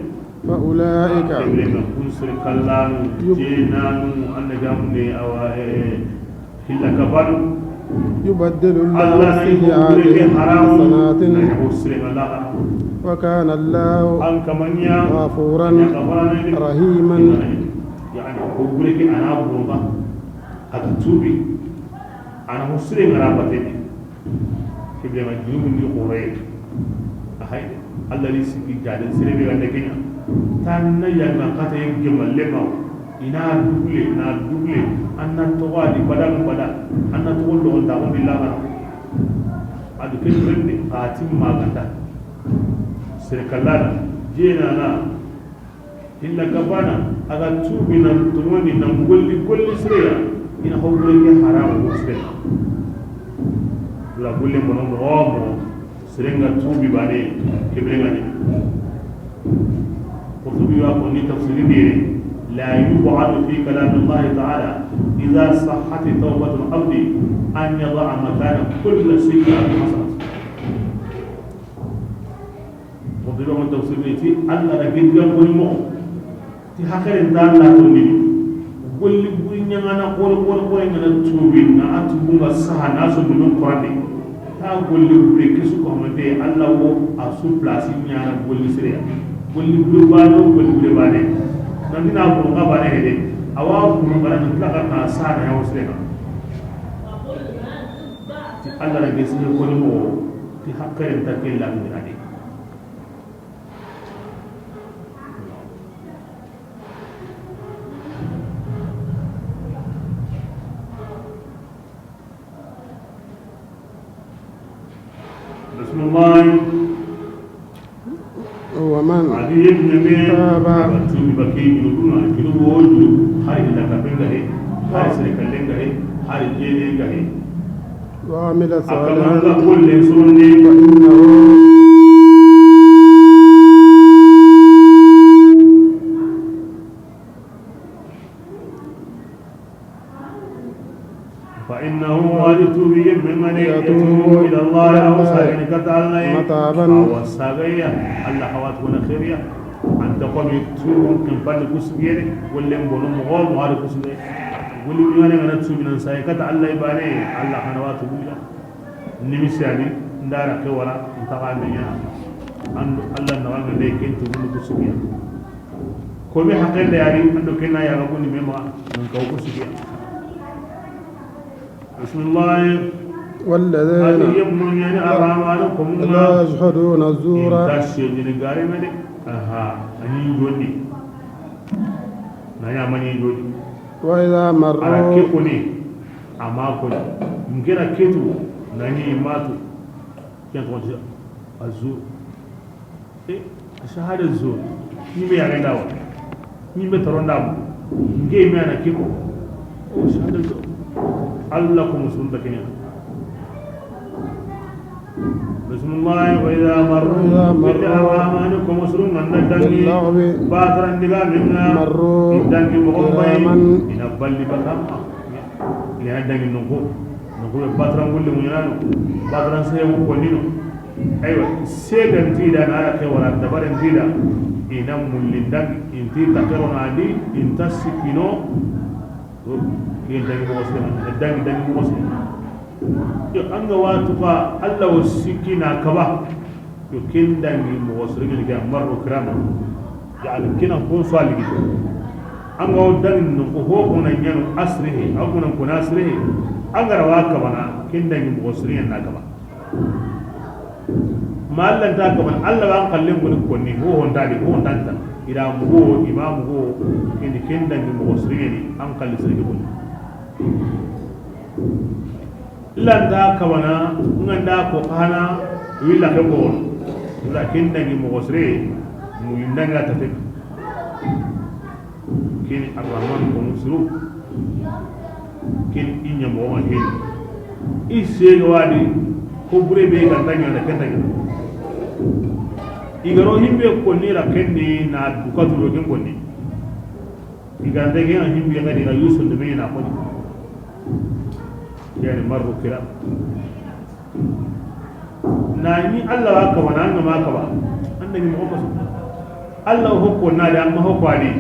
فأولئك Kebrenga kun sirkallanu, يب- jenanu, anna gamne awa, eh, Hilla kabanu. يبدل الله Allah ni سيئاتهم haramu حسنات na ya hosre na la. وكان الله An kamanya غفورا ya kafarana ni. رحيما. Yani ko gure ke ana burba. Aka tubi. Ana hosre ngara bateni. Kebe ma junubu ni xore. Ahay, Allah ni siki jaden sere be gande kenya. Tan na yanga kata yen gemalle ma. Ina dugle, na dugle. Anna togo adi badan bada. Anna togo lo da on dilla ma. Adu ke rende atim maganda. Sere kallana, jena na. Illa kabana, aga tubi nan tumoni nan golli golli sireya, ina hawre ke haramu sireya. La golle mono mo mo, sirenga tubi bane, kebrenga ni. Qurtubi wa ko ni tafsiri dire, la yub'adu fi kalam Allah ta'ala, idha sahhat tawbatu al-abdi an yada'a makana kulli sayyi'atin hasanah. Moxo be be tafsir ni ti Allah na gediga koni moxo. Ti haxere nta Allah to ni. Golli buri ɲaŋana xore xore xore ŋana tubi na a tubu ŋa saha na so mun Qur'an de. Ta golli buri kesu ko mate Allah wo a su place ɲana golli sire. Golli buri bane o golli buri bane. Nan dina ko ga bane hede. Awa ko bana nan ta ka ta saha na ya wo sire. Ti Allah na gediga koni moxo. Ti haqqen ta ke la ni ade. Bismillah. ومن Adi yemme تاب. Tubi baki junubuna, junubu wo junubu, hari illa kapenga he, hari sere kallenga he, hari jelenga he. وعمل Akamanga صالحا golle sonne. فإنه Awa sagaya, Allah xawatu wona xeeriya. Anta komi tuubun ken fanni kusigiyere, gollen bono moxo moxo ada kusigiye. Golli ɲane ngana tuubi nan saye kata Allah ibane, Allah xana watu buya. Nimisiyani ndara ke wara ntaxa meɲa. Ando Allah naxanga de ken tuubun kusigiya. Komi haqqen de yari ando kenna yaga boni mema nan kaw kusigiya. Bismillah. والذين Adi yemmu ɲani arrahmanu komunga. لا يشهدون الزور. Inta seedini garime de. Aha, ani jonni. Nanya mani jonni. وإذا مروا. Ara ke koni, ama koni. Ngera ketu, nani matu. Ken ko azur. E, shahada zo. Ni me yare dawa. Ni me taronda mu. Nge me ana kiko. O shahada zo. Allah ko musulun da kenya. Bismillah, wa idha marru. Wa idha marru. Bil arrahmani ko musulun nan dangi. Bil lagwi. Bataran diga minna. Marru. Idangi mo bay. Kiraman. Ina balli bakama. Ina dangi nonko. Nonko be bataran gulle munyano. Bataran sey ko nino. Aywa, seedan tida na ara ke wala dabaren tida. Ina mullin dangi, inti takero na di, inta sikino. Ken dangi mo sey, dangi dangi mo sey. Yo, anga watu ka Allah wo sikina kaba. Yo, ken dangi mo sey ni ga marru kirama. Yani kina kun swaligi. Anga wo dangi no ko ho ko na nyano asrihi, aw ko na ko asrihi. Anga rawa kabana, ken dangi mo sey na kaba. Ma Allah nta kaman Allah wa kallen goni konni ho honda di ho honda ta. Ida mugo imamu go indi kenda ni mo sirgeni an kalli sirgi goni. Allah nta kabana nganda ko kana willa ke bon. Wala kenda ni mo sirge mu indanga tatek. Kini Arrahman ko musiru. Kini inya mo ma hin. I sega wadi ko bure be ga tanya na kenta. Igaro himbe ko ni ra kenni na dukatu ro ken konni. Igande ke himbe ga diga Yusuf de me na konni. Yani marru kira. Na ni Allah wa kaba na an ma kaba. An da ni mo ko Allah hokko na da an ma hokko ali.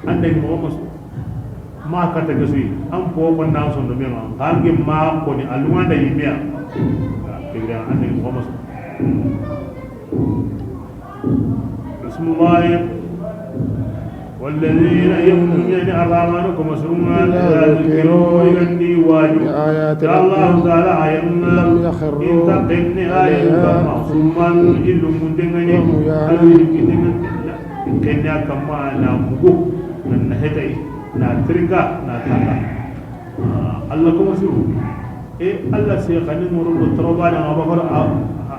An da ni mo ko ma kata gasu an po ko na son do me ma hangi ma ko ni alwanda yimiya. Kibra an da ni mo ko. Bismillah. والذين يؤمنون الرحمن كما سرنا إذا ذكروا يغني واجب. بآيات الله ربهم تعالى آياتنا لم يخروا إن تقن آية عليها كما ثم إلو مدنغني وهم يعلمون. ألو يكتنغني. Kenya kama na mugu, na hetay, na trinka, na tanga. Allah kuma siru. E Allah se kani moro do toro bane abakar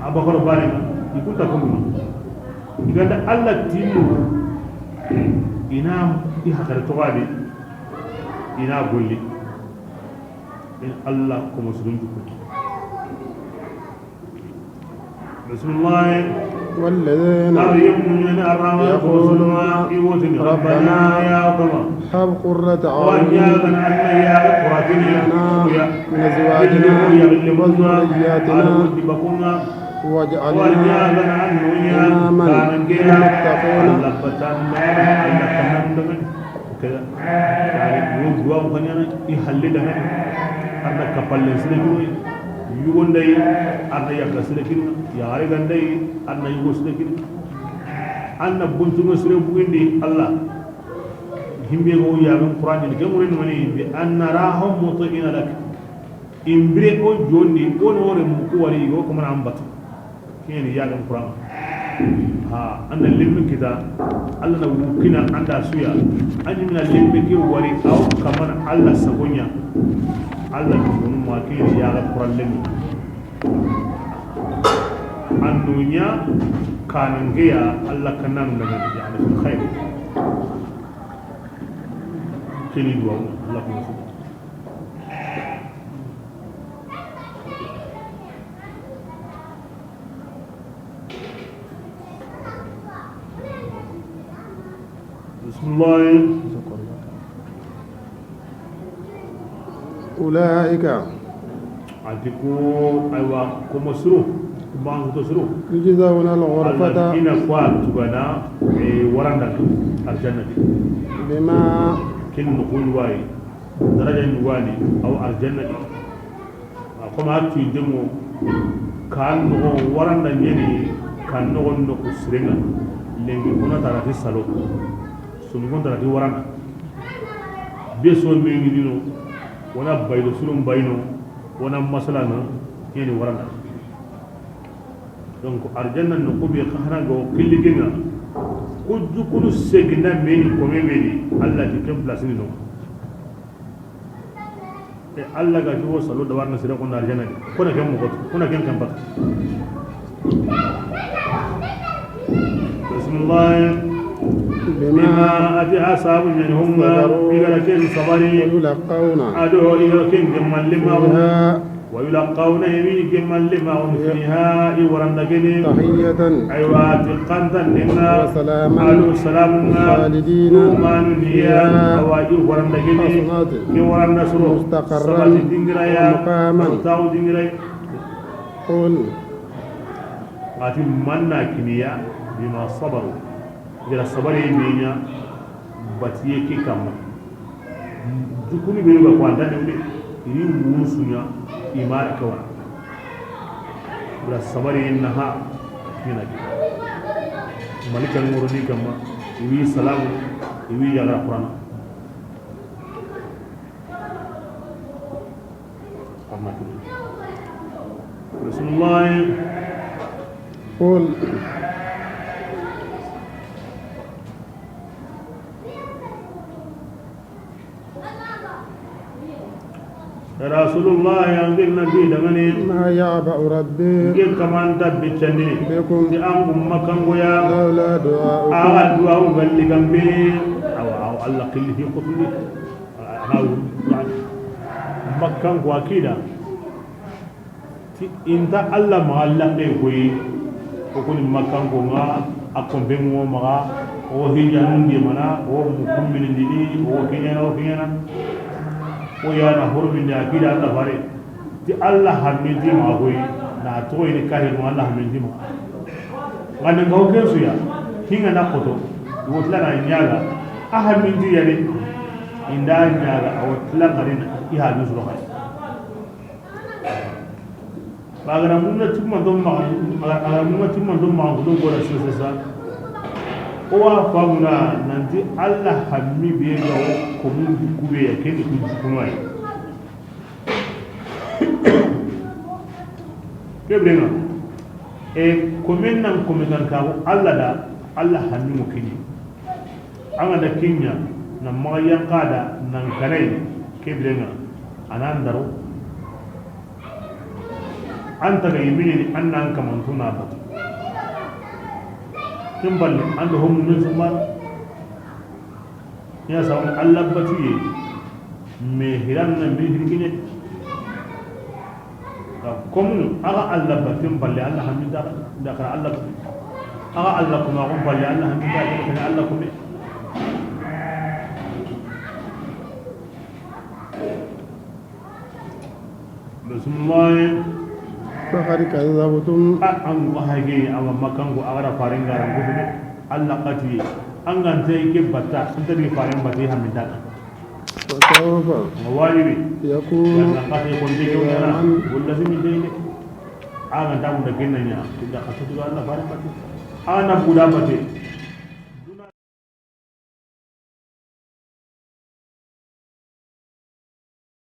abakar bane. Ikuta kuma. Iganda Allah timu. Ina i hakar to gabe. Ina golli. In Allah kuma surun juku. Bismillah. والذين Ar yemmu ɲani arrahman يقولون ko sunu iwotini ربنا Rabbana ya kama. هب قرة أعين Wanya gan anna ya kuratini لنا ya من أزواجنا ya limunna وذرياتنا ala wadi bakunga. واجعلنا Wanya gan annu ya إماما kanangeya للمتقين. Allah batan Allah kanan dengan. Keda yani wo duwa ko nyana i halle da ngani. Arna kapalle sile kino yugo ndai. Arna yakka sile kino yare gandai. Arna yugo sile kino. Anna buntu sile bugindi Allah. Himbe go ya min Qur'an ni ke murin mani bi anna rahum muti'ina lak. Imbire o jondi o no re mu ko wari o ko man ambatu. Kiyeni yagan Qur'an. Ha, anda lemmi kita, Allah na wukina anda suya. Anyi mina lemmi ke wari aw kaman Allah sagonya. Allah na wunu ma kiyeni yagan Qur'an lemmi. Andunya kanangeya Allah kanan daga yani fil khair. Kini duwa Allah kuma su. بسم الله. أولئك. A ti ko, aywa, ko masuru. Banguto suro. يجزون الغرفة. Allah i na ku wa tugana, eh, waranda, arjanna di. بما. Ken noxu ni wayi, daraja ni wani, aw arjanna di. A koma tu demo, kan noxo waranda ɲeni, kan noxo noxu sirenga. Lenki kuna tara ti salo. Sunu kon tara ti waranda. Be so me ɲi dino, wona baydo sunu bayno, wona masalano, ɲeni waranda. Donc, arjanna noxu be xa hana go killigenga. Ku jukunu segina meni kome meni, Allah ti ken place ni no. E Allah ga ti wo salo da warna sira ko na arjanna. Ko na ken mo ko, ko na ken kan bak. Bismillah. بما. Bima ati asabu ɲani hunga, صبروا. I ga ra ken sabari. ويلقون. Ado i ga ra ken gemma lima. فيها. ويلقون يوي جمال لما هم فيها إي ورندقني. تحية. أيوة، تقنت لنا. وسلاما. ألو سلام. خالدين. دومان نيا. فيها. أوا إي ورندقني. حسنت. إي ورند سرو. مستقرا. سبت دينغرايا. ومقاما. تاو دينغراي. قل. Ati manna kiniya bima sabaru. Gira sabari minya batiye ki kamma. Dukuni be ga ko anda ne, iri wunu sunya imara kawa. Bra sabari naha kina ki. Malika ngoro ni kamma, iwi salamu, iwi ya gara Qur'an. Bismillah. قل. Rasulullah, an gina di dangane. ما يعبأ ربي. Nge kamanta biccandi. بكم. Ti an gumma kangoya. لولا دعاؤكم. Aga du'a galli gambe. Awa, awa, Allah killi fi qutni. Aga wu. Makkan ko akida. Ti inta Allah maxa laxe koyi, o koni Makkanko ŋa, a kompe ŋo maxa, o hijanu ndi mana, o mukummini ndini, o kiɲana, o kiɲana. O yana hormindi a kida Allah fare. Ti Allah hamminti maxa koyi, na toxoyini kahirnu Allah hamminti maxa. Ŋa ni ŋa o ken suya, hinga na xoto, wotla na ɲaga, a hamminti yari, inda ɲaga, a wotla ŋari na, i hadu suro xay. Bagara munna timman do ma, bagara munna timman do ma, do gora sese sa. O wa famuna nanti Allah hammi be ga o ko mun kube ya ken ku kuno ay. Kebrenga. E komen nan komen kan ka Allah da, Allah hammi mo kini. An ga da kiɲa, na maxa yanqa da, nan kanai, kebrenga, a nan daro. An taga yimini, an nan kamantu na batu. Kin balle, an do homu men sumar. Ya sa Allah batu ye. Me hiran na me hirgine. Ka komu aga Allah batin balle Allah hamida da kara Allah. Aga Allah kuma gon balle Allah hamida da kara Allah kuma. Bismillah. فقد كذبتم. A, an ga hage, an ga Makkanko, a ga da faren ga ran gudu de. Allah kati. An ga nte ke batta, an ta di faren batte hamida. فسوف. Wajibi. يكون. Yan na kati ko de ko na. لزاما. Wala simi de. A ga da mun da kinna ɲa. Inda kati Allah faren batte. A na buda batte.